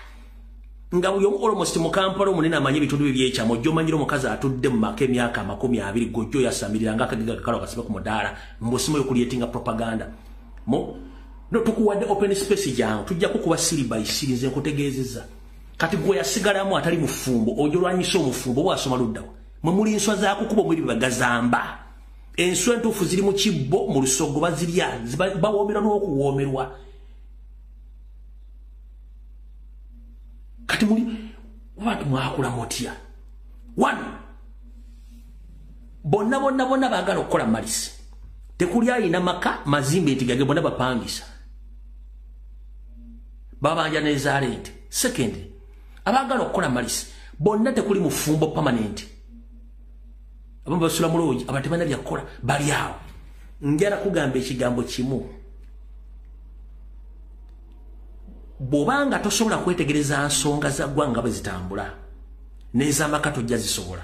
nga buli omu almost mu Kampala omunene amanyi ebitundu bye byekyama. Ojja omanyira omukazi atudde mu maka emyaka 20 gojja oyasamirira nga akagega kakalo akasibe ku mudaala mbw'osimayo okuliyetinga propaganda. No, tukuwadde open space jangu, tujja kukuba siri by siri, nze nkutegeezezza. Kati gwe yasigalamu atali mufumbo ojja olwanyisa omufumbo oba asoma luddawa. Mwe muli nswa zakukuba omuli bagazamba. Enswa entuufu ziri mu kibbo mu lusogo bazirya, bawoomerwa n'okuwoomerwa. Kati muli abantu mwakula mutya? One, bonna bonna bonna baagala okukola malisi. Tekuli alina maka mazimbe nti gage, bonna bapangisa, babanja n'eza rent. Second, abaagala okukola malisi bonna tekuli mufumbo permanent. Abamu basula mu lodge, abantu tebalina byakukola bali awo. Njala kugamba ekigambo kimu, bw'obanga tosobola kwetegereza nsonga za ggwanga bwe zitambula n'ez'amaka tojja zisobola.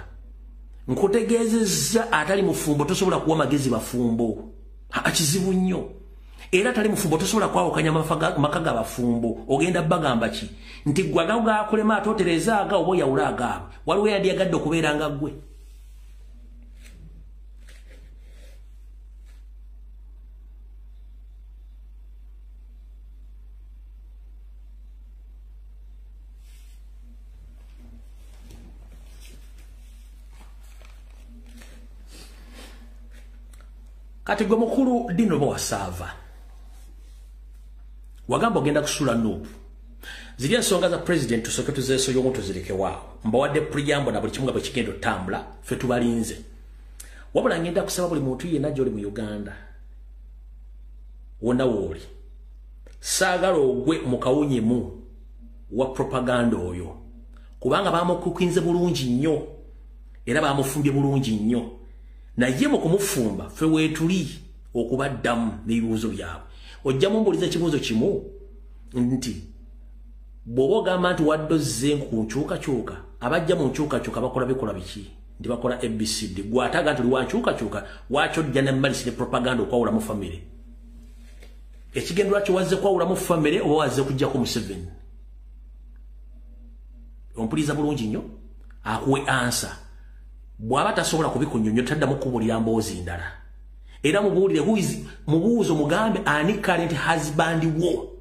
Nkutegeezezza atali mufumbo tosobola kuwa magezi bafumbo, kizibu nnyo. Era atali mufumbo tosobola kwawukanya maka g'abafumbo. Ogenda bagamba ki nti ggwe agago gakulema ate otereeza aga oba oyawula agaabwe? Waliwo eyandyagadde okubeera nga ggwe. Kati gwe mukulu Dino Bwasaava wagamba ogenda kusuula NUP. Ziri ensonga za president tusooke tuzeesoyo omuntu tuzirekewaawo. Mbawadde preamble na buli kimu nga bwe kigenda otambula, ffe tubalinze. Wabula ngenda kusaba buli muntu yenna gy'oli mu Uganda wonna w'oli, saagala ogwe mu kawunyemu wa propaganda oyo, kubanga bamukukinze bulungi nnyo era bamufumbye bulungi nnyo. Naye mu kumufumba ffe weetuli okubaddamu n'ebibuuzo byabwe. Ojja mumbuuliza ekibuuzo kimu nti bw'oba ogamba nti wadde ozze ku nkyukakyuka, abajja mu nkyukakyuka bakola bikola biki? Nti bakola ABCD. Gwe ataga nti oli wa nkyukakyuka, lwaki ojja ne malisi ne propaganda okwawulamu famire? Ekigendererwa kyo wazze kwawulamu famire oba wazze kuggyako Museveni? Ompuliza bulungi nnyo, akuwe ansa. Bw'aba tasobola kubikunnyonnyola taddamu kubuulira mboozi ndala. Era mubuulire mubuuze mugambe ani current husband wo.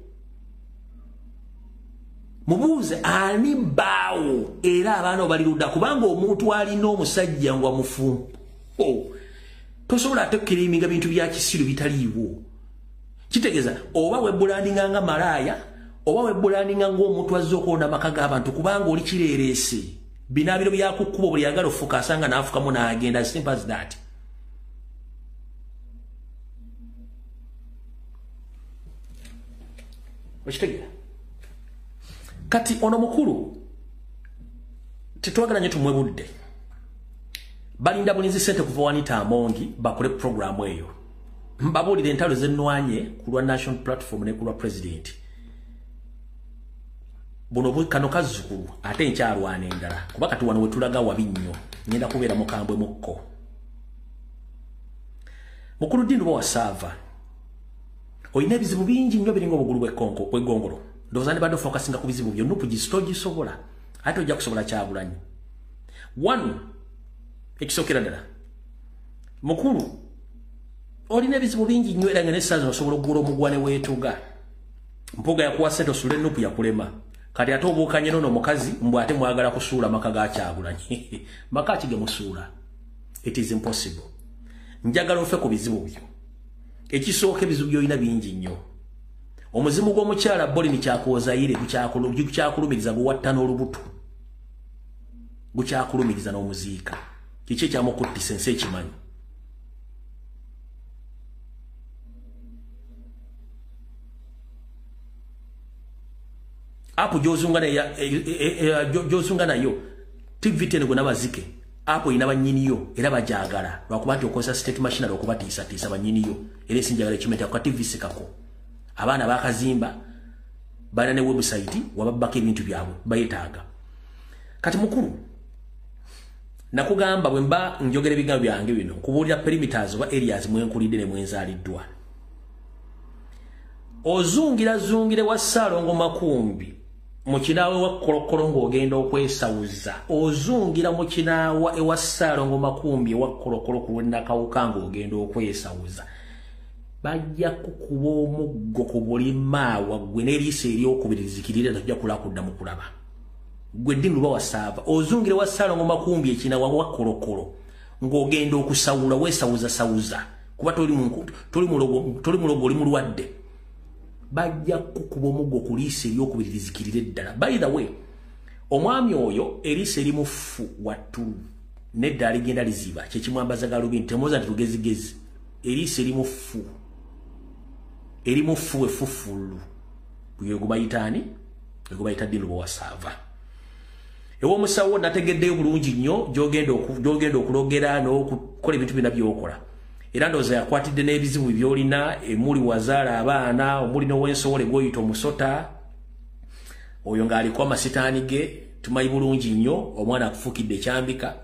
Mubuuze ani bbaawo era abaana bali ludda, kubanga omuntu alina omusajja nga mufumbo tosobola ate kukiriminga bintu bya kisiru bitaliiwo. Kitegeeza oba webulandinga nga malaaya oba webulandinga ng'omuntu azze okwona amaka g'abantu, kubanga oli kireereese. Binaabiro byakukkuba buli ayagala ofuka asanga n'afukamu n'agenda, as simple as that. Okitegeera? Kati ono mukulu tetwagala nnyo tumwebudde. Balinda bulinzi sente kuva Anita Amongi bakole programu eyo. Mbabuulire entalo zennwanye ku lwa National Platform ne ku lwa President. Buno kano kazzukulu ate nkyalwana endala kuba kati wano wetulaga wabi nnyo, ngenda kubeera mukambwe mukko. Mukulu Dini Wasaava, olina ebizibu bingi nnyo biringa obugulu bw'ekkonko bw'eggongolo. Ndowooza ndibadde ofokasinga ku bizibu byo, NUP togisobola ate ojja kusobola Kyagulanyi. One, ekisookera ddala, mukulu olina ebizibu bingi nnyo era nga n'essaawa zino osobola okugula omugwa ne weetuga. Mpuuga yakuwa ssente osule NUP yakulema. Kati ate obuukanye n'ono omukazi mbw ate mwagala kusuula maka ga Kyagulanyi. Maka ki ge musuula? It is impossible. Njagala ofe ku bizibu byo. Ekisooka ebizibu by'olina bingi nnyo. Omuzimu gw'omukyala Bolini Kyakoozayire gukyakulumiriza guwatta n'olubuto. Gukyakulumiriza n'omuziika. Kiki ekyamukuttisa ensi ekimanyi? Apo gy'ozunga nayo TV10 gwe n'abazike apo ina bannyiniyo era bajaagala lwakuba nti okozesa state machinery okubatiisatiisa bannyiniyo era ensi njagala ekimeta ku TV sikako. Abaana bakazimba balina ne website wababbako ebintu byabwe bayetaaga. Kati mukulu nakugamba bwe mba njogera ebigambo byange bino nkubuulira perimeters oba areas mwenkulidde ne mwenzaaliddwa. Ozungira zungire wa Ssaalongo Makumbi mu kinaawa ewa Kkolokolo ng'ogenda okwesawuza. Ozungira mu kinaawa ewa Ssaalongo Makumbi ewa Kkolokolo ku lw'e Nakawuka ng'ogenda okwesawuza. Bajja kukuba omuggo ku buli maawa ggwe n'eriiso eryokubiri lizikirire tojja kulakudda mu kulaba. Ggwe Dini Wasaava ozungira wa Ssaalongo Makumbi ekinawa wa Kkolokolo ng'ogenda okusawula weesawuzasawuza kuba toli mulogo oli mulwadde. Bajja kukuba omuggo ku liiso eryokubiri lizikirire ddala. By the way, omwami oyo eriiso erimufu wattu nedda ligenda liziba kyekimwambaza galubindi temuwoza nti lugezigezi. Eriiso erimufu erimufu efufulu gwe gubayitaani gubayita Dini Wasaava. Ew'omusawo nategeddeyo bulungi nnyo gy'ogenda okulogera n'okukola ebintu byonna by'okola. Era ndowooza yakwatidde n'ebizibu by'olina, emuli wazaala abaana, omuli n'ow'ensowole gw'oyita omusota, oyo ng'aliko amasitaani ge, tumanyi bulungi nnyo, omwana akufuukidde ekyambika.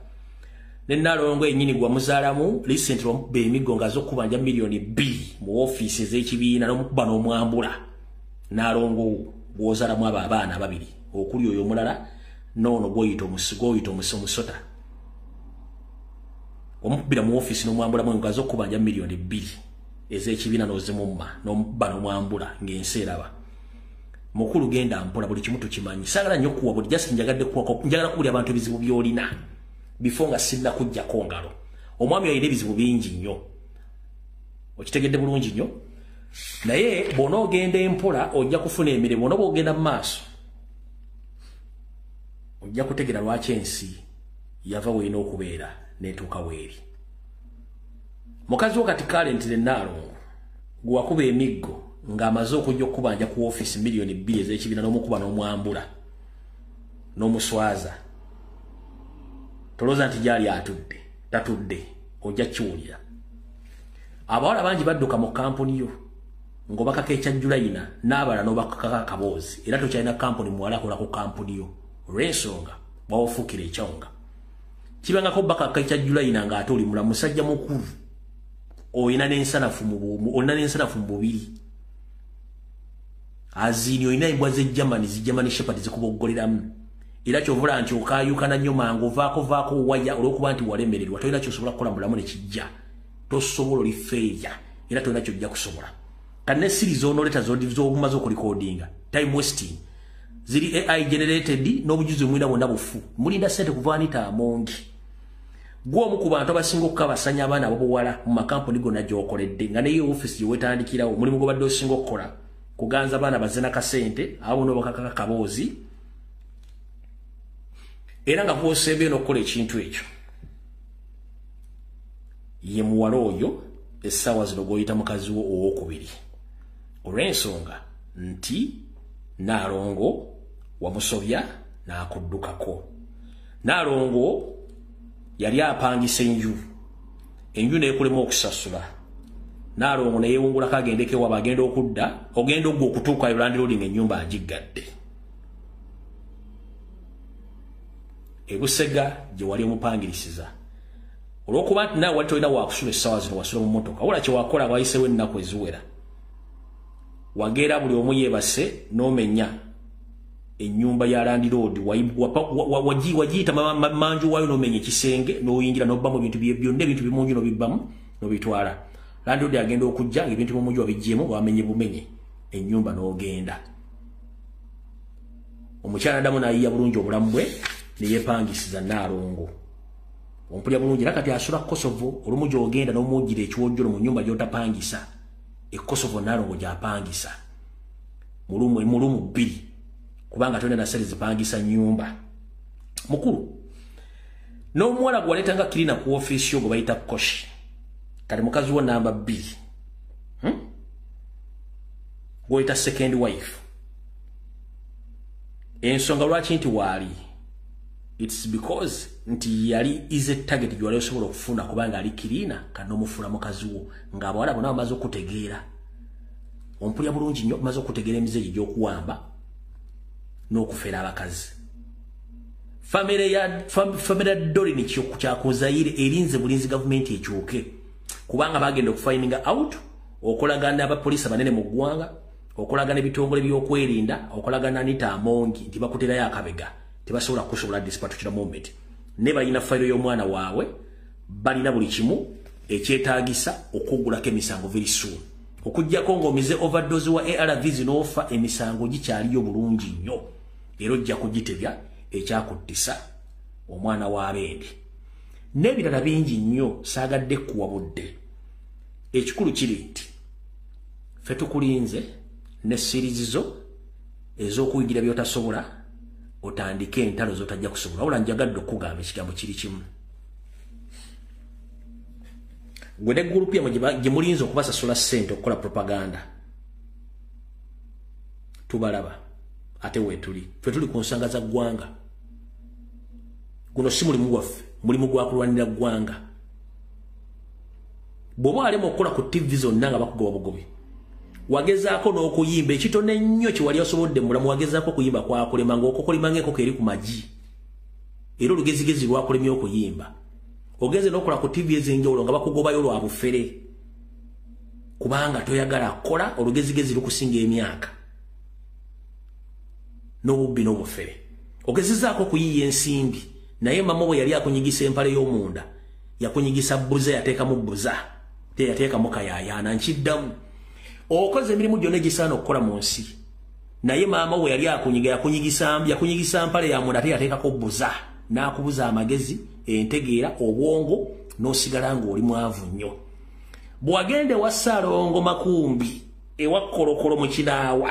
Ne Nnaalongo yennyini gwamuzaalamu, recently wamukuba emiggo ng'aze okukubanja miliyoni 2 mu woofiisi ez'ekibiina n'omukuba n'omwambula. Nnaalongo gw'ozaalamu abo abaana ababiri, okuli oyo omulala n'ono gw'oyita omusota. Omukubira mu ofiisi n'omwambulamu ng'aze okukubanja miliyoni 2 ez'ekibiina n'ozimumma n'omukuba n'omwambula ng'ensi eraba. Mukulu genda mpola buli kimu tukimanyi. Saagala nnyo kuwa buli just njagadde kuwako, njagala kuwulira abantu ebizibu by'olina before nga sinna kujjako ngalo. Omwami alina ebizibu bingi nnyo. Okitegedde bulungi nnyo. Naye bw'onoogenda empola ojja kufuna emirimu, bw'onooba ogenda mu maaso ojja kutegeera lwaki ensi yava weerina okubeera n'etuuka weeri. Mukazi wo kati Karen Nnaalongo gwe wakuba emiggo ng'amaze okujja okukubanja ku woofiisi miliyoni 2 ez'ekibiina n'omukuba n'omwambula n'omuswaza. Tolowooza nti gy'ali atudde, tatudde, ojja kiwulira. Abawala bangi badduka mu kampuni yo ng'obakaka ekya Julayina n'abalala n'obakaka akaboozi era tokyalina kampuni muwala akola ku kampuni yo olw'ensonga bw'ofuukira ekyonga. Kibangako bakaka ekya Julayina ng'ate oli mulamu, musajja mukulu, olina n'ensanafu mu bubiri. Aziini olina embwa z'e Germany, zi German Shepherd zikuboggoleramu. Era ky'ovula nti okaayukana nnyo mangu ovaako waya olw'okuba nti walemererwa, tolina ky'osobola kukola mulamu ne kijja. Tosobola oli failure era tolina ky'ojja kusobola. Kati ne series z'onooleta z'omaze okulikodinga, time wasting, ziri AI generated n'obujuzi mwina bwonna bufu. Mulinda ssente kuva Anita Amongi. Gwe omu ku bantu abasinga okukabasanya abaana ab'obuwala mu makampuni gonna gy'okoledde nga neyo ofiisi gye weetandikirawo omulimu gw'obadde osinga okukola kuganza abaana bazze na kasente abo n'obakakaka kaboozi era nga gw'osembeyo n'okukola ekintu ekyo. Ye muwala oyo essaawa zino gw'oyita mukazi wo owookubiri olw'ensonga nti Nalongo wamusobya n'akuddukako. Nalongo yali apangisa enju, enju neekulema okusasula. Nalongo neyewungulako agendeko ewaabwe, agenda okudda, ogenda ogwa okutuukayo landlord ng'ennyumba agiggadde. Ebusega gye wali omupangirisiza. Olw'okuba nti naawe wali tolina waakusula essaawa zino, wasula mu mmotoka, wabula kye wakola wayiseewo ennaku eziwera, wageera buli omu yeebase n'omenya ennyumba ya landlord, wagiyita manju waayo n'omenya ekisenge n'oyingira n'obbamu ebintu byonna, ebintu by'omunju n'obibbamu n'obitwala. Landlord agenda okujja ng'ebintu by'omunju wabiggyemu, wamenye bumenye ennyumba n'ogenda. Omukyala addamu n'ayiiya bulungi obulamu bwe ne yeepangisiza Nalongo. Ompulira bulungi? Era kati asula Kosovo. Olumu gy'ogenda n'omwoggira ekiwojjolo mu nnyumba gy'otapangisa e Kosovo, Nalongo gy'apangisa mu room 2, kubanga tolina na ssente zipangisa nnyumba. Mukulu, n'omuwala gwe waleetanga kirina ku ofiisi yo gwe bayita Koshi, kati mukazi wo namba 2, gw'oyita second wife, ensonga lwaki nti waali, it's because nti yali is a target gyewali osobola okufuna, kubanga ali kirina kanomufuula mukazi wo, ng'abawala bonna bamaze okutegeera. Ompulira bulungi nnyo? Bamaze okutegeera emize gye gy'okuwamba n'okufera abakazi. Famire ya Dorini Kyakuzayire erinze bulinzi gavumenti ekyuke, kubanga bagenda okufindinga out okolagana n'abapoliisi abanene mu ggwanga, okolagana ebitongole by'okwerinda, okolagana Anita Amongi nti bakuterayo akabega, tebasobola kusobola this particular moment. Ne balina fayiro y'omwana waabwe, balina buli kimu ekyetaagisa okuggulako emisango very soon. Okuggyako ng'omize overdose wa ARVs n'ofa, emisango gikyaliyo bulungi nnyo, era ojja kugitebya ekyakuttisa omwana w'abendi n'ebirala bingi nnyo. Saagadde kuwa budde. Ekikulu kiri nti ffe tukulinze ne series zo ez'okuyigira by'otasobola, otandike entalo z'otajja kusobola. Wabula njagadde okugamba ekigambo kiri kimu: gwe ne gurupu yammwe gye mulinze okubasasula ssente okukola propaganda, tubalaba ate weetuli. Ffe tuli ku nsonga za ggwanga. Guno si mulimu gwaffe, mulimu gwa kulwanira ggwanga. Bw'oba alema okukola ku TV zonna nga bakugoba bugobi, wagezaako n'okuyimba ekitono ennyo kye wali osobodde mulamu, wagezaako okuyimba kwakulema ng'okokolima ng'enkoko eri ku magi, era olugezigezi lwakulemye okuyimba. Ogenze n'okola ku TV ez'enjawulo nga bakugobayo lwa bufere, kubanga toyagala kukola, olugezigezi lukusinga emyaka n'obubbi n'obufere. Ogezezzaako okuyiiya ensimbi, naye mama bwe yali akunyigisa empale y'omunda, yakunyigisa bbuza, yateekamu bbuza, teyateekamu kayaayaana. Nkiddamu, okoze emirimu gyonna egisaana okukola mu nsi, naye maama we yali akunyiga yakunyigisa mpale ya munda, ate yateekako bbuza, n'akubuza amagezi, entegeera, obwongo, n'osigala ng'oli mwavu nnyo. Bw'wagenda ewa Ssaalongo Makumbi ewa Kolokolo mu Kinaawa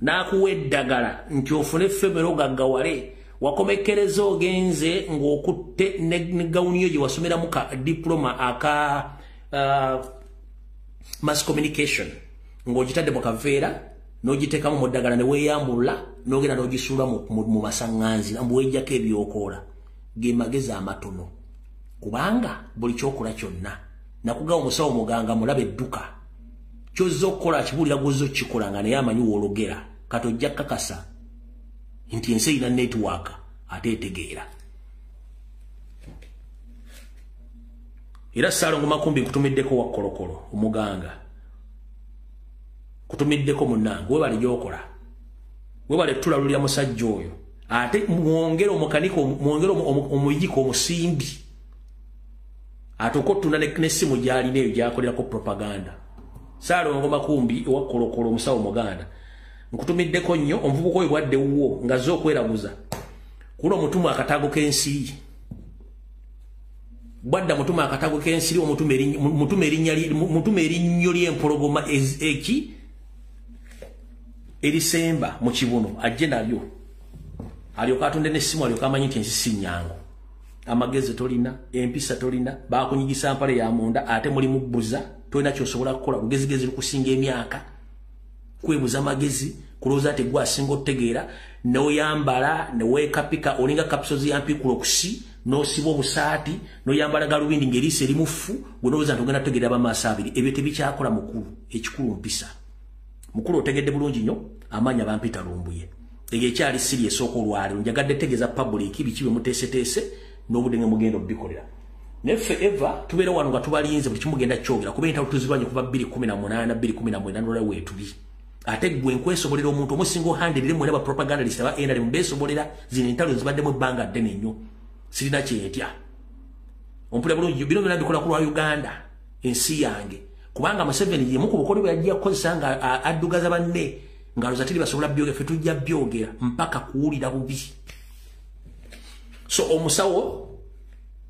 n'akuwa eddagala nti ofune femero gaggawale, wakomekkereza ogenze ng'okutte ne gawuni yo gye wasomeramu ka diploma aka mass communication, ng'ogitadde mu kaveera n'ogiteekamu mu ddagala ne weeyambulula n'ogenda n'ogisuula mu masaŋŋanzi mbu weejjako ebyokoola. Ge magezi amatono, kubanga buli kyokola kyonna nakugawa omusawo muganga mulabe edduka kyozza okukola akibuulira gwozza okukikola nga naye amanyi woologera. Kati ojja kakasa nti ensi erina network ate etegeera. Era Ssaalongo Makumbi, nkutumiddeko wa Kolokolo omuganga, kutumiddeko munnange, webale gyokola, webale tulalulira musajja oyo, ate mwongere omukaniko, mwongere omuyiko omusimbi ate okotunda n'essimu gy'alina eyo gy'akolerako propaganda. Ssaalongo Makumbi ewa Kolokolo omusawo muganda, nkutumiddeko nnyo. Omuvubuka oyo bwadde wuwo ng'azze okweraguza kuno, omutumu akataago k'ensi, bwadda mutuma akataago k'ensiri, mutuma erinnyo ly'empologoma eki erisemba mu kibuno, ajje nalyo alyoka atunde n'essimu, alyoka amanyi nti ensi si nnyangu. Amagezi tolina, empisa tolina, bakunyigisa mpale ya munda ate mulimu bbuza, tolina kyosobola kukola, lugezigezi lukusinga emyaka. Kwebuza magezi, kulowooza nti gwe asinga otegeera, n'oyambala, ne weekapika, olinga kapisozi ya mpikulokusi, n'osiba obusaati, n'oyambala galubindi ng'eriiso erimufu, gwe n'olowooza nti ogenda kutegeera ab'amaaso abiri. Ebyo tebikyakola mukulu, ekikulu mpisa. Mukulu otegedde bulungi nnyo, amaanyi abampita Lumbuye. Eyo ekyali siri esooka olwaleero, njagadde tegeeza public biki bye muteeseteese n'obudde nga mugenda obikolera. Neffe eva tubeera wano nga tubalinze buli kimu genda kyogera kuba entalo tuzirwanye kuva 2018 2019 nolwa weetuli. Ate gwe nkwesobolera omuntu omusinga ohandirire mwena ba propagandist aba NRM beesobolera zino entalo zibaddemu ebbanga ddene nnyo. Sirina kyentya. Ompulira bulungi, bino byonna bikola ku lwa Uganda, ensi yange. Kubanga Museveni ye muku bukodyo bwe yajja kukozesa nga addugaza banne ngalo zatiri basobola byogera, ffe tujja byogera mpaka kuwulira bubi. So omusawo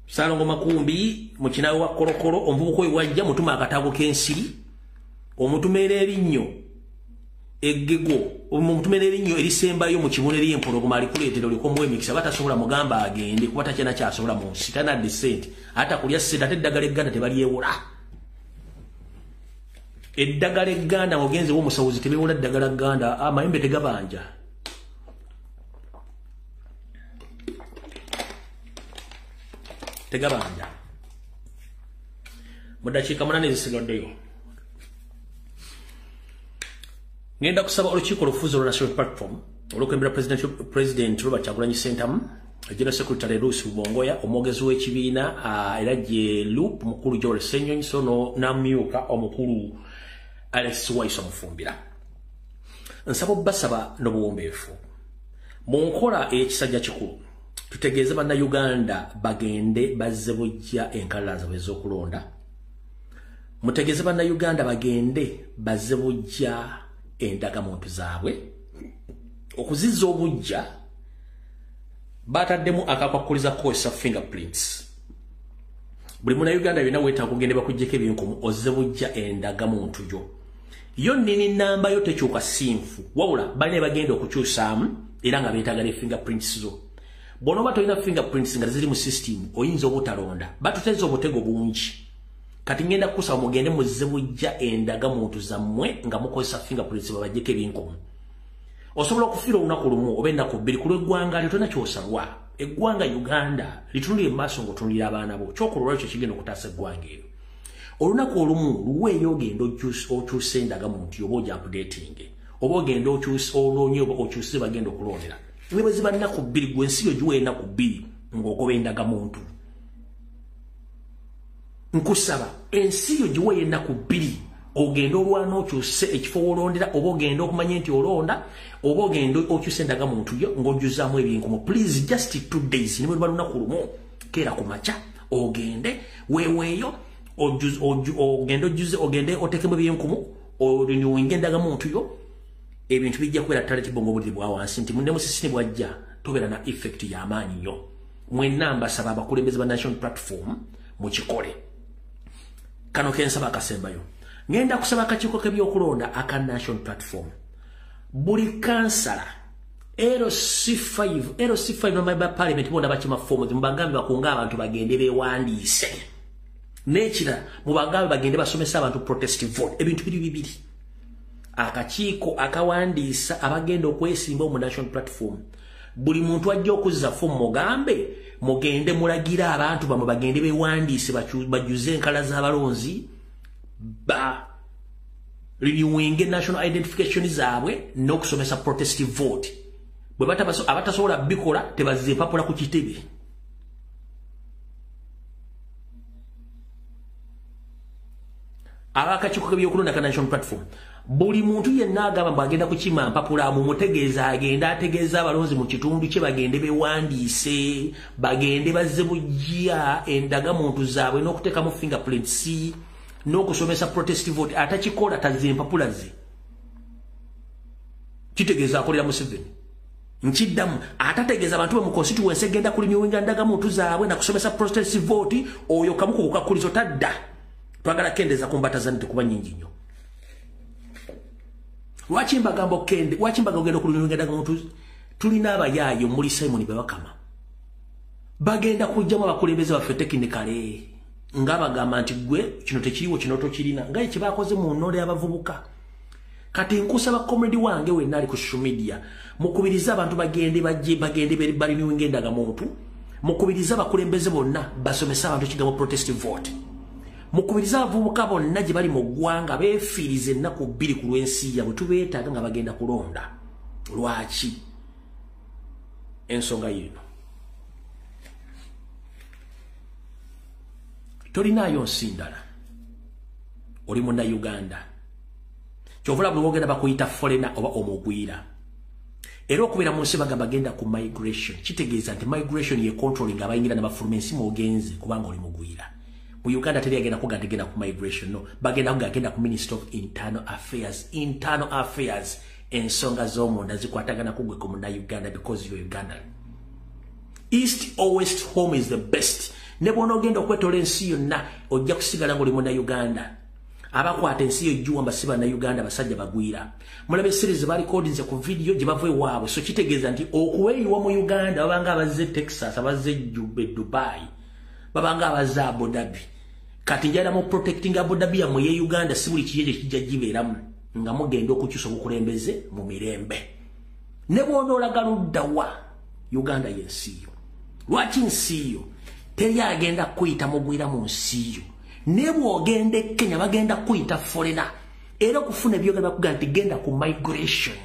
Salongo Makumbi mukinawe wa Kolokolo omuvubuka oyo wajja mutuma akatabo k'ensiri, omutumera ebinnyo eggego, omutumera erinnyo erisembayo mu kibuna ery'empologoma alikuleetera olyoke omuwe emikisa. Batasobola mugamba agende kuba takyana kyasobola mu nsi, tanadde ssente, ate kulya ssente, ate eddagala egganda tebalyewola. Eddagala egganda ng'ogenze w'omusawozi tebeewola ddagala gganda, amayembe tegabanja. Tegabanja. Mu ddakiika 8 ezisigaddeyo ngenda kusaba olukiiko olufuzi olwa National Platform olukulembera President Robert Kyagulanyi Ssentamu, General Secretary Ruth Rubongoya, omwogezi w'ekibiina era gye Loop mukulu Joel Ssenyonyi, so n'amyuka omukulu Alex Waiso Mufumbira. Nsaba obbasaba n'obuwombeefu mu nkola ey'ekisajja kikulu tutegeeze bannayuganda bagende bazze bujja enkalala zaabwe ez'okulonda. Mutegeeze bannayuganda bagende bazze bujja endagamuntu zaabwe. Okuzizza obujja bataddemu akakwakuliza kukozesa fingerprints. Buli munnayuganda yonna weetaaga okugenda bakuggyeko ebinkumu ozze bujja endagamuntu yo. Yo nnini namba yo tekyuka sinfu, wabula balina bagenda okukyusaamu era nga beetaaga ne fingerprints zo. Bw'onooba tolina fingerprints nga ziri mu system oyinza obutalonda. Batuteze obutego bungi. Kati ngenda kukusaba mugende muzze bujja endagamuntu zammwe nga mukozesa fingerprints babaggyeko ebinkumu. Osobola okufiira olunaku lumu oba ennaku bbiri ku lw'eggwanga lyo tolina ky'osalwa. Eggwanga Uganda litunulire mu maaso ng'otunuulira abaana bo. Ky'okola olwekyo kigenda okutaasa eggwanga eryo. Olunaku olumu luweeyo ogenda okyuse endagamuntu oba ogya updating, oba ogenda okyuse onoonye oba okyuse bagenda okulondera. Ne bwe ziba nnaku bbiri gwe ensi yo giwe ennaku bbiri ng'ogoba endagamuntu. Nkusaba ensi yo giwe ennaku bbiri ogenda olwana okyuse ekifo w'olondera, oba ogenda okumanya nti olonda, oba ogenda okyuse endagamuntu yo ng'ojjuzaamu ebinkumu. Please just 2 days, ne bwe luba lunaku lumu, keera ku makya ogende weeweeyo ogende ojjuze ogende oteekemu ebinkumu orinewinge endagamuntu yo. Ebintu bijja kubeera taleti bongo obuliri bwa wansi nti munne musisi ne bwajja tobeera na effect y'amaanyi nnyo. Mwenna mbasaba abakulembeze ba National Platform mukikole. Kano ke nsaba akasembayo. Ngenda kusaba akakiiko k'ebyokulonda aka National Platform. Buli kansala LC5 n'amemba parliament bonna bakima forms, mubagambe bakunga abantu bagende beewandiise. N'ekirala mubagambe bagende basomesa abantu protest vote. Ebintu biri bibiri. Akakiiko akawandiisa abagenda okwesimba mu National Platform. Buli muntu ajja okuzza fomu mugambe mugende mulagira abantu bamwe bagende beewandiise bajjuze enkala z'abalonzi ba renewing national identification zaabwe n'okusomesa protest vote. Bwe abatasobola bikola tebazza empapula ku kitebe. Abakakiiko k'ebyokulonda ka National Platform, buli muntu yenna agamba mbu agenda kukima mpapula mumutegeeza agenda ategeeza abalonzi mu kitundu kye bagende beewandiise, bagende bazze bujja endagamuntu zaabwe n'okuteekamu fingerprints n'okusomesa protest vote. Atakikola tazza empapula ze, kitegeeza akolera Museveni. Nkiddamu, atategeeza abantu be mu constituency egenda kulinewinga ndagamuntu zaabwe na kusomesa protest vote, oyo kamuku kukakulizo tadda. Twagala kendeeza ku mbata zange kuba nnyingi nnyo. Lwaki mbagamba okende, lwaki mbagamba ogenda okulinewinga ndagamuntu? Tulina abayaayo muli Simon Bebakama bagenda kujjamu abakulembeze baffe tekinikale nga bagamba nti gwe kino tekiriwo kino tokirina, nga kye bakoze mu nnonda y'abavubuka. Kati nkusaba comedy wange wenna ali ku social media, mukubiriza abantu bagende bajje bagende barinewinga endagamuntu, mukubiriza abakulembeze bonna basomesa abantu ekigambo protest vote, mukubiriza abavubuka bonna gye bali mu ggwanga beefiirize ennaku 2 ku lw'ensi yaabwe, tubeetaaga nga bagenda kulonda. Lwaki? Ensonga yino. Tolinaayo nsi ndala, oli munnayuganda. Kyovula buli wogenda bakuyita foreigner oba omugwira. Era okubeera mu nsi bagamba genda ku migration, kitegeeza nti migration ye controlling abayingira n'abafuluma ensi mw'ogenze kubanga oli mugwira. Mu Uganda teri agenda kuga nti genda ku migration, no. Bagenda kuga genda ku Minister of Internal Affairs. Internal Affairs, ensonga z'omunda zikwatagana ku gwe ku munnayuganda because you're Ugandan. East or West, home is the best. Ne bw'onoogenda okwetoola ensi yonna ojja kusigala ng'oli munnayuganda. Abakwata ensi yo jjuwa si bannayuganda, basajja bagwira. Mulabe series balikodinze ku video gye bava ewaabwe. So kitegeeza nti okuweeyiwa mu Uganda babanga abazze Texas, abazze Dubai, babanga abazze Abu Dhabi. Kati njala mu protecting Abu Dhabi yammwe ye Uganda, si buli kiyeje kijja gibeeramu nga mugenda okukyusa obukulembeze mu mirembe. Ne bw'onoolaga ludda wa, Uganda y'ensi yo. Lwaki nsi yo? Teri agenda kuyita mugwira mu nsi yo. Ne bw'ogenda e Kenya bagenda kuyita foreigner. Era okufuna ebyogera bakugamba nti genda ku migration.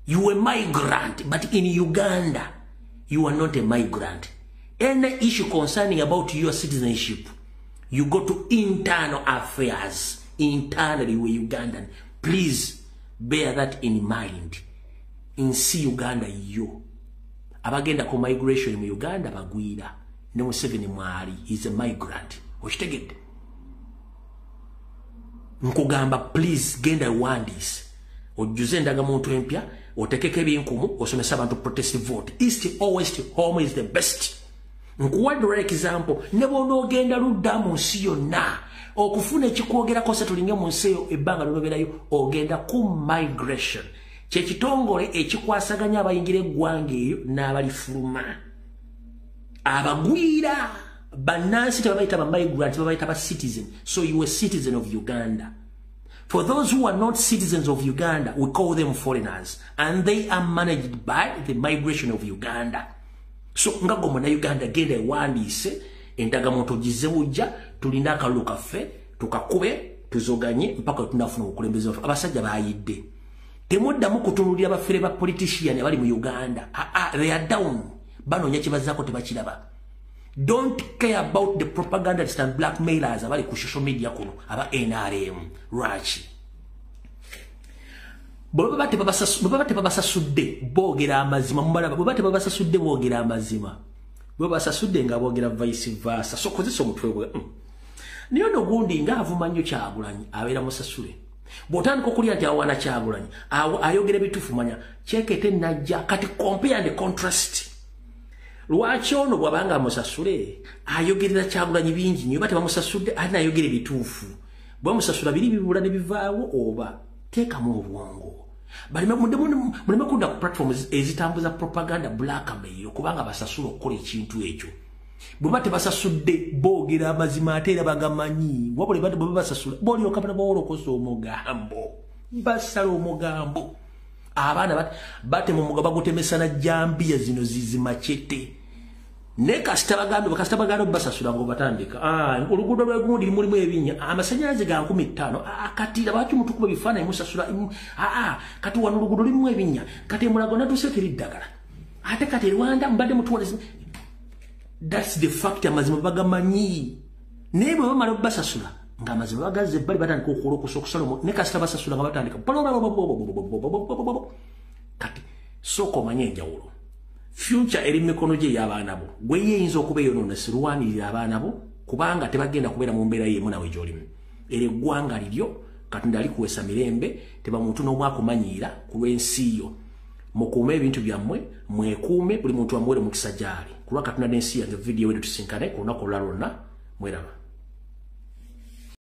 You a migrant, but in Uganda you are not a migrant. Any issue concerning about your citizenship, you go to internal affairs. Internally you are Ugandan. Please bear that in mind. Nsi Uganda yo. Abagenda ku migration mu Uganda bagwira. Ne Museveni mwali, he's a migrant. Okitegedde? Nkugamba please genda wandiise, ojjuze endagamuntu empya, otekeko ebinkumu, osomese abantu protest vote. East or West, home is the best. Nkuwadde example, ne bw'onoogenda ludda mu nsi yonna okufuna ekikwogerako se tulinge mu nsi eyo ebbanga ly'obeerayo, ogenda ku migration. Kye kitongole ekikwasaganya abayingira eggwanga eyo n'abalifuluma. Abagwira bannansi tebabayita ba migrant, babayita ba citizen. So you are citizen of Uganda. For those who are not citizens of Uganda, we call them foreigners, and they are managed by the migration of Uganda. So nga gwe munnayuganda genda ewandiise endagamuntu ogize bujja, tulinde akalulu kaffe tukakube tuzoganye mpaka tunafuna obukulembeze bwaffe. Abasajja bayidde. Temuddamu kutunuulira bafere ba politician abali mu Uganda. They are down. Banoonya kye bazzaako tebakiraba. Don't care about the propagandists and blackmailers abali ku social media kuno aba NRM. Lwaki? Bwe baba tebabasasudde boogera amazima, mubalaba. Bwe baba tebabasasudde boogera amazima. Bwe basasudde nga boogera vice versa. So kozesa omutwe gwe. Naye ono gundi ng'avuma nnyo Kyagulanyi abeera musasule. Bw'otandika okulya nti awaana Kyagulanyi ayogera ebituufu, manya kyekete najja. Kati compare and contrast. Lwaki ono bw'abanga amusasule ayogerera Kyagulanyi bingi nnyo, oba tebamusasudde ate n'ayogera ebituufu. Bwe bamusasula biri bibula ne bivaawo, oba teekamu obwongo. Muleme kudda ku platforms ezitambuza propaganda blackmail, kubanga basasula okukola ekintu ekyo. Bwe ba tebasasudde boogera amazima ate era bagamanyi. Wabula bwe basasula bolyoka bawolokosa omugambo, basala omugambo. Abaana batema omugabo bagutemesa na jambiya zino zizimachete. Ne kasita bagambe bakasita baganda basasula ngo batandika. Oluguudo lw'egundi mulimu ebinnya, amasannyalaze ga 15. Kati lwaki mutukuba ebifaananyi musasula? Kati wano oluguudo lulimu ebinnya, kati emulago natuuse teri ddagala, ate kati Rwanda mbadde mutuwala. That's the fact, amazima bagamanyi. Naye bwe bamala basasula ng'amazima bagazza ebbali, batandika okulokosa okusala. Ne kasita basasula nga batandika. Kati sooka omanye enjawulo. Future eri mu mikono gye ey'abaana bo. Gwe yeeyinza okuba eyonoonese, lwanirira abaana bo kubanga tebagenda kubeera mu mbeera y'emu nawe gy'olimu. Era eggwanga liryo, Katonda alikuweesa mirembe, teba muntu n'omu akumanyiira ku lw'ensi yo. Mukuume ebintu byammwe, mwekuume, buli muntu amuwere mukisa gy'ali. Ku lwa Katonda n'ensi yange, vidiyo wedo tusinkane ku lunaku olulala lwonna, mweraba.